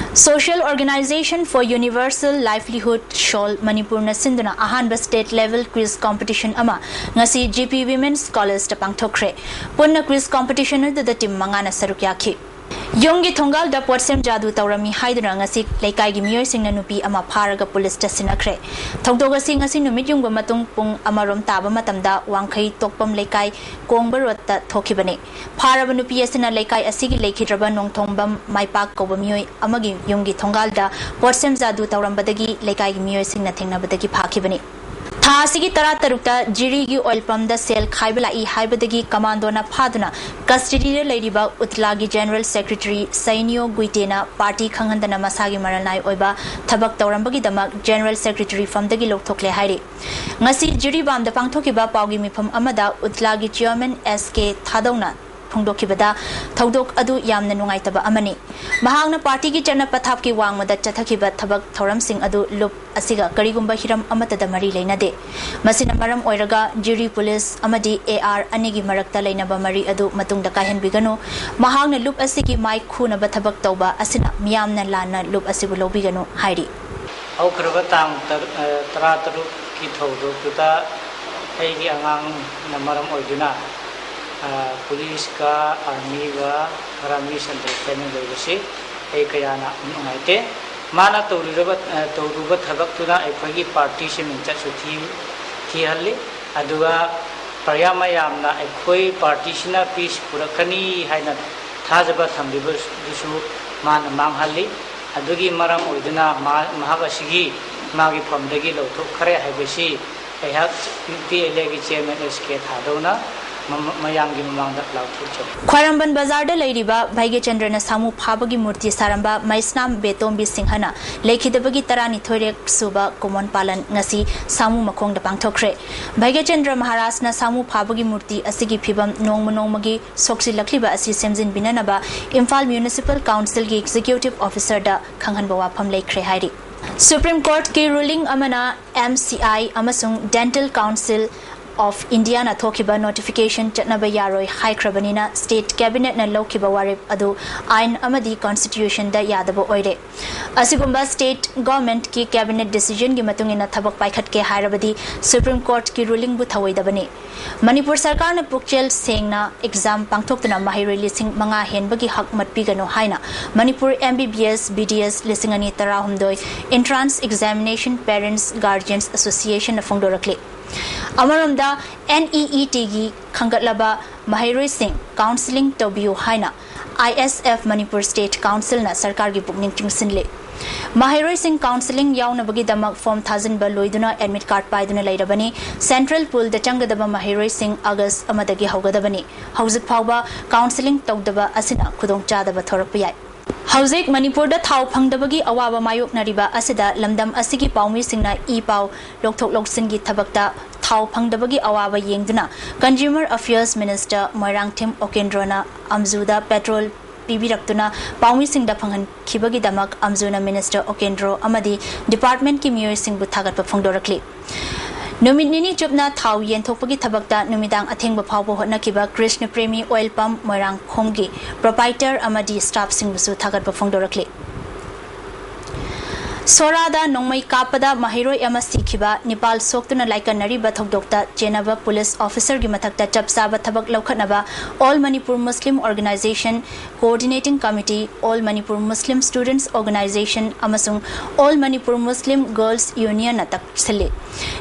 Social Organisation for Universal Livelihood, SOUL, ꯃꯅꯤꯄꯨꯔꯅ ꯁꯤꯟꯗꯨꯅ ꯑꯍꯥꯟꯕ ꯁ꯭ꯇꯦꯠ ꯂꯦꯚꯦꯜ ꯀ꯭ꯋꯤꯖ ꯀꯣꯝꯄꯤꯇꯤꯁꯟ ꯑꯃ ꯉꯁꯤ ꯖꯤ ꯄꯤ ꯋꯤꯃꯦꯟꯁ ꯀꯣꯂꯦꯖꯇ ꯄꯥꯡꯊꯣꯛꯈ꯭ꯔꯦ꯫ ꯄꯨꯟꯅ ꯀ꯭ꯋꯤꯖ ꯀꯣꯝꯄꯤꯇꯤꯁꯟ ꯑꯗꯨꯗ ꯇꯤꯝ ꯃꯉꯥꯅ ꯁꯔꯨꯛ ꯌꯥꯈꯤ꯫ ꯌꯨꯝꯒꯤ ꯊꯣꯡꯒꯥꯜꯗ ꯄꯣꯠꯁꯦꯝ ꯖꯥꯗꯨ ꯇꯧꯔꯝꯃꯤ ꯍꯥꯏꯗꯨꯅ ꯉꯁꯤ ꯂꯩꯀꯥꯏꯒꯤ ꯃꯤꯑꯣꯏꯁꯤꯡꯅ ꯅꯨꯄꯤ ꯑꯃ ꯐꯥꯔꯒ ꯄꯨꯂꯤꯁꯇ ꯁꯤꯟꯅꯈ꯭ꯔꯦ꯫ ꯊꯧꯗꯣꯛ ꯑꯁꯤ ꯉꯁꯤ ꯅꯨꯃꯤꯠ ꯌꯨꯡꯕ ꯃꯇꯨꯡ ꯄꯨꯡ ꯑꯃꯔꯣꯝ ꯇꯥꯕ ꯃꯇꯝꯗ ꯋꯥꯡꯈꯩ ꯇꯣꯛꯄꯝ ꯂꯩꯀꯥꯏ ꯀꯣꯡꯕ ꯔꯣꯗꯇ ꯊꯣꯛꯈꯤꯕꯅꯤ꯫ ꯐꯥꯔꯕ ꯅꯨꯄꯤ ꯑꯁꯤꯅ ꯂꯩꯀꯥꯏ ꯑꯁꯤꯒꯤ ꯂꯩꯈꯤꯗ꯭ꯔꯕ ꯅꯣꯡꯊꯣꯡꯕꯝ ꯃꯥꯏꯄꯥꯛ ꯀꯧꯕ ꯃꯤꯑꯣꯏ ꯑꯃꯒꯤ ꯌꯨꯝꯒꯤ ꯊꯣꯡꯒꯥꯜꯗ ꯄꯣꯠꯁꯦꯝ ꯖꯥꯗꯨ ꯇꯧꯔꯝꯕꯗꯒꯤ ꯂꯩꯀꯥꯏꯒꯤ ꯃꯤꯑꯣꯏꯁꯤꯡꯅ ꯊꯦꯡꯅꯕꯗꯒꯤ ꯐꯥꯈꯤꯕꯅꯤ꯫ ꯊꯥ ꯑꯁꯤꯒꯤ ꯇꯔꯥꯇꯔꯨꯛꯇ ꯖꯤꯔꯤꯒꯤ ꯑꯣꯏꯜ ꯄꯝꯗ ꯁꯦꯜ ꯈꯥꯏꯕ ꯂꯥꯛꯏ ꯍꯥꯏꯕꯗꯒꯤ ꯀꯃꯥꯟꯗꯣꯅ ꯐꯥꯗꯨꯅ ꯀꯁꯇꯗꯤꯗ ꯂꯩꯔꯤꯕ ꯎꯠꯂꯥꯒꯤ ꯖꯦꯅꯔꯦꯜ ꯁꯦꯀ꯭ꯔꯦꯇꯔꯤ ꯁꯩꯅꯤꯌꯣ ꯒꯨꯏꯇꯦꯅ ꯄꯥꯔꯇꯤ ꯈꯪꯍꯟꯗꯅ ꯃꯁꯥꯒꯤ ꯃꯔꯜ ꯅꯥꯏ ꯑꯣꯏꯕ ꯊꯕꯛ ꯇꯧꯔꯝꯕꯒꯤꯗꯃꯛ ꯖꯦꯅꯔꯦꯜ ꯁꯦꯀ꯭ꯔꯦꯇꯔꯤ ꯐꯝꯗꯒꯤ ꯂꯧꯊꯣꯛꯂꯦ ꯍꯥꯏꯔꯤ꯫ ꯉꯁꯤ ꯖꯤꯔꯤꯕꯥꯝꯗ ꯄꯥꯡꯊꯣꯛꯈꯤꯕ ꯄꯥꯎꯒꯤ ꯃꯤꯐꯝ ꯑꯃꯗ ꯎꯠꯂꯥꯒꯤ ꯆꯤꯌꯔꯃꯦꯟ ꯑꯦꯁ ꯀꯦ ꯊꯥꯗꯧꯅ ꯐꯣꯡꯗꯣꯛꯈꯤꯕꯗ, ꯊꯧꯗꯣꯛ ꯑꯗꯨ ꯌꯥꯝꯅ ꯅꯨꯡꯉꯥꯏꯇꯕ ꯑꯃꯅꯤ꯫ ꯃꯍꯥꯛꯅ ꯄꯥꯔꯇꯤꯒꯤ ꯆꯠꯅ ꯄꯊꯥꯞꯀꯤ ꯋꯥꯡꯃꯗ ꯆꯠꯊꯈꯤꯕ ꯊꯕꯛ ꯊꯧꯔꯝꯁꯤꯡ ꯑꯗꯨ ꯂꯨꯞ ꯑꯁꯤꯒ ꯀꯔꯤꯒꯨꯝꯕ ꯍꯤꯔꯝ ꯑꯃꯠꯇꯗ ꯃꯔꯤ ꯂꯩꯅꯗꯦ꯫ ꯃꯁꯤꯅ ꯃꯔꯝ ꯑꯣꯏꯔꯒ ꯖꯤꯔꯤ ꯄꯨꯂꯤꯁ ꯑꯃꯗꯤ ꯑꯦ ꯑꯥꯔ ꯑꯅꯤꯒꯤ ꯃꯔꯛꯇ ꯂꯩꯅꯕ ꯃꯔꯤ ꯑꯗꯨ ꯃꯇꯨꯡꯗ ꯀꯥꯏꯍꯟꯕꯤꯒꯅꯨ꯫ ꯃꯍꯥꯛꯅ ꯂꯨꯞ ꯑꯁꯤꯒꯤ ꯃꯥꯏ ꯈꯨꯅꯕ ꯊꯕꯛ ꯇꯧꯕ ꯑꯁꯤꯅ ꯃꯤꯌꯥꯝꯅ ꯂꯥꯟꯅ ꯂꯨꯞ ꯑꯁꯤꯕꯨ ꯂꯧꯕꯤꯒꯅꯨ ꯍꯥꯏꯔꯤ꯫ ꯍꯧꯈ꯭ꯔꯕ ꯇꯥꯡ ꯇꯔꯥ ꯇꯔꯨꯛꯀꯤ ꯊꯧꯗꯣꯛꯇꯨꯗ ꯑꯩꯒꯤ ꯑꯉꯥꯡꯅ ꯃꯔꯝ ꯑꯣꯏꯗꯨꯅ ꯄꯨꯂꯤꯁꯀ ꯑꯥꯔꯃꯤꯒ ꯈꯔ ꯃꯤꯁꯑꯟꯗꯔꯁꯇꯦꯟꯗꯤꯡ ꯂꯩꯕꯁꯤ ꯑꯩ ꯀꯌꯥꯅ ꯅꯨꯡꯉꯥꯏꯇꯦ꯫ ꯃꯥꯅ ꯇꯧꯔꯤꯕ ꯇꯧꯔꯨꯕ ꯊꯕꯛꯇꯨꯅ ꯑꯩꯈꯣꯏꯒꯤ ꯄꯥꯔꯇꯤꯁꯤ ꯃꯤꯡꯆꯠꯁꯨ ꯊꯤ ꯊꯤꯍꯜꯂꯤ꯫ ꯑꯗꯨꯒ ꯄ꯭ꯔꯖꯥ ꯃꯌꯥꯝꯅ ꯑꯩꯈꯣꯏ ꯄꯥꯔꯇꯤꯁꯤꯅ ꯄꯤꯁ ꯄꯨꯔꯛꯀꯅꯤ ꯍꯥꯏꯅ ꯊꯥꯖꯕ ꯊꯝꯕꯤꯕꯗꯨꯁꯨ ꯃꯥꯅ ꯃꯥꯡꯍꯜꯂꯤ꯫ ꯑꯗꯨꯒꯤ ꯃꯔꯝ ꯑꯣꯏꯗꯨꯅ ꯃꯍꯥꯛ ꯑꯁꯤꯒꯤ ꯃꯥꯒꯤ ꯐꯝꯗꯒꯤ ꯂꯧꯊꯣꯛꯈ꯭ꯔꯦ ꯍꯥꯏꯕꯁꯤ ꯑꯩꯍꯥꯛ ꯌꯨ ꯄꯤ ꯑꯦꯜ ꯑꯦꯒꯤ ꯆꯤꯌꯔꯃꯦꯟ ꯑꯦꯁ ꯀꯦ ꯊꯥꯗꯧꯅ ꯃꯌꯥꯝꯒꯤ ꯃꯃꯥꯡꯗ ꯂꯥꯎꯊꯣꯛꯆꯔꯤ꯫ ꯈ꯭ꯋꯥꯏꯔꯝꯕꯟ ꯕꯖꯥꯔꯗ ꯂꯩꯔꯤꯕ ꯚꯩꯒ꯭ꯌꯆꯟꯗ꯭ꯔꯅ ꯁꯥꯃꯨ ꯐꯥꯕꯒꯤ ꯃꯨꯔꯇꯤ ꯁꯥꯔꯝꯕ ꯃꯩꯁꯅꯥꯝ ꯕꯦꯇꯣꯝꯕꯤ ꯁꯤꯡꯍꯅ ꯂꯩꯈꯤꯗꯕꯒꯤ ꯇꯔꯥꯅꯤꯊꯣꯏꯔꯦꯛ ꯁꯨꯕ ꯀꯨꯃꯣꯟ ꯄꯥꯂꯟ ꯉꯁꯤ ꯁꯥꯃꯨ ꯃꯈꯣꯡꯗ ꯄꯥꯡꯊꯣꯛꯈ꯭ꯔꯦ꯫ ꯚꯩꯒ꯭ꯌꯆꯟꯗ꯭ꯔ ꯃꯍꯥꯔꯥꯖꯅ ꯁꯥꯃꯨ ꯐꯥꯕꯒꯤ ꯃꯨꯔꯇꯤ ꯑꯁꯤꯒꯤ ꯐꯤꯕꯝ ꯅꯣꯡꯃ ꯅꯣꯡꯃꯒꯤ ꯁꯣꯛꯆꯤꯜꯂꯛꯂꯤꯕ ꯑꯁꯤ ꯁꯦꯝꯖꯤꯟꯕꯤꯅꯅꯕ ꯏꯝꯐꯥꯜ ꯃ꯭ꯌꯨꯅꯤꯁꯤꯄꯥꯜ ꯀꯥꯎꯟꯁꯤꯜꯒꯤ ꯑꯦꯛꯖꯤꯀ꯭ꯌꯨꯇꯤꯚ ꯑꯣꯐꯤꯁꯔꯗ ꯈꯪꯍꯟꯕ ꯋꯥꯐꯝ ꯂꯩꯈ꯭ꯔꯦ ꯍꯥꯏꯔꯤ꯫ ꯁꯨꯄ꯭ꯔꯤꯝ ꯀꯣꯔꯠꯀꯤ ꯔꯨꯂꯤꯡ ꯑꯃꯅ ꯑꯦꯝ ꯁꯤ ꯑꯥꯏ ꯑꯃꯁꯨꯡ ꯗꯦꯟꯇꯦꯜ ꯀꯥꯎꯟꯁꯤꯜ ꯑꯣꯐ ꯏꯟꯗꯤꯌꯥꯅ ꯊꯣꯛꯈꯤꯕ ꯅꯣꯇꯤꯐꯤꯀꯦꯁꯟ ꯆꯠꯅꯕ ꯌꯥꯔꯣꯏ ꯍꯥꯏꯈ꯭ꯔꯕꯅꯤꯅ ꯁ꯭ꯇꯦꯠ ꯀꯦꯕꯤꯅꯦꯠꯅ ꯂꯧꯈꯤꯕ ꯋꯥꯔꯦꯞ ꯑꯗꯨ ꯑꯥꯏꯟ ꯑꯃꯗꯤ ꯀꯣꯟꯁꯇꯤꯇ꯭ꯌꯨꯁꯟꯗ ꯌꯥꯗꯕ ꯑꯣꯏꯔꯦ꯫ ꯑꯁꯤꯒꯨꯝꯕ ꯁ꯭ꯇꯦꯠ ꯒꯣꯔꯃꯦꯟꯠꯀꯤ ꯀꯦꯕꯤꯅꯦꯠ ꯗꯤꯁꯤꯖꯟꯒꯤ ꯃꯇꯨꯡ ꯏꯟꯅ ꯊꯕꯛ ꯄꯥꯏꯈꯠꯀꯦ ꯍꯥꯏꯔꯕꯗꯤ ꯁꯨꯄ꯭ꯔꯤꯝ ꯀꯣꯔꯠꯀꯤ ꯔꯨꯂꯤꯡꯕꯨ ꯊꯧꯑꯣꯏꯗꯕꯅꯤ꯫ ꯃꯅꯤꯄꯨꯔ ꯁꯔꯀꯥꯔꯅ ꯄꯨꯛꯆꯦꯜ ꯁꯦꯡꯅ ꯑꯦꯛꯖꯥꯝ ꯄꯥꯡꯊꯣꯛꯇꯨꯅ ꯃꯍꯩꯔꯣꯏ ꯂꯤꯁꯤꯡ ꯃꯉꯥ ꯍꯦꯟꯕꯒꯤ ꯍꯛ ꯃꯠꯄꯤꯒꯅꯨ ꯍꯥꯏꯅ ꯃꯅꯤꯄꯨꯔ ꯑꯦꯝ ꯕꯤ ꯕꯤ ꯑꯦꯁ, ꯕꯤ ꯗꯤ ꯑꯦꯁ ꯂꯤꯁꯤꯡ ꯑꯅꯤ ꯇꯔꯥꯍꯨꯝꯗꯣꯏ Entrance Examination Parents Guardians Associationꯅ ꯐꯣꯡꯗꯣꯔꯛꯂꯤ꯫ ꯑꯃꯔꯣꯝꯗ ꯑꯦꯟ ꯏ ꯏ ꯇꯤꯒꯤ ꯈꯟꯒꯠꯂꯕ ꯃꯍꯩꯔꯣꯏꯁꯤꯡ ꯀꯥꯎꯟꯁꯤꯂꯤꯡ ꯇꯧꯕꯤꯌꯨ ꯍꯥꯏꯅ ꯑꯥꯏ ꯑꯦꯁ ꯑꯦꯐ ꯃꯅꯤꯄꯨꯔ ꯁ꯭ꯇꯦꯠ ꯀꯥꯎꯟꯁꯤꯜꯅ ꯁꯔꯀꯥꯔꯒꯤ ꯄꯨꯛꯅꯤꯡ ꯆꯤꯡꯁꯤꯜꯂꯤ꯫ ꯃꯍꯩꯔꯣꯏꯁꯤꯡ ꯀꯥꯎꯟꯁꯤꯂꯤꯡ ꯌꯥꯎꯅꯕꯒꯤꯗꯃꯛ ꯐꯣꯔꯝ ꯊꯥꯖꯤꯟꯕ ꯂꯣꯏꯗꯨꯅ ꯑꯦꯗꯃꯤꯠ ꯀꯥꯔꯗ ꯄꯥꯏꯗꯨꯅ ꯂꯩꯔꯕꯅꯤ꯫ ꯁꯦꯟꯇ꯭ꯔꯦꯜ ꯄꯨꯜꯗ ꯆꯪꯒꯗꯕ ꯃꯍꯩꯔꯣꯏꯁꯤꯡ ꯑꯥꯒꯁ ꯑꯃꯗꯒꯤ ꯍꯧꯒꯗꯕꯅꯤ꯫ ꯍꯧꯖꯤꯛ ꯐꯥꯎꯕ ꯀꯥꯎꯟꯁꯤꯂꯤꯡ ꯇꯧꯗꯕ ꯑꯁꯤꯅ ꯈꯨꯗꯣꯡꯆꯥꯗꯕ ꯊꯣꯔꯛꯄ ꯌꯥꯏ꯫ ꯍꯧꯖꯤꯛ ꯃꯅꯤꯄꯨꯔꯗ ꯊꯥꯎ ꯐꯪꯗꯕꯒꯤ ꯑꯋꯥꯕ ꯃꯥꯌꯣꯛꯅꯔꯤꯕ ꯑꯁꯤꯗ ꯂꯝꯗꯝ ꯑꯁꯤꯒꯤ ꯄꯥꯎꯃꯤꯁꯤꯡꯅ ꯏ ꯄꯥꯎ ꯂꯧꯊꯣꯛ ꯂꯧꯁꯤꯟꯒꯤ ꯊꯕꯛꯇ ꯊꯥꯎ ꯐꯪꯗꯕꯒꯤ ꯑꯋꯥꯕ ꯌꯦꯡꯗꯨꯅ Consumer Affairs Minister ꯃꯣꯏꯔꯥꯡꯊꯦꯝ ꯑꯣꯀꯦꯟꯗ꯭ꯔꯣꯅ ꯑꯝꯖꯨꯗ ꯄꯦꯇ꯭ꯔꯣꯜ ꯄꯤꯕꯤꯔꯛꯇꯨꯅ ꯄꯥꯎꯃꯤꯁꯤꯡꯗ ꯐꯪꯍꯟꯈꯤꯕꯒꯤꯗꯃꯛ ꯑꯝꯖꯨꯅ ꯃꯤꯅꯤꯁꯇꯔ ꯑꯣꯀꯦꯟꯗ꯭ꯔꯣ ꯑꯃꯗꯤ ꯗꯤꯄꯥꯔꯠꯃꯦꯟꯠꯀꯤ ꯃꯤꯑꯣꯏꯁꯤꯡꯕꯨ ꯊꯥꯒꯠꯄ ꯐꯣꯡꯗꯣꯔꯛꯂꯤ꯫ ꯅꯨꯃꯤꯠ ꯅꯤꯅꯤ ꯆꯨꯞꯅ ꯊꯥꯎ ꯌꯦꯟꯊꯣꯛꯄꯒꯤ ꯊꯕꯛꯇ ꯅꯨꯃꯤꯗꯥꯡ ꯑꯊꯦꯡꯕ ꯐꯥꯎꯕ ꯍꯣꯠꯅꯈꯤꯕ Krishna Premi oil pump ꯃꯣꯏꯔꯥꯡꯈꯣꯝꯒꯤ proprietor ꯑꯃꯗꯤ ꯁ꯭ꯇꯥꯐꯁꯤꯡꯕꯨꯁꯨ ꯊꯥꯒꯠꯄ ꯐꯣꯡꯗꯣꯔꯛꯂꯤ꯫ ꯁꯣꯔꯥꯗ ꯅꯣꯡꯃꯩ ꯀꯥꯞꯄꯗ ꯃꯍꯩꯔꯣꯏ ꯑꯃ ꯁꯤꯈꯤꯕ, ꯅꯤꯄꯥꯜ ꯁꯣꯛꯇꯨꯅ ꯂꯥꯏꯀꯠꯅꯔꯤꯕ ꯊꯧꯗꯣꯛꯇ ꯆꯦꯟꯅꯕ ꯄꯨꯂꯤꯁ ꯑꯣꯐꯤꯁꯔꯒꯤ ꯃꯊꯛꯇ ꯆꯞ ꯆꯥꯕ ꯊꯕꯛ ꯂꯧꯈꯠꯅꯕ All Manipur Muslim Organization Coordinating Committee, All Manipur Muslim Students Organization ꯑꯃꯁꯨꯡ All Manipur Muslim Girls Unionꯅ ꯇꯛꯁꯤꯜꯂꯤ꯫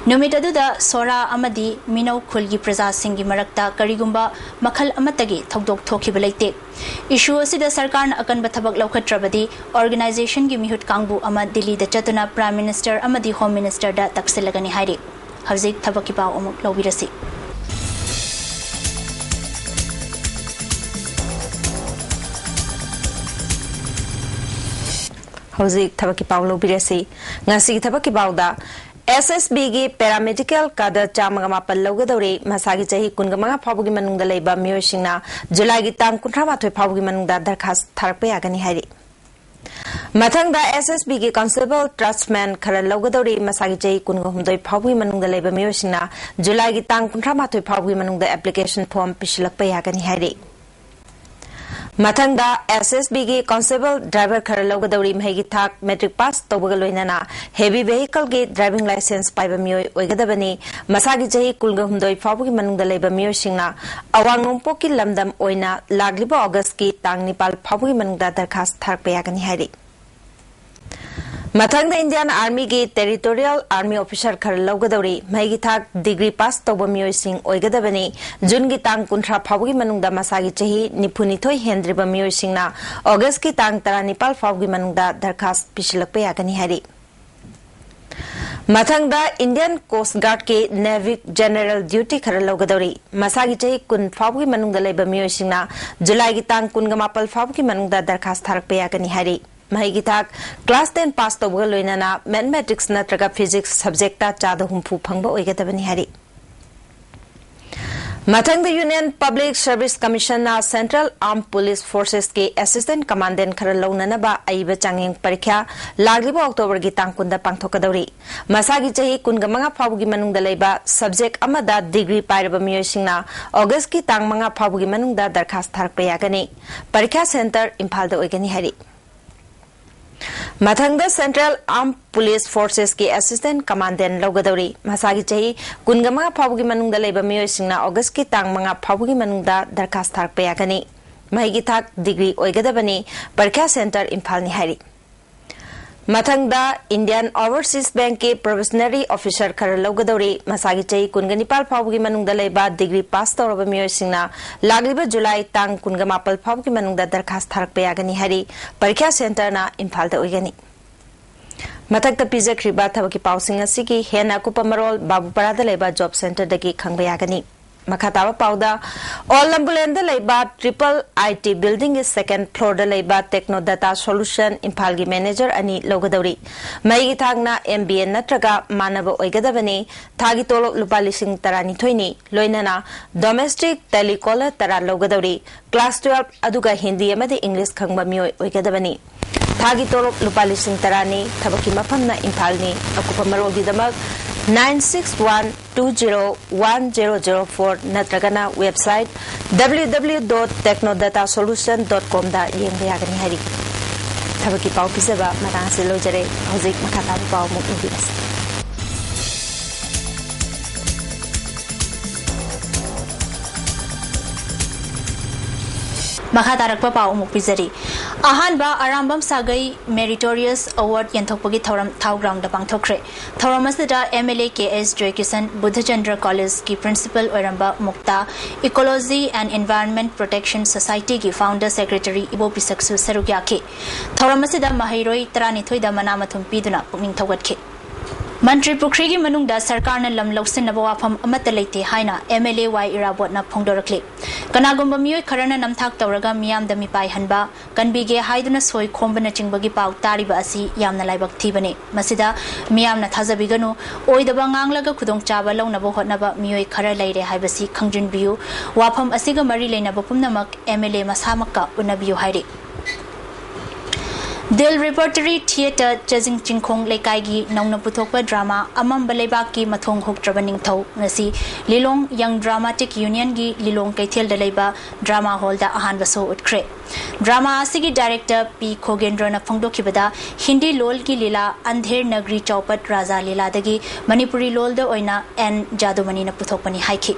ꯅꯨꯃꯤꯠ ꯑꯗꯨꯗ ꯁꯣꯔꯥ ꯑꯃꯗꯤ ꯃꯤꯅꯧ ꯈꯨꯜꯒꯤ ꯄ꯭ꯔꯖꯥꯁꯤꯡꯒꯤ ꯃꯔꯛꯇ ꯀꯔꯤꯒꯨꯝꯕ ꯃꯈꯜ ꯑꯃꯠꯇꯒꯤ ꯊꯧꯗꯣꯛ ꯊꯣꯛꯈꯤꯕ ꯂꯩꯇꯦ꯫ ꯏꯁꯨ ꯑꯁꯤꯗ ꯁꯔꯀꯥꯔꯅ ꯑꯀꯟꯕ ꯊꯕꯛ ꯂꯧꯈꯠꯇ꯭ꯔꯕꯗꯤ organizationꯒꯤ ꯃꯤꯍꯨꯠ ꯀꯥꯡꯕꯨ ꯑꯃ ꯗꯤꯜꯂꯤꯗ ꯆꯠꯇꯨꯅ Prime Minister ꯑꯃꯗꯤ Home Ministerꯗ ꯇꯛꯁꯤꯜꯂꯒꯅꯤ ꯍꯥꯏꯔꯤ꯫ ꯍꯧꯖꯤꯛ ꯊꯕꯛꯀꯤ ꯄꯥꯎ ꯑꯃꯨꯛ ꯂꯧꯕꯤꯔꯁꯤ꯫ ꯍꯧꯖꯤꯛ ꯊꯕꯛꯀꯤ ꯄꯥꯎ ꯂꯧꯕꯤꯔꯁꯤ꯫ ꯉꯁꯤꯒꯤ ꯊꯕꯛꯀꯤ ꯄꯥꯎꯗ, SSBꯒꯤ paramedical cadre ꯆꯥꯝꯃꯒ ꯃꯥꯄꯜ ꯂꯧꯒꯗꯧꯔꯤ꯫ ꯃꯁꯥꯒꯤ ꯆꯍꯤ ꯀꯨꯟꯒ ꯃꯉꯥ ꯐꯥꯎꯕꯒꯤ ꯃꯅꯨꯡꯗ ꯂꯩꯕ ꯃꯤꯑꯣꯏꯁꯤꯡꯅ ꯖꯨꯂꯥꯏꯒꯤ ꯇꯥꯡ ꯀꯨꯟꯊ꯭ꯔꯥ ꯃꯥꯊꯣꯏ ꯐꯥꯎꯕꯒꯤ ꯃꯅꯨꯡꯗ ꯗꯔꯈꯥꯁ ꯊꯥꯔꯛꯄ ꯌꯥꯒꯅꯤ ꯍꯥꯏꯔꯤ꯫ ꯃꯊꯪꯗ, SSBꯒꯤ constable tradesman ꯈꯔ ꯂꯧꯒꯗꯧꯔꯤ꯫ ꯃꯁꯥꯒꯤ ꯆꯍꯤ ꯀꯨꯟꯒ ꯍꯨꯝꯗꯣꯏ ꯐꯥꯎꯕꯒꯤ ꯃꯅꯨꯡꯗ ꯂꯩꯕ ꯃꯤꯑꯣꯏꯁꯤꯡꯅ ꯖꯨꯂꯥꯏꯒꯤ ꯇꯥꯡ ꯀꯨꯟꯊ꯭ꯔꯥ ꯃꯥꯊꯣꯏ ꯐꯥꯎꯕꯒꯤ ꯃꯅꯨꯡꯗ application form ꯄꯤꯁꯤꯜꯂꯛꯄ ꯌꯥꯒꯅꯤ ꯍꯥꯏꯔꯤ꯫ ꯃꯊꯪꯗ, SSBꯒꯤ constable driver ꯈꯔ ꯂꯧꯒꯗꯧꯔꯤ꯫ ꯃꯍꯩꯒꯤ ꯊꯥꯛ matric pass ꯇꯧꯕꯒ ꯂꯣꯏꯅꯅ heavy vehicleꯒꯤ driving licence ꯄꯥꯏꯕ ꯃꯤꯑꯣꯏ ꯑꯣꯏꯒꯗꯕꯅꯤ꯫ ꯃꯁꯥꯒꯤ ꯆꯍꯤ ꯀꯨꯟꯒ ꯍꯨꯝꯗꯣꯏ ꯐꯥꯎꯕꯒꯤ ꯃꯅꯨꯡꯗ ꯂꯩꯕ ꯃꯤꯑꯣꯏꯁꯤꯡꯅ ꯑꯋꯥꯡ ꯅꯣꯡꯄꯣꯛꯀꯤ ꯂꯝꯗꯝ ꯑꯣꯏꯅ ꯂꯥꯛꯂꯤꯕ Augustꯀꯤ ꯇꯥꯡ ꯅꯤꯄꯥꯜ ꯐꯥꯎꯕꯒꯤ ꯃꯅꯨꯡꯗ ꯗꯔꯈꯥꯁ ꯊꯥꯔꯛꯄ ꯌꯥꯒꯅꯤ ꯍꯥꯏꯔꯤ꯫ ꯃꯊꯪꯗ, Indian Armyꯒꯤ territorial army officer ꯈꯔ ꯂꯧꯒꯗꯧꯔꯤ꯫ ꯃꯍꯩꯒꯤ ꯊꯥꯛ degree pass ꯇꯧꯕ ꯃꯤꯑꯣꯏꯁꯤꯡ ꯑꯣꯏꯒꯗꯕꯅꯤ꯫ Juneꯒꯤ ꯇꯥꯡ ꯀꯨꯟꯊ꯭ꯔꯥ ꯐꯥꯎꯕꯒꯤ ꯃꯅꯨꯡꯗ ꯃꯁꯥꯒꯤ ꯆꯍꯤ ꯅꯤꯐꯨꯅꯤꯊꯣꯏ ꯍꯦꯟꯗ꯭ꯔꯤꯕ ꯃꯤꯑꯣꯏꯁꯤꯡꯅ Augustꯀꯤ ꯇꯥꯡ ꯇꯔꯥꯅꯤꯄꯥꯜ ꯐꯥꯎꯕꯒꯤ ꯃꯅꯨꯡꯗ ꯗꯔꯈꯥꯁ ꯄꯤꯁꯤꯜꯂꯛꯄ ꯌꯥꯒꯅꯤ ꯍꯥꯏꯔꯤ꯫ ꯃꯊꯪꯗ, Indian Coast Guardꯀꯤ NAVIC general duty ꯈꯔ ꯂꯧꯒꯗꯧꯔꯤ꯫ ꯃꯁꯥꯒꯤ ꯆꯍꯤ ꯀꯨꯟ ꯐꯥꯎꯕꯒꯤ ꯃꯅꯨꯡꯗ ꯂꯩꯕ ꯃꯤꯑꯣꯏꯁꯤꯡꯅ ꯖꯨꯂꯥꯏꯒꯤ ꯇꯥꯡ ꯀꯨꯟꯒ ꯃꯥꯄꯜ ꯐꯥꯎꯕꯒꯤ ꯃꯅꯨꯡꯗ ꯗꯔꯈꯥꯁ ꯊꯥꯔꯛꯄ ꯌꯥꯒꯅꯤ ꯍꯥꯏꯔꯤ꯫ ꯃꯍꯩꯒꯤ ꯊꯥꯛ class ten pass ꯇꯧꯕꯒ ꯂꯣꯏꯅꯅ mathematics ꯅꯠꯇ꯭ꯔꯒ physics subjectꯇ ꯆꯥꯗ ꯍꯨꯝꯐꯨ ꯐꯪꯕ ꯑꯣꯏꯒꯗꯕꯅꯤ ꯍꯥꯏꯔꯤ꯫ ꯃꯊꯪꯗ, Union Public Service Commissionꯅ Central Armed Police Forcesꯀꯤ assistant commandant ꯈꯔ ꯂꯧꯅꯅꯕ ꯑꯏꯕ ꯆꯥꯡꯌꯦꯡ ꯄꯔꯤꯈ꯭ꯌꯥ ꯂꯥꯛꯂꯤꯕ Octoberꯒꯤ ꯇꯥꯡ ꯀꯨꯟꯗ ꯄꯥꯡꯊꯣꯛꯀꯗꯧꯔꯤ꯫ ꯃꯁꯥꯒꯤ ꯆꯍꯤ ꯀꯨꯟꯒ ꯃꯉꯥ ꯐꯥꯎꯕꯒꯤ ꯃꯅꯨꯡꯗ ꯂꯩꯕ subject ꯑꯃꯗ degree ꯄꯥꯏꯔꯕ ꯃꯤꯑꯣꯏꯁꯤꯡꯅ Augustꯀꯤ ꯇꯥꯡ ꯃꯉꯥ ꯐꯥꯎꯕꯒꯤ ꯃꯅꯨꯡꯗ ꯗꯔꯈꯥꯁ ꯊꯥꯔꯛꯄ ꯌꯥꯒꯅꯤ꯫ ꯄꯔꯤꯈ꯭ꯌꯥ centre ꯏꯝꯐꯥꯜꯗ ꯑꯣꯏꯒꯅꯤ ꯍꯥꯏꯔꯤ꯫ ꯃꯊꯪꯗ Central Armed Police Forcesꯀꯤ Assistant Commandant ꯂꯧꯒꯗꯧꯔꯤ꯫ ꯃꯁꯥꯒꯤ ꯆꯍꯤ ꯀꯨꯟꯒ ꯃꯉꯥ ꯐꯥꯎꯕꯒꯤ ꯃꯅꯨꯡꯗ ꯂꯩꯕ ꯃꯤꯑꯣꯏꯁꯤꯡꯅ Augustꯀꯤ ꯇꯥꯡ ꯃꯉꯥ ꯐꯥꯎꯕꯒꯤ ꯃꯅꯨꯡꯗ ꯗꯔꯈꯥꯁ ꯊꯥꯔꯛꯄ ꯌꯥꯒꯅꯤ꯫ ꯃꯍꯩꯒꯤ ꯊꯥꯛ degree ꯑꯣꯏꯒꯗꯕꯅꯤ꯫ ꯄꯔꯤꯈ꯭ꯌꯥ center ꯏꯝꯐꯥꯜꯅꯤ ꯍꯥꯏꯔꯤ꯫ ꯃꯊꯪꯗ Indian Overseas Bankꯀꯤ probationary officer ꯈꯔ ꯂꯧꯒꯗꯧꯔꯤ꯫ ꯃꯁꯥꯒꯤ ꯆꯍꯤ ꯀꯨꯟꯒ ꯅꯤꯄꯥꯜ ꯐꯥꯎꯕꯒꯤ ꯃꯅꯨꯡꯗ ꯂꯩꯕ degree pass ꯇꯧꯔꯕ ꯃꯤꯑꯣꯏꯁꯤꯡꯅ ꯂꯥꯛꯂꯤꯕ July ꯇꯥꯡ ꯀꯨꯟꯒ ꯃꯥꯄꯜ ꯐꯥꯎꯕꯒꯤ ꯃꯅꯨꯡꯗ ꯗꯔꯈꯥꯁ ꯊꯥꯔꯛꯄ ꯌꯥꯒꯅꯤ ꯍꯥꯏꯔꯤ꯫ ꯄꯔꯤꯈ꯭ꯌꯥ centreꯅ ꯏꯝꯐꯥꯜꯗ ꯑꯣꯏꯒꯅꯤ꯫ ꯃꯊꯛꯇ ꯄꯤꯖꯈ꯭ꯔꯤꯕ ꯊꯕꯛꯀꯤ ꯄꯥꯎꯁꯤꯡ ꯑꯁꯤꯒꯤ ꯍꯦꯟꯅ ꯑꯀꯨꯞꯄ ꯃꯔꯣꯜ ꯕꯥꯕꯨꯄꯥꯔꯥꯗ ꯂꯩꯕ job centreꯗꯒꯤ ꯈꯪꯕ ꯌꯥꯒꯅꯤ꯫ ꯃꯈꯥ ꯇꯥꯕ ꯄꯥꯎꯗ, ꯑꯣꯜ ꯂꯝꯕꯨꯂꯦꯟꯗ ꯂꯩꯕ triple I T buildingꯒꯤ second floorꯗ ꯂꯩꯕ Techno Data Solution ꯏꯝꯐꯥꯜꯒꯤ manager ꯑꯅꯤ ꯂꯧꯒꯗꯧꯔꯤ꯫ ꯃꯍꯩꯒꯤ ꯊꯥꯛꯅ M B A ꯅꯠꯇ꯭ꯔꯒ ꯃꯥꯟꯅꯕ ꯑꯣꯏꯒꯗꯕꯅꯤ꯫ ꯊꯥꯒꯤ ꯇꯣꯂꯣꯞ ꯂꯨꯄꯥ ꯂꯤꯁꯤꯡ ꯇꯔꯥꯅꯤꯊꯣꯏꯅꯤ꯫ ꯂꯣꯏꯅꯅ domestic telecaller ꯇꯔꯥ ꯂꯧꯒꯗꯧꯔꯤ꯫ Class twelve ꯑꯗꯨꯒ ꯍꯤꯟꯗꯤ ꯑꯃꯗꯤ English ꯈꯪꯕ ꯃꯤꯑꯣꯏ ꯑꯣꯏꯒꯗꯕꯅꯤ꯫ ꯊꯥꯒꯤ ꯇꯣꯂꯣꯞ ꯂꯨꯄꯥ ꯂꯤꯁꯤꯡ ꯇꯔꯥꯅꯤ꯫ ꯊꯕꯛꯀꯤ ꯃꯐꯝꯅ ꯏꯝꯐꯥꯜꯅꯤ꯫ ꯑꯀꯨꯞꯄ ꯃꯔꯣꯜꯒꯤꯗꯃꯛ nine six one two zero one zero zero four ꯅꯠꯇ꯭ꯔꯒꯅ website www dot technodatasolution dot comꯗ ꯌꯦꯡꯕ ꯌꯥꯒꯅꯤ ꯍꯥꯏꯔꯤ꯫ ꯊꯕꯛꯀꯤ ꯄꯥꯎ ꯄꯤꯖꯕ ꯃꯇꯥꯡ ꯑꯁꯤ ꯂꯣꯏꯖꯔꯦ꯫ ꯍꯧꯖꯤꯛ ꯃꯈꯥ ꯇꯥꯕ ꯄꯥꯎ ꯑꯃꯨꯛ ꯌꯦꯡꯕꯤꯔꯁꯤ꯫ ꯃꯈꯥ ꯇꯥꯔꯛꯄ ꯄꯥꯎ ꯑꯃꯨꯛ ꯄꯤꯖꯔꯤ꯫ ꯑꯍꯥꯟꯕ ꯑꯔꯥꯝꯕꯝ ꯁꯥꯒꯩ Meritorious Award ꯌꯦꯟꯊꯣꯛꯄꯒꯤ ꯊꯧꯔꯝ ꯊꯥꯎ groundꯗ ꯄꯥꯡꯊꯣꯛꯈ꯭ꯔꯦ꯫ ꯊꯧꯔꯝ ꯑꯁꯤꯗ M L A K S Joykishan, Budhachandra Collegeꯀꯤ principal ꯑꯣꯏꯔꯝꯕ ꯃꯨꯛꯇꯥ, Ecology and Environment Protection Societyꯒꯤ founder secretary ꯏꯕꯣ ꯄꯤꯁꯛꯁꯨ ꯁꯔꯨꯛ ꯌꯥꯈꯤ꯫ ꯊꯧꯔꯝ ꯑꯁꯤꯗ ꯃꯍꯩꯔꯣꯏ ꯇꯔꯥꯅꯤꯊꯣꯏꯗ ꯃꯅꯥ ꯃꯊꯨꯝ ꯄꯤꯗꯨꯅ ꯄꯨꯛꯅꯤꯡ ꯊꯧꯒꯠꯈꯤ꯫ ꯃꯟꯇ꯭ꯔꯤ ꯄꯨꯈ꯭ꯔꯤꯒꯤ ꯃꯅꯨꯡꯗ ꯁꯔꯀꯥꯔꯅ ꯂꯝ ꯂꯧꯁꯤꯟꯅꯕ ꯋꯥꯐꯝ ꯑꯃꯠꯇ ꯂꯩꯇꯦ ꯍꯥꯏꯅ M L A Y ꯏꯔꯥꯕꯣꯠꯅ ꯐꯣꯡꯗꯣꯔꯛꯂꯤ꯫ ꯀꯅꯥꯒꯨꯝꯕ ꯃꯤꯑꯣꯏ ꯈꯔꯅ ꯅꯝꯊꯥꯛ ꯇꯧꯔꯒ ꯃꯤꯌꯥꯝꯗ ꯃꯤꯄꯥꯏꯍꯟꯕ, ꯀꯟꯕꯤꯒꯦ ꯍꯥꯏꯗꯨꯅ ꯁꯣꯏ ꯈꯣꯝꯕꯅꯆꯤꯡꯕꯒꯤ ꯄꯥꯎ ꯇꯥꯔꯤꯕ ꯑꯁꯤ ꯌꯥꯝꯅ ꯂꯥꯏꯕꯛ ꯊꯤꯕꯅꯤ꯫ ꯃꯁꯤꯗ ꯃꯤꯌꯥꯝꯅ ꯊꯥꯖꯕꯤꯒꯅꯨ꯫ ꯑꯣꯏꯗꯕ ꯉꯥꯡꯂꯒ ꯈꯨꯗꯣꯡꯆꯥꯕ ꯂꯧꯅꯕ ꯍꯣꯠꯅꯕ ꯃꯤꯑꯣꯏ ꯈꯔ ꯂꯩꯔꯦ ꯍꯥꯏꯕꯁꯤ ꯈꯪꯖꯤꯟꯕꯤꯌꯨ꯫ ꯋꯥꯐꯝ ꯑꯁꯤꯒ ꯃꯔꯤ ꯂꯩꯅꯕ ꯄꯨꯝꯅꯃꯛ M L A ꯃꯁꯥꯃꯛꯀ ꯎꯅꯕꯤꯌꯨ ꯍꯥꯏꯔꯤ꯫ ꯗꯤꯜ Repertory Theatre ꯆꯖꯤꯡ ꯆꯤꯡꯈꯣꯡ ꯂꯩꯀꯥꯏꯒꯤ ꯅꯧꯅ ꯄꯨꯊꯣꯛꯄ drama ꯑꯃꯝꯕ ꯂꯩꯕꯥꯛꯀꯤ ꯃꯊꯣꯡ ꯍꯨꯛꯇ꯭ꯔꯕ ꯅꯤꯡꯊꯧ ꯉꯁꯤ ꯂꯤꯂꯣꯡ Young Dramatic Unionꯒꯤ ꯂꯤꯂꯣꯡ ꯀꯩꯊꯦꯜꯗ ꯂꯩꯕ drama hallꯗ ꯑꯍꯥꯟꯕ show ꯎꯠꯈ꯭ꯔꯦ꯫ ꯗ꯭ꯔꯃꯥ ꯑꯁꯤꯒꯤ ꯗꯥꯏꯔꯦꯛꯇꯔ ꯄꯤ ꯈꯣꯒꯦꯟꯗ꯭ꯔꯣꯅ ꯐꯣꯡꯗꯣꯛꯈꯤꯕꯗ, ꯍꯤꯟꯗꯤ ꯂꯣꯜꯒꯤ ꯂꯤꯂꯥ ꯑꯟꯙꯦꯔ ꯅꯒ꯭ꯔꯤ ꯆꯧꯄꯠ ꯔꯥꯖꯥ ꯂꯤꯂꯥꯗꯒꯤ ꯃꯅꯤꯄꯨꯔꯤ ꯂꯣꯜꯗ ꯑꯣꯏꯅ ꯑꯦꯟ ꯖꯥꯗꯨꯃꯅꯤꯅ ꯄꯨꯊꯣꯛꯄꯅꯤ ꯍꯥꯏꯈꯤ꯫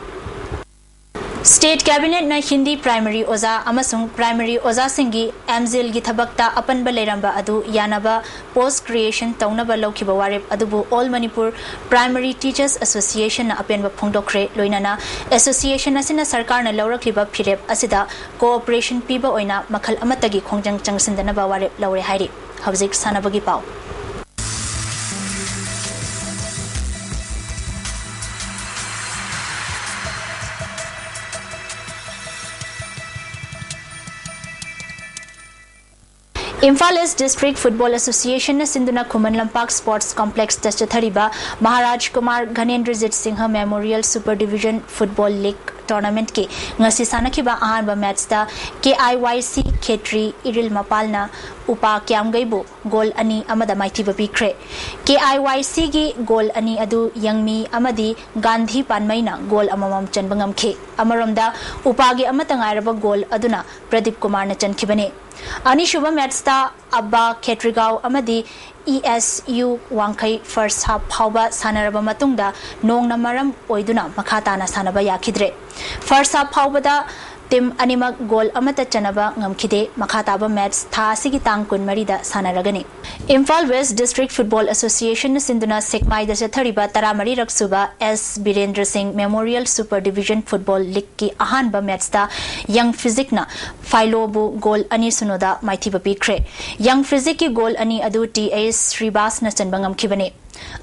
ꯁ꯭ꯇꯦꯠ ꯀꯦꯕꯤꯅꯦꯠꯅ ꯍꯤꯟꯗꯤ ꯄ꯭ꯔꯥꯏꯃꯔꯤ ꯑꯣꯖꯥ ꯑꯃꯁꯨꯡ ꯄ꯭ꯔꯥꯏꯃꯔꯤ ꯑꯣꯖꯥꯁꯤꯡꯒꯤ ꯑꯦꯝꯖꯤꯜꯒꯤ ꯊꯕꯛꯇ ꯑꯄꯟꯕ ꯂꯩꯔꯝꯕ ꯑꯗꯨ ꯌꯥꯅꯕ ꯄꯣꯁ ꯀ꯭ꯔꯤꯌꯦꯁꯟ ꯇꯧꯅꯕ ꯂꯧꯈꯤꯕ ꯋꯥꯔꯦꯞ ꯑꯗꯨꯕꯨ ꯑꯣꯜ ꯃꯅꯤꯄꯨꯔ ꯄ꯭ꯔꯥꯏꯃꯔꯤ ꯇꯤꯆꯔꯁ ꯑꯦꯁꯣꯁꯤꯌꯦꯁꯟꯅ ꯑꯄꯦꯟꯕ ꯐꯣꯡꯗꯣꯛꯈ꯭ꯔꯦ꯫ ꯂꯣꯏꯅꯅ ꯑꯦꯁꯣꯁꯤꯌꯦꯁꯟ ꯑꯁꯤꯅ ꯁꯔꯀꯥꯔꯅ ꯂꯧꯔꯛꯂꯤꯕ ꯐꯤꯔꯦꯞ ꯑꯁꯤꯗ ꯀꯣꯑꯣꯄꯔꯦꯁꯟ ꯄꯤꯕ ꯑꯣꯏꯅ ꯃꯈꯜ ꯑꯃꯠꯇꯒꯤ ꯈꯣꯡꯖꯪ ꯆꯪꯁꯤꯟꯗꯅꯕ ꯋꯥꯔꯦꯞ ꯂꯧꯔꯦ ꯍꯥꯏꯔꯤ꯫ ꯍꯧꯖꯤꯛ ꯁꯥꯟꯅꯕꯒꯤ ꯄꯥꯎ꯫ ꯏꯝꯐꯥꯜ ꯏꯁ ꯗꯤꯁꯇ꯭ꯔꯤꯛ ꯐꯨꯠꯕꯣꯜ ꯑꯦꯁꯣꯁꯤꯌꯦꯁꯟꯅ ꯁꯤꯟꯗꯨꯅ ꯈꯨꯃꯟ ꯂꯝꯄꯥꯛ ꯁ꯭ꯄꯣꯔꯠꯁ ꯀꯣꯝꯄ꯭ꯂꯦꯛꯁꯇ ꯆꯠꯊꯔꯤꯕ Maharaj Kumar Ghanendrajit Singh memorial super division football league ꯇꯣꯔꯅꯥꯃꯦꯟꯠꯀꯤ ꯉꯁꯤ ꯁꯥꯟꯅꯈꯤꯕ ꯑꯍꯥꯟꯕ ꯃꯦꯠꯆꯇ ꯀꯦ ꯑꯥꯏ ꯋꯥꯏ ꯁꯤ ꯈꯦꯇ꯭ꯔꯤ ꯏꯔꯤꯜ ꯃꯄꯥꯜꯅ ꯎꯄꯥ ꯀ꯭ꯌꯥꯝꯒꯩꯕꯨ ꯒꯣꯜ ꯑꯅꯤ ꯑꯃꯗ ꯃꯥꯏꯊꯤꯕ ꯄꯤꯈ꯭ꯔꯦ꯫ ꯀꯦ ꯑꯥꯏ ꯋꯥꯏ ꯁꯤꯒꯤ ꯒꯣꯜ ꯑꯅꯤ ꯑꯗꯨ ꯌꯪꯃꯤ ꯑꯃꯗꯤ ꯒꯥꯟꯙꯤ ꯄꯥꯟꯃꯩꯅ ꯒꯣꯜ ꯑꯃꯃꯝ ꯆꯟꯕ ꯉꯝꯈꯤ꯫ ꯑꯃꯔꯣꯝꯗ ꯎꯄꯥꯒꯤ ꯑꯃꯠꯇ ꯉꯥꯏꯔꯕ ꯒꯣꯜ ꯑꯗꯨꯅ ꯄ꯭ꯔꯗꯤꯞ ꯀꯨꯃꯥꯔꯅ ꯆꯟꯈꯤꯕꯅꯤ꯫ ꯑꯅꯤꯁꯨꯕ ꯃꯦꯠꯆꯇ ꯑꯕꯥ ꯈꯦꯇ꯭ꯔꯤꯒꯥꯎ ꯑꯃꯗꯤ ꯏ ꯑꯦꯁ ꯌꯨ ꯋꯥꯡꯈꯩ ꯐꯥꯔꯁ ꯍꯥꯞ ꯐꯥꯎꯕ ꯁꯥꯟꯅꯔꯕ ꯃꯇꯨꯡꯗ ꯅꯣꯡꯅ ꯃꯔꯝ ꯑꯣꯏꯗꯨꯅ ꯃꯈꯥ ꯇꯥꯅ ꯁꯥꯟꯅꯕ ꯌꯥꯈꯤꯗ꯭ꯔꯦ꯫ ꯐꯥꯔꯁ ꯍꯥꯞ ꯐꯥꯎꯕꯗ ꯇꯤꯝ ꯑꯅꯤꯃꯛ ꯒꯣꯜ ꯑꯃꯠꯇ ꯆꯟꯅꯕ ꯉꯝꯈꯤꯗꯦ꯫ ꯃꯈꯥ ꯇꯥꯕ ꯃꯦꯠꯆ ꯊꯥ ꯑꯁꯤꯒꯤ ꯇꯥꯡ ꯀꯨꯟꯃꯔꯤꯗ ꯁꯥꯟꯅꯔꯒꯅꯤ꯫ ꯏꯝꯐꯥꯜ ꯋꯦꯁ ꯗꯤꯁꯇ꯭ꯔꯤꯛ ꯐꯨꯠꯕꯣꯜ ꯑꯦꯁꯣꯁꯤꯌꯦꯁꯟꯅ ꯁꯤꯟꯗꯨꯅ ꯁꯦꯛꯃꯥꯏꯗ ꯆꯠꯊꯔꯤꯕ ꯇꯔꯥꯃꯔꯤꯔꯛ ꯁꯨꯕ ꯑꯦꯁ ꯕꯤꯔꯦꯟꯗ꯭ꯔ ꯁꯤꯡ ꯃꯦꯃꯣꯔꯤꯌꯦꯜ ꯁꯨꯄꯔ ꯗꯤꯚꯤꯖꯟ ꯐꯨꯠꯕꯣꯜ ꯂꯤꯒꯀꯤ ꯑꯍꯥꯟꯕ ꯃꯦꯠꯆꯇ ꯌꯪ ꯐꯤꯖꯤꯛꯅ ꯐꯥꯏꯂꯣꯕꯨ ꯒꯣꯜ ꯑꯅꯤ ꯁꯤꯅꯣꯗ ꯃꯥꯏꯊꯤꯕ ꯄꯤꯈ꯭ꯔꯦ꯫ ꯌꯪ ꯐꯤꯖꯤꯛꯀꯤ ꯒꯣꯜ ꯑꯅꯤ ꯑꯗꯨ ꯇꯤ ꯑꯩꯆ ꯁ꯭ꯔꯤꯕꯥꯁꯅ ꯆꯟꯕ ꯉꯝꯈꯤꯕꯅꯤ꯫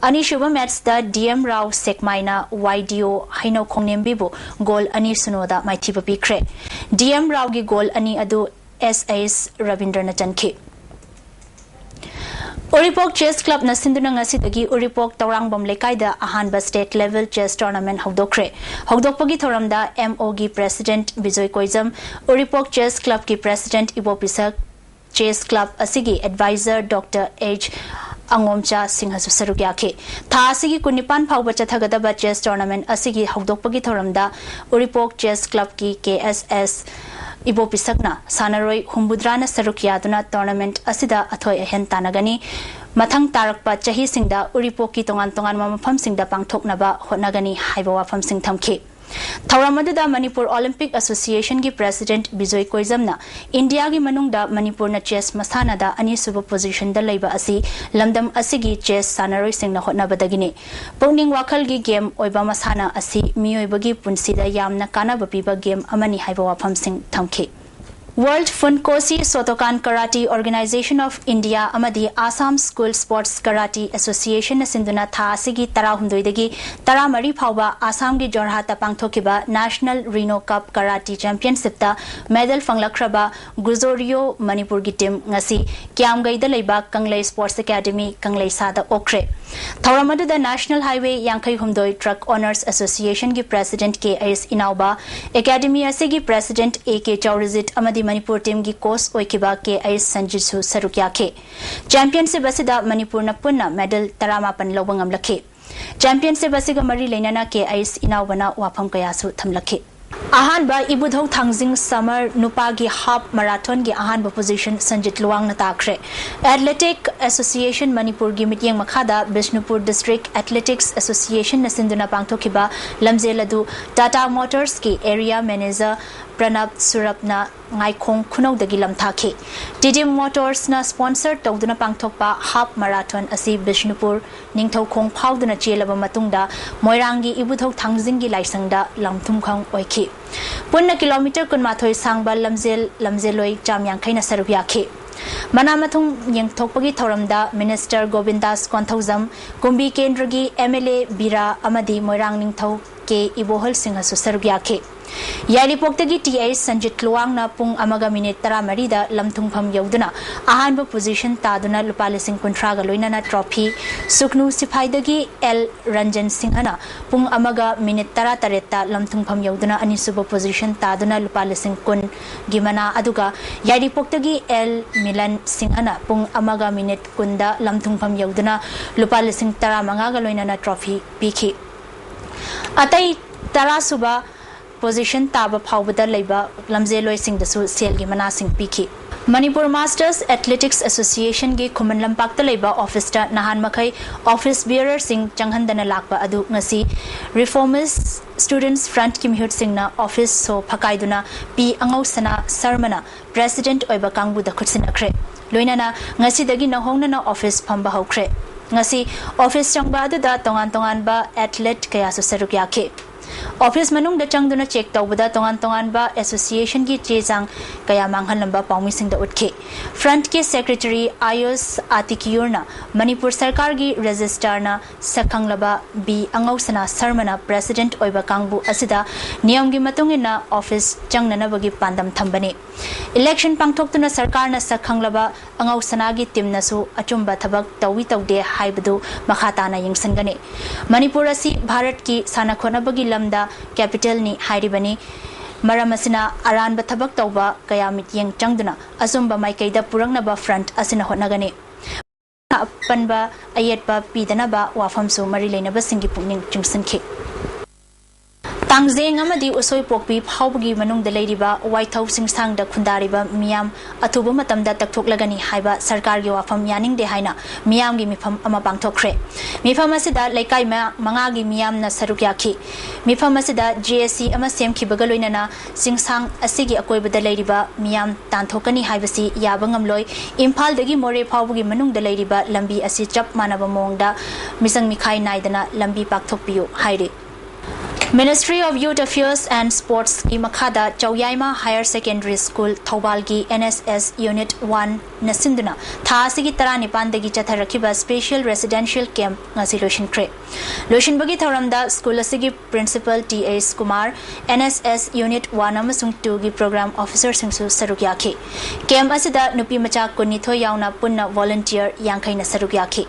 ꯑꯅꯤꯁꯨꯕ ꯃꯦꯠꯆꯇ ꯗꯤ ꯑꯦꯝ ꯔꯥꯎ ꯁꯦꯛꯃꯥꯏꯅ ꯋꯥꯏ ꯗꯤ ꯑꯣ ꯍꯩꯅꯧ ꯈꯣꯡꯅꯦꯝꯕꯤꯕꯨ ꯒꯣꯜ ꯑꯅꯤ ꯁꯤꯅꯣꯗ ꯃꯥꯏꯊꯤꯕ ꯄꯤꯈ꯭ꯔꯦ꯫ ꯗꯤ ꯑꯦꯝ ꯔꯥꯎꯒꯤ ꯒꯣꯜ ꯑꯅꯤ ꯑꯗꯨ ꯑꯦꯁ ꯑꯩꯆ ꯔꯕꯤꯟꯗ꯭ꯔꯅ ꯆꯟꯈꯤ꯫ ꯎꯔꯤꯄꯣꯛ ꯆꯦꯁ ꯀ꯭ꯂꯕꯅ ꯁꯤꯟꯗꯨꯅ ꯉꯁꯤꯗꯒꯤ ꯎꯔꯤꯄꯣꯛ ꯇꯧꯔꯥꯡꯕꯝ ꯂꯩꯀꯥꯏꯗ ꯑꯍꯥꯟꯕ ꯁ꯭ꯇꯦꯠ ꯂꯦꯚꯦꯜ ꯆꯦꯁ ꯇꯣꯔꯅꯥꯃꯦꯟꯠ ꯍꯧꯗꯣꯛꯈ꯭ꯔꯦ꯫ ꯍꯧꯗꯣꯛꯄꯒꯤ ꯊꯧꯔꯝꯗ ꯑꯦꯝ ꯑꯣꯒꯤ ꯄ꯭ꯔꯦꯁꯤꯗꯦꯟꯠ ꯕꯤꯖꯣꯏ ꯀꯣꯏꯖꯝ, ꯎꯔꯤꯄꯣꯛ ꯆꯦꯁ ꯀ꯭ꯂꯕꯀꯤ ꯄ꯭ꯔꯦꯁꯤꯗꯦꯟꯠ ꯏꯕꯣꯄꯤꯁꯛ, ꯆꯦꯁ ꯀ꯭ꯂꯕ ꯑꯁꯤꯒꯤ ꯑꯦꯗꯚꯥꯏꯖꯔ ꯗꯣꯛꯇꯔ ꯑꯩꯆ ꯑꯉꯣꯝꯆꯥ ꯁꯤꯡꯍꯁꯨ ꯁꯔꯨꯛ ꯌꯥꯈꯤ꯫ ꯊꯥ ꯑꯁꯤꯒꯤ ꯀꯨꯟꯅꯤꯄꯥꯟ ꯐꯥꯎꯕ ꯆꯠꯊꯒꯗꯕ ꯆꯦꯁ ꯇꯣꯔꯅꯥꯃꯦꯟꯠ ꯑꯁꯤꯒꯤ ꯍꯧꯗꯣꯛꯄꯒꯤ ꯊꯧꯔꯝꯗ ꯎꯔꯤꯄꯣꯛ ꯆꯦꯁ ꯀ꯭ꯂꯕꯀꯤ ꯀꯦ ꯑꯦꯁ ꯑꯦꯁ ꯏꯕꯣꯄꯤꯁꯛꯅ ꯁꯥꯟꯅꯔꯣꯏ ꯍꯨꯝꯐꯨꯇꯔꯥꯅ ꯁꯔꯨꯛ ꯌꯥꯗꯨꯅ tournament ꯑꯁꯤꯗ ꯑꯊꯣꯏ ꯑꯍꯦꯟ ꯇꯥꯟꯅꯒꯅꯤ꯫ ꯃꯊꯪ ꯇꯥꯔꯛꯄ ꯆꯍꯤꯁꯤꯡꯗ ꯎꯔꯤꯄꯣꯛꯀꯤ ꯇꯣꯉꯥꯟ ꯇꯣꯉꯥꯟꯕ ꯃꯐꯝꯁꯤꯡꯗ ꯄꯥꯡꯊꯣꯛꯅꯕ ꯍꯣꯠꯅꯒꯅꯤ ꯍꯥꯏꯕ ꯋꯥꯐꯝꯁꯤꯡ ꯊꯝꯈꯤ꯫ ꯊꯧꯔꯝ ꯑꯗꯨꯗ ꯃꯅꯤꯄꯨꯔ ꯑꯣꯂꯤꯝꯄꯤꯛ ꯑꯦꯁꯣꯁꯤꯌꯦꯁꯟꯒꯤ ꯄ꯭ꯔꯦꯁꯤꯗꯦꯟꯠ ꯕꯤꯖꯣꯏ ꯀꯣꯏꯖꯝꯅ ꯏꯟꯗꯤꯌꯥꯒꯤ ꯃꯅꯨꯡꯗ ꯃꯅꯤꯄꯨꯔꯅ ꯆꯦꯁ ꯃꯁꯥꯟꯅꯗ ꯑꯅꯤꯁꯨꯕ ꯄꯣꯖꯤꯁꯟꯗ ꯂꯩꯕ ꯑꯁꯤ ꯂꯝꯗꯝ ꯑꯁꯤꯒꯤ ꯆꯦꯁ ꯁꯥꯟꯅꯔꯣꯏꯁꯤꯡꯅ ꯍꯣꯠꯅꯕꯗꯒꯤꯅꯤ꯫ ꯄꯨꯛꯅꯤꯡ ꯋꯥꯈꯜꯒꯤ ꯒꯦꯝ ꯑꯣꯏꯕ ꯃꯁꯥꯟꯅ ꯑꯁꯤ ꯃꯤꯑꯣꯏꯕꯒꯤ ꯄꯨꯟꯁꯤꯗ ꯌꯥꯝꯅ ꯀꯥꯟꯅꯕ ꯄꯤꯕ ꯒꯦꯝ ꯑꯃꯅꯤ ꯍꯥꯏꯕ ꯋꯥꯐꯝꯁꯤꯡ ꯊꯝꯈꯤ꯫ World Funkoshi Shotokan Karate Organization of India ꯑꯃꯗꯤ Assam School Sports Karate Associationꯅ ꯁꯤꯟꯗꯨꯅ ꯊꯥ ꯑꯁꯤꯒꯤ ꯇꯔꯥꯍꯨꯝꯗꯣꯏꯗꯒꯤ ꯇꯔꯥꯃꯔꯤ ꯐꯥꯎꯕ ꯑꯁꯥꯝꯒꯤ ꯖꯣꯔꯍꯥꯠꯇ ꯄꯥꯡꯊꯣꯛꯈꯤꯕ National Reno Cup Karate Championshipꯇ medal ꯐꯪꯂꯛꯈ꯭ꯔꯕ ꯒꯨꯖꯣꯔꯤꯌꯣ ꯃꯅꯤꯄꯨꯔꯒꯤ team ꯉꯁꯤ ꯀ꯭ꯌꯥꯝꯒꯩꯗ ꯂꯩꯕ ꯀꯪꯂꯩ Sports Academy ꯀꯪꯂꯩꯁꯥꯗ ꯑꯣꯛꯈ꯭ꯔꯦ꯫ ꯊꯧꯔꯝ ꯑꯗꯨꯗ National Highway ꯌꯥꯡꯈꯩ ꯍꯨꯝꯗꯣꯏ Truck Owners Associationꯒꯤ President ꯀꯦ ꯑꯩꯁ ꯏꯅꯥꯎꯕ, Academy ꯑꯁꯤꯒꯤ President ꯑꯦ ꯀꯦ ꯆꯧꯔꯖꯤꯠ ꯑꯃꯗꯤ ꯃꯅꯤꯄꯨꯔ teamꯒꯤ coach ꯑꯣꯏꯈꯤꯕ ꯀꯦ ꯑꯩꯁ ꯁꯟꯖꯤꯠꯁꯨ ꯁꯔꯨꯛ ꯌꯥꯈꯤ꯫ Championship ꯑꯁꯤꯗ ꯃꯅꯤꯄꯨꯔꯅ ꯄꯨꯟꯅ medal ꯇꯔꯥꯃꯥꯄꯟ ꯂꯧꯕ ꯉꯝꯂꯛꯈꯤ꯫ Championship ꯑꯁꯤꯒ ꯃꯔꯤ ꯂꯩꯅꯅ ꯀꯦ ꯑꯩꯁ ꯏꯅꯥꯎꯕꯅ ꯋꯥꯐꯝ ꯀꯌꯥꯁꯨ ꯊꯝꯂꯛꯈꯤ꯫ ꯑꯍꯥꯟꯕ ꯏꯕꯨꯙꯧ ꯊꯥꯡꯖꯤꯡ summer ꯅꯨꯄꯥꯒꯤ half marathonꯒꯤ ꯑꯍꯥꯟꯕ position ꯁꯟꯖꯤꯠ ꯂꯨꯋꯥꯡꯅ ꯇꯥꯈ꯭ꯔꯦ꯫ Athletic Association ꯃꯅꯤꯄꯨꯔꯒꯤ ꯃꯤꯠꯌꯦꯡ ꯃꯈꯥꯗ ꯕꯤꯁꯅꯨꯄꯨꯔ District Athletics Associationꯅ ꯁꯤꯟꯗꯨꯅ ꯄꯥꯡꯊꯣꯛꯈꯤꯕ ꯂꯝꯖꯦꯜ ꯑꯗꯨ Tata Motorsꯀꯤ Area Manager ꯄ꯭ꯔꯅꯕ ꯁꯨꯔꯞꯅ ꯉꯥꯏꯈꯣꯡ ꯈꯨꯅꯧꯗꯒꯤ ꯂꯝꯊꯥꯈꯤ꯫ Tidim Motorsꯅ sponsor ꯇꯧꯗꯨꯅ ꯄꯥꯡꯊꯣꯛꯄ half marathon ꯑꯁꯤ ꯕꯤꯁꯅꯨꯄꯨꯔ ꯅꯤꯡꯊꯧꯈꯣꯡ ꯐꯥꯎꯗꯨꯅ ꯆꯦꯜꯂꯕ ꯃꯇꯨꯡꯗ ꯃꯣꯏꯔꯥꯡꯒꯤ ꯏꯕꯨꯙꯧ ꯊꯥꯡꯖꯤꯡꯒꯤ ꯂꯥꯏꯁꯪꯗ ꯂꯝꯊꯨꯝꯈꯪ ꯑꯣꯏꯈꯤ꯫ ꯄꯨꯟꯅ kilometre ꯀꯨꯟꯃꯥꯊꯣꯏ ꯁꯥꯡꯕ ꯂꯝꯖꯦꯜ ꯂꯝꯖꯦꯜꯂꯣꯏ ꯆꯥꯝ ꯌꯥꯡꯈꯩꯅ ꯁꯔꯨꯛ ꯌꯥꯈꯤ꯫ ꯃꯅꯥ ꯃꯊꯨꯝ ꯌꯦꯡꯊꯣꯛꯄꯒꯤ ꯊꯧꯔꯝꯗ Minister ꯒꯣꯕꯤꯟꯗꯥꯁ ꯀꯣꯟꯊꯧꯖꯝ, ꯀꯨꯝꯕꯤ ꯀꯦꯟꯗ꯭ꯔꯒꯤ ꯑꯦꯝ ꯑꯦꯜ ꯑꯦ ꯕꯤꯔꯥ ꯑꯃꯗꯤ ꯃꯣꯏꯔꯥꯡ ꯅꯤꯡꯊꯧ ꯀꯦ ꯏꯕꯣꯍꯜ ꯁꯤꯡꯍꯁꯨ ꯁꯔꯨꯛ ꯌꯥꯈꯤ꯫ ꯌꯥꯏꯔꯤꯄꯣꯛꯇꯒꯤ ꯇꯤ ꯑꯩꯆ ꯁꯟꯖꯤꯠ ꯂꯨꯋꯥꯡꯅ ꯄꯨꯡ ꯑꯃꯒ ꯃꯤꯅꯤꯠ ꯇꯔꯥꯃꯔꯤꯗ ꯂꯝꯊꯨꯡꯐꯝ ꯌꯧꯗꯨꯅ ꯑꯍꯥꯟꯕ position ꯇꯥꯗꯨꯅ ꯂꯨꯄꯥ ꯂꯤꯁꯤꯡ ꯀꯨꯟꯊ꯭ꯔꯥꯒ ꯂꯣꯏꯅꯅ trophy, ꯁꯨꯛꯅꯨ ꯁꯤꯐꯥꯏꯗꯒꯤ ꯑꯦꯜ ꯔꯟꯖꯟ ꯁꯤꯡꯍꯅ ꯄꯨꯡ ꯑꯃꯒ ꯃꯤꯅꯤꯠ ꯇꯔꯥꯇꯔꯦꯠꯇ ꯂꯝꯊꯨꯡꯐꯝ ꯌꯧꯗꯨꯅ ꯑꯅꯤꯁꯨꯕ position ꯇꯥꯗꯨꯅ ꯂꯨꯄꯥ ꯂꯤꯁꯤꯡ ꯀꯨꯟꯒꯤ ꯃꯅꯥ, ꯑꯗꯨꯒ ꯌꯥꯏꯔꯤꯄꯣꯛꯇꯒꯤ ꯑꯦꯜ ꯃꯤꯂꯟ ꯁꯤꯡꯍꯅ ꯄꯨꯡ ꯑꯃꯒ ꯃꯤꯅꯤꯠ ꯀꯨꯟꯗ ꯂꯝꯊꯨꯡꯐꯝ ꯌꯧꯗꯨꯅ ꯂꯨꯄꯥ ꯂꯤꯁꯤꯡ ꯇꯔꯥꯃꯉꯥꯒ ꯂꯣꯏꯅꯅ trophy ꯄꯤꯈꯤ꯫ ꯑꯇꯩ ꯇꯔꯥꯁꯨꯕ ꯄꯣꯖꯤꯁꯟ ꯇꯥꯕ ꯐꯥꯎꯕꯗ ꯂꯩꯕ ꯂꯝꯖꯦꯜꯂꯣꯏꯁꯤꯡꯗꯁꯨ ꯁꯦꯜꯒꯤ ꯃꯅꯥꯁꯤꯡ ꯄꯤꯈꯤ꯫ ꯃꯅꯤꯄꯨꯔ ꯃꯥꯁꯇꯔꯁ ꯑꯦꯊꯂꯦꯇꯤꯛꯁ ꯑꯦꯁꯣꯁꯤꯌꯦꯁꯟꯒꯤ ꯈꯨꯃꯟ ꯂꯝꯄꯥꯛꯇ ꯂꯩꯕ ꯑꯣꯐꯤꯁꯇ ꯅꯍꯥꯟ ꯃꯈꯩ ꯑꯣꯐꯤꯁ ꯕꯤꯌꯔꯔꯁꯤꯡ ꯆꯪꯍꯟꯗꯅ ꯂꯥꯛꯄ ꯑꯗꯨ ꯉꯁꯤ ꯔꯤꯐꯣꯔꯃꯤꯁ ꯁ꯭ꯇꯨꯗꯦꯟꯠꯁ ꯐ꯭ꯔꯟꯠꯀꯤ ꯃꯤꯍꯨꯠꯁꯤꯡꯅ ꯑꯣꯐꯤꯁ ꯁꯣ ꯐꯀꯥꯏꯗꯨꯅ ꯄꯤ ꯑꯉꯧꯁꯅꯥ ꯁꯔꯃꯅ ꯄ꯭ꯔꯦꯁꯤꯗꯦꯟꯠ ꯑꯣꯏꯕ ꯀꯥꯡꯕꯨꯗ ꯈꯨꯠꯁꯤꯟꯅꯈ꯭ꯔꯦ꯫ ꯂꯣꯏꯅꯅ ꯉꯁꯤꯗꯒꯤ ꯅꯧꯍꯧꯅꯅ ꯑꯣꯐꯤꯁ ꯐꯝꯕ ꯍꯧꯈ꯭ꯔꯦ꯫ ꯉꯁꯤ ꯑꯣꯐꯤꯁ ꯆꯪꯕ ꯑꯗꯨꯗ ꯇꯣꯉꯥꯟ ꯇꯣꯉꯥꯟꯕ ꯑꯦꯊꯂꯦꯠ ꯀꯌꯥꯁꯨ ꯁꯔꯨꯛ ꯌꯥꯈꯤ꯫ ꯑꯣꯐꯤꯁ ꯃꯅꯨꯡꯗ ꯆꯪꯗꯨꯅ ꯆꯦꯛ ꯇꯧꯕꯗ ꯇꯣꯉꯥꯟ ꯇꯣꯉꯥꯟꯕ ꯑꯦꯁꯣꯁꯤꯌꯦꯁꯟꯒꯤ ꯆꯦ ꯆꯥꯡ ꯀꯌꯥ ꯃꯥꯡꯍꯜꯂꯝꯕ ꯄꯥꯎꯃꯤꯁꯤꯡꯗ ꯎꯠꯈꯤ꯫ ꯐ꯭ꯔꯟꯠꯀꯤ ꯁꯦꯀ꯭ꯔꯦꯇꯔꯤ ꯑꯥꯌꯨꯁ ꯑꯥꯇꯤꯀꯤꯌꯨꯔꯅ ꯃꯅꯤꯄꯨꯔ ꯁꯔꯀꯥꯔꯒꯤ ꯔꯦꯖꯤꯁꯇ꯭ꯔꯥꯔꯅ ꯁꯛꯈꯪꯂꯕ ꯕꯤ ꯑꯉꯧꯁꯅꯥ ꯁꯔꯃꯅ ꯄ꯭ꯔꯦꯁꯤꯗꯦꯟꯠ ꯑꯣꯏꯕ ꯀꯥꯡꯕꯨ ꯑꯁꯤꯗ ꯅꯤꯌꯝꯒꯤ ꯃꯇꯨꯡ ꯏꯟꯅ ꯑꯣꯐꯤꯁ ꯆꯪꯅꯅꯕꯒꯤ ꯄꯥꯟꯗꯝ ꯊꯝꯕꯅꯤ꯫ ꯏꯂꯦꯛꯁꯟ ꯄꯥꯡꯊꯣꯛꯇꯨꯅ ꯁꯔꯀꯥꯔꯅ ꯁꯛꯈꯪꯂꯕ ꯑꯉꯧꯁꯅꯥꯒꯤ ꯇꯤꯝꯅꯁꯨ ꯑꯆꯨꯝꯕ ꯊꯕꯛ ꯇꯧꯏ ꯇꯧꯗꯦ ꯍꯥꯏꯕꯗꯨ ꯃꯈꯥ ꯇꯥꯅ ꯌꯦꯡꯁꯤꯟꯒꯅꯤ꯫ ꯃꯅꯤꯄꯨꯔ ꯑꯁꯤ ꯚꯥꯔꯠꯀꯤ ꯁꯥꯟꯅ ꯈꯣꯠꯅꯕꯒꯤ ꯂꯝꯗ ꯀꯦꯄꯤꯇꯦꯜꯅꯤ ꯍꯥꯏꯔꯤꯕꯅꯤ꯫ ꯃꯔꯝ ꯑꯁꯤꯅ ꯑꯔꯥꯟꯕ ꯊꯕꯛ ꯇꯧꯕ ꯀꯌꯥ ꯃꯤꯠꯌꯦꯡ ꯆꯪꯗꯨꯅ ꯑꯆꯨꯝꯕ ꯃꯥꯏꯀꯩꯗ ꯄꯨꯔꯛꯅꯕ ꯐ꯭ꯔꯟꯠ ꯑꯁꯤꯅ ꯍꯣꯠꯅꯒꯅꯤ꯫ ꯑꯄꯟꯕ ꯑꯌꯦꯠꯄ ꯄꯤꯗꯅꯕ ꯋꯥꯐꯝꯁꯨ ꯃꯔꯤ ꯂꯩꯅꯕꯁꯤꯡꯒꯤ ꯄꯨꯛꯅꯤꯡ ꯆꯤꯡꯁꯤꯟꯈꯤ꯫ ꯇꯥꯡꯖꯦꯡ ꯑꯃꯗꯤ ꯎꯁꯣꯏꯄꯣꯛꯄꯤ ꯐꯥꯎꯕꯒꯤ ꯃꯅꯨꯡꯗ ꯂꯩꯔꯤꯕ ꯋꯥꯏꯊꯧ ꯆꯤꯡꯁꯥꯡꯗ ꯈꯨꯟꯗꯥꯔꯤꯕ ꯃꯤꯌꯥꯝ ꯑꯊꯨꯕ ꯃꯇꯝꯗ ꯇꯛꯊꯣꯛꯂꯒꯅꯤ ꯍꯥꯏꯕ ꯁꯔꯀꯥꯔꯒꯤ ꯋꯥꯐꯝ ꯌꯥꯅꯤꯡꯗꯦ ꯍꯥꯏꯅ ꯃꯤꯌꯥꯝꯒꯤ ꯃꯤꯐꯝ ꯑꯃ ꯄꯥꯡꯊꯣꯛꯈ꯭ꯔꯦ꯫ ꯃꯤꯐꯝ ꯑꯁꯤꯗ ꯂꯩꯀꯥꯏ ꯃ-, ꯃꯉꯥꯒꯤ ꯃꯤꯌꯥꯝꯅ ꯁꯔꯨꯛ ꯌꯥꯈꯤ꯫ ꯃꯤꯐꯝ ꯑꯁꯤꯗ ꯖꯦ ꯑꯦꯁ ꯁꯤ ꯑꯃ ꯁꯦꯝꯈꯤꯕꯒ ꯂꯣꯏꯅꯅ ꯆꯤꯡꯁꯥꯡ ꯑꯁꯤꯒꯤ ꯑꯀꯣꯏꯕꯗ ꯂꯩꯔꯤꯕ ꯃꯤꯌꯥꯝ ꯇꯥꯟꯊꯣꯛꯀꯅꯤ ꯍꯥꯏꯕꯁꯤ ꯌꯥꯕ ꯉꯝꯂꯣꯏ꯫ ꯏꯝꯐꯥꯜꯗꯒꯤ ꯃꯣꯔꯦ ꯐꯥꯎꯕꯒꯤ ꯃꯅꯨꯡꯗ ꯂꯩꯔꯤꯕ ꯂꯝꯕꯤ ꯑꯁꯤ ꯆꯞ ꯃꯥꯟꯅꯕ ꯃꯑꯣꯡꯗ ꯃꯤꯆꯪ ꯃꯤꯈꯥꯏ ꯅꯥꯏꯗꯅ ꯂꯝꯕꯤ ꯄꯥꯛꯊꯣꯛꯄꯤꯌꯨ ꯍꯥꯏꯔꯤ꯫ Ministry of Youth Affairs and Sportsꯀꯤ ꯃꯈꯥꯗ ꯆꯧꯌꯥꯏꯃ Higher Secondary School ꯊꯧꯕꯥꯜꯒꯤ N S S Unit One ꯅ ꯁꯤꯟꯗꯨꯅ ꯊꯥ ꯑꯁꯤꯒꯤ ꯇꯔꯥꯅꯤꯄꯥꯟꯗꯒꯤ ꯆꯠꯊꯔꯛꯈꯤꯕ Special Residential Camp ꯉꯁꯤ ꯂꯣꯏꯁꯤꯟꯈ꯭ꯔꯦ꯫ ꯂꯣꯏꯁꯤꯟꯕꯒꯤ ꯊꯧꯔꯝꯗ ꯁ꯭ꯀꯨꯜ ꯑꯁꯤꯒꯤ ꯄ꯭ꯔꯤꯟꯁꯤꯄꯜ ꯇꯤ ꯑꯦꯁ Kumar, N S S Unit One ꯑꯃꯁꯨꯡ Twoꯒꯤ ꯄ꯭ꯔꯣꯒ꯭ꯔꯥꯝ ꯑꯣꯐꯤꯁꯔꯁꯤꯡꯁꯨ ꯁꯔꯨꯛ ꯌꯥꯈꯤ꯫ ꯀꯦꯝꯞ ꯑꯁꯤꯗ ꯅꯨꯄꯤ ꯃꯆꯥ ꯀꯨꯟꯅꯤꯊꯣꯏ ꯌꯥꯎꯅ ꯄꯨꯟꯅ ꯚꯣꯂꯨꯟꯇꯤꯌꯔ ꯌꯥꯡꯈꯩꯅ ꯁꯔꯨꯛ ꯌꯥꯈꯤ꯫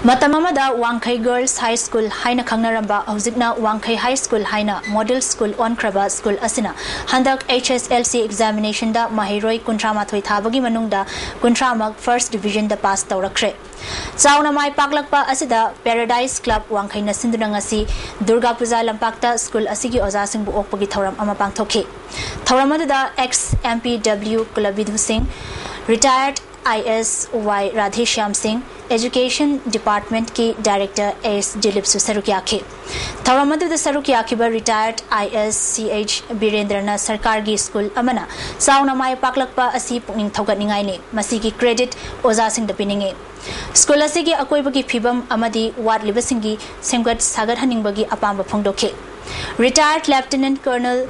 ꯃꯇꯝ ꯑꯃꯗ ꯋꯥꯡꯈꯩ Girls High School ꯍꯥꯏꯅ ꯈꯪꯅꯔꯝꯕ, ꯍꯧꯖꯤꯛꯅ ꯋꯥꯡꯈꯩ High School ꯍꯥꯏꯅ model school ꯑꯣꯟꯈ꯭ꯔꯕ school ꯑꯁꯤꯅ ꯍꯟꯗꯛ H S L C examination ꯗ ꯃꯍꯩꯔꯣꯏ ꯀꯨꯟꯊ꯭ꯔꯥ ꯃꯥꯊꯣꯏ ꯊꯥꯕꯒꯤ ꯃꯅꯨꯡꯗ ꯀꯨꯟꯊ꯭ꯔꯥ ꯃꯛ first division ꯗ pass ꯇꯧꯔꯛꯈ꯭ꯔꯦ꯫ ꯆꯥꯎꯅ ꯃꯥꯏ ꯄꯥꯛꯂꯛꯄ ꯑꯁꯤꯗ Paradise Club ꯋꯥꯡꯈꯩꯅ ꯁꯤꯟꯗꯨꯅ ꯉꯁꯤ ꯗꯨꯔꯒꯥ ꯄꯨꯖꯥ ꯂꯝꯄꯥꯛꯇ school ꯑꯁꯤꯒꯤ ꯑꯣꯖꯥꯁꯤꯡꯕꯨ ꯑꯣꯛꯄꯒꯤ ꯊꯧꯔꯝ ꯑꯃ ꯄꯥꯡꯊꯣꯛꯈꯤ꯫ ꯊꯧꯔꯝ ꯑꯗꯨꯗ ex M P W ꯀꯨꯂꯕꯤꯙꯨ ꯁꯤꯡ, retired I S Y Radheshyam ꯁꯤꯡ, Education Department ꯀꯤ Director S ꯗꯤꯂꯤꯞꯁꯨ ꯁꯔꯨꯛ ꯌꯥꯈꯤ꯫ ꯊꯧꯔꯝ ꯑꯗꯨꯗ ꯁꯔꯨꯛ ꯌꯥꯈꯤꯕ retired I S C H ꯕꯤꯔꯦꯟꯗ꯭ꯔꯅ ꯁꯔꯀꯥꯔꯒꯤ school ꯑꯃꯅ ꯆꯥꯎꯅ ꯃꯥꯏ ꯄꯥꯛꯂꯛꯄ ꯑꯁꯤ ꯄꯨꯛꯅꯤꯡ ꯊꯧꯒꯠꯅꯤꯡꯉꯥꯏꯅꯤ, ꯃꯁꯤꯒꯤ credit ꯑꯣꯖꯥꯁꯤꯡꯗ ꯄꯤꯅꯤꯡꯏ꯫ School ꯑꯁꯤꯒꯤ ꯑꯀꯣꯏꯕꯒꯤ ꯐꯤꯕꯝ ꯑꯃꯗꯤ ꯋꯥꯠꯂꯤꯕꯁꯤꯡꯒꯤ ꯁꯦꯝꯒꯠ ꯁꯥꯒꯠꯍꯟꯅꯤꯡꯕꯒꯤ ꯑꯄꯥꯝꯕ ꯐꯣꯡꯗꯣꯛꯈꯤ꯫ Retired Lieutenant Colonel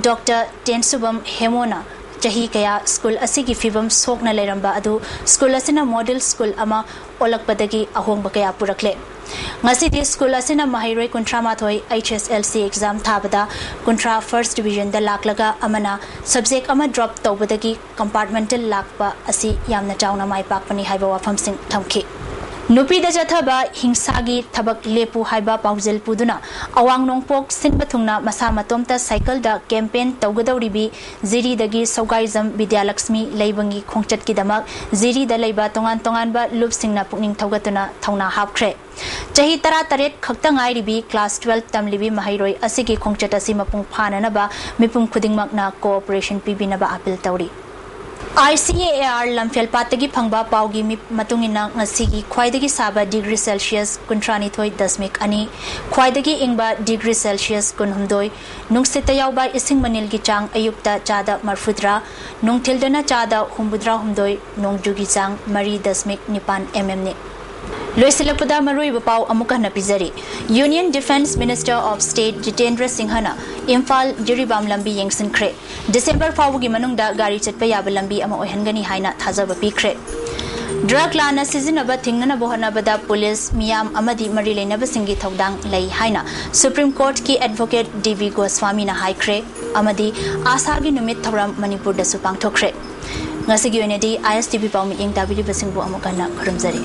Doctor ꯇꯦꯟꯁꯨꯕꯝ ꯍꯦꯃꯣꯅ ꯆꯍꯤ ꯀꯌꯥ school ꯑꯁꯤꯒꯤ ꯐꯤꯕꯝ ꯁꯣꯛꯅ ꯂꯩꯔꯝꯕ ꯑꯗꯨ school ꯑꯁꯤꯅ model school ꯑꯃ ꯑꯣꯜꯂꯛꯄꯗꯒꯤ ꯑꯍꯣꯡꯕ ꯀꯌꯥ ꯄꯨꯔꯛꯂꯦ꯫ ꯉꯁꯤꯗꯤ school ꯑꯁꯤꯅ ꯃꯍꯩꯔꯣꯏ ꯀꯨꯟꯊ꯭ꯔꯥ ꯃꯥꯊꯣꯏ H S L C exam ꯊꯥꯕꯗ ꯀꯨꯟꯊ꯭ꯔꯥ first division ꯗ ꯂꯥꯛꯂꯒ ꯑꯃꯅ subject ꯑꯃ drop ꯇꯧꯕꯗꯒꯤ compartmental ꯂꯥꯛꯄ ꯑꯁꯤ ꯌꯥꯝꯅ ꯆꯥꯎꯅ ꯃꯥꯏ ꯄꯥꯛꯄꯅꯤ ꯍꯥꯏꯕ ꯋꯥꯐꯝꯁꯤꯡ ꯊꯝꯈꯤ꯫ ꯅꯨꯄꯤꯗ ꯆꯠꯊꯕ ꯍꯤꯡꯁꯥꯒꯤ ꯊꯕꯛ ꯂꯦꯞꯄꯨ ꯍꯥꯏꯕ ꯄꯥꯎꯖꯦꯜ ꯄꯨꯗꯨꯅ ꯑꯋꯥꯡ ꯅꯣꯡꯄꯣꯛ ꯁꯤꯟꯕ ꯊꯨꯡꯅ ꯃꯁꯥ ꯃꯇꯣꯝꯇ cycle ꯗ campaign ꯇꯧꯒꯗꯧꯔꯤꯕꯤ ꯖꯤꯔꯤꯗꯒꯤ ꯁꯧꯒꯥꯏꯖꯝ ꯕꯤꯗ꯭ꯌꯥꯂꯛꯁꯃꯤ ꯂꯩꯕꯪꯒꯤ ꯈꯣꯡꯆꯠꯀꯤꯗꯃꯛ ꯖꯤꯔꯤꯗ ꯂꯩꯕ ꯇꯣꯉꯥꯟ ꯇꯣꯉꯥꯟꯕ ꯂꯨꯞꯁꯤꯡꯅ ꯄꯨꯛꯅꯤꯡ ꯊꯧꯒꯠꯇꯨꯅ ꯊꯧꯅꯥ ꯍꯥꯞꯈ꯭ꯔꯦ꯫ ꯆꯍꯤ ꯇꯔꯥꯇꯔꯦꯠ ꯈꯛꯇ ꯉꯥꯏꯔꯤꯕꯤ class twelve ꯇꯝꯂꯤꯕꯤ ꯃꯍꯩꯔꯣꯏ ꯑꯁꯤꯒꯤ ꯈꯣꯡꯆꯠ ꯑꯁꯤ ꯃꯄꯨꯡ ꯐꯥꯅꯅꯕ ꯃꯤꯄꯨꯝ ꯈꯨꯗꯤꯡꯃꯛꯅ cooperation ꯄꯤꯕꯤꯅꯕ appeal ꯇꯧꯔꯤ꯫ I C A R ꯂꯝꯐꯦꯜꯄꯥꯠꯇꯒꯤ ꯐꯪꯕ ꯄꯥꯎꯒꯤ ꯃꯤ-, ꯃꯇꯨꯡ ꯏꯟꯅ ꯉꯁꯤꯒꯤ ꯈ꯭ꯋꯥꯏꯗꯒꯤ ꯁꯥꯕ degree Celsius ꯀꯨꯟꯊ꯭ꯔꯥꯅꯤꯊꯣꯏ ꯗꯁꯃꯤꯛ ꯑꯅꯤ, ꯈ꯭ꯋꯥꯏꯗꯒꯤ ꯏꯪꯕ degree Celsius ꯀꯨꯟꯍꯨꯝꯗꯣꯏ, ꯅꯨꯡꯁꯤꯠꯇ ꯌꯥꯎꯕ ꯏꯁꯤꯡ ꯃꯅꯤꯜꯒꯤ ꯆꯥꯡ ꯑꯌꯨꯛꯇ ꯆꯥꯗ ꯃꯔꯐꯨꯇꯔꯥ, ꯅꯨꯡꯊꯤꯜꯗꯅ ꯆꯥꯗ ꯍꯨꯝꯐꯨꯇꯔꯥ ꯍꯨꯝꯗꯣꯏ, ꯅꯣꯡꯖꯨꯒꯤ ꯆꯥꯡ ꯃꯔꯤ ꯗꯁꯃꯤꯛ ꯅꯤꯄꯥꯟ M M ꯅꯤ꯫ ꯂꯣꯏꯁꯤꯜꯂꯛꯄꯗ ꯃꯔꯨꯑꯣꯏꯕ ꯄꯥꯎ ꯑꯃꯨꯛ ꯍꯟꯅ ꯄꯤꯖꯔꯤ꯫ Union Defence Minister of State Jitendra ꯁꯤꯡꯍꯅ ꯏꯝꯐꯥꯜ ꯖꯤꯔꯤꯕꯥꯝ ꯂꯝꯕꯤ ꯌꯦꯡꯁꯤꯟꯈ꯭ꯔꯦ꯫ December ꯐꯥꯎꯕꯒꯤ ꯃꯅꯨꯡꯗ ꯒꯥꯔꯤ ꯆꯠꯄ ꯌꯥꯕ ꯂꯝꯕꯤ ꯑꯃ ꯑꯣꯏꯍꯟꯒꯅꯤ ꯍꯥꯏꯅ ꯊꯥꯖꯕ ꯄꯤꯈ꯭ꯔꯦ꯫ Drug ꯂꯥꯟꯅ ꯁꯤꯖꯤꯟꯅꯕ ꯊꯤꯡꯅꯅꯕ ꯍꯣꯠꯅꯕꯗ ꯄꯨꯂꯤꯁ, ꯃꯤꯌꯥꯝ ꯑꯃꯗꯤ ꯃꯔꯤ ꯂꯩꯅꯕꯁꯤꯡꯒꯤ ꯊꯧꯗꯥꯡ ꯂꯩ ꯍꯥꯏꯅ Supreme Court ꯀꯤ advocate D V ꯒꯣꯁ꯭ꯋꯥꯃꯤꯅ ꯍꯥꯏꯈ꯭ꯔꯦ꯫ ꯑꯃꯗꯤ ꯑꯥꯁꯥꯒꯤ ꯅꯨꯃꯤꯠ ꯊꯧꯔꯝ ꯃꯅꯤꯄꯨꯔꯗꯁꯨ ꯄꯥꯡꯊꯣꯛꯈ꯭ꯔꯦ꯫ ꯉꯁꯤꯒꯤ ꯑꯣꯏꯅꯗꯤ I S T V ꯄꯥꯎ ꯃꯤꯠꯌꯦꯡ ꯇꯥꯕꯤꯔꯤꯕꯁꯤꯡꯕꯨ ꯑꯃꯨꯛ ꯍꯟꯅ ꯈꯨꯔꯨꯝꯖꯔꯤ꯫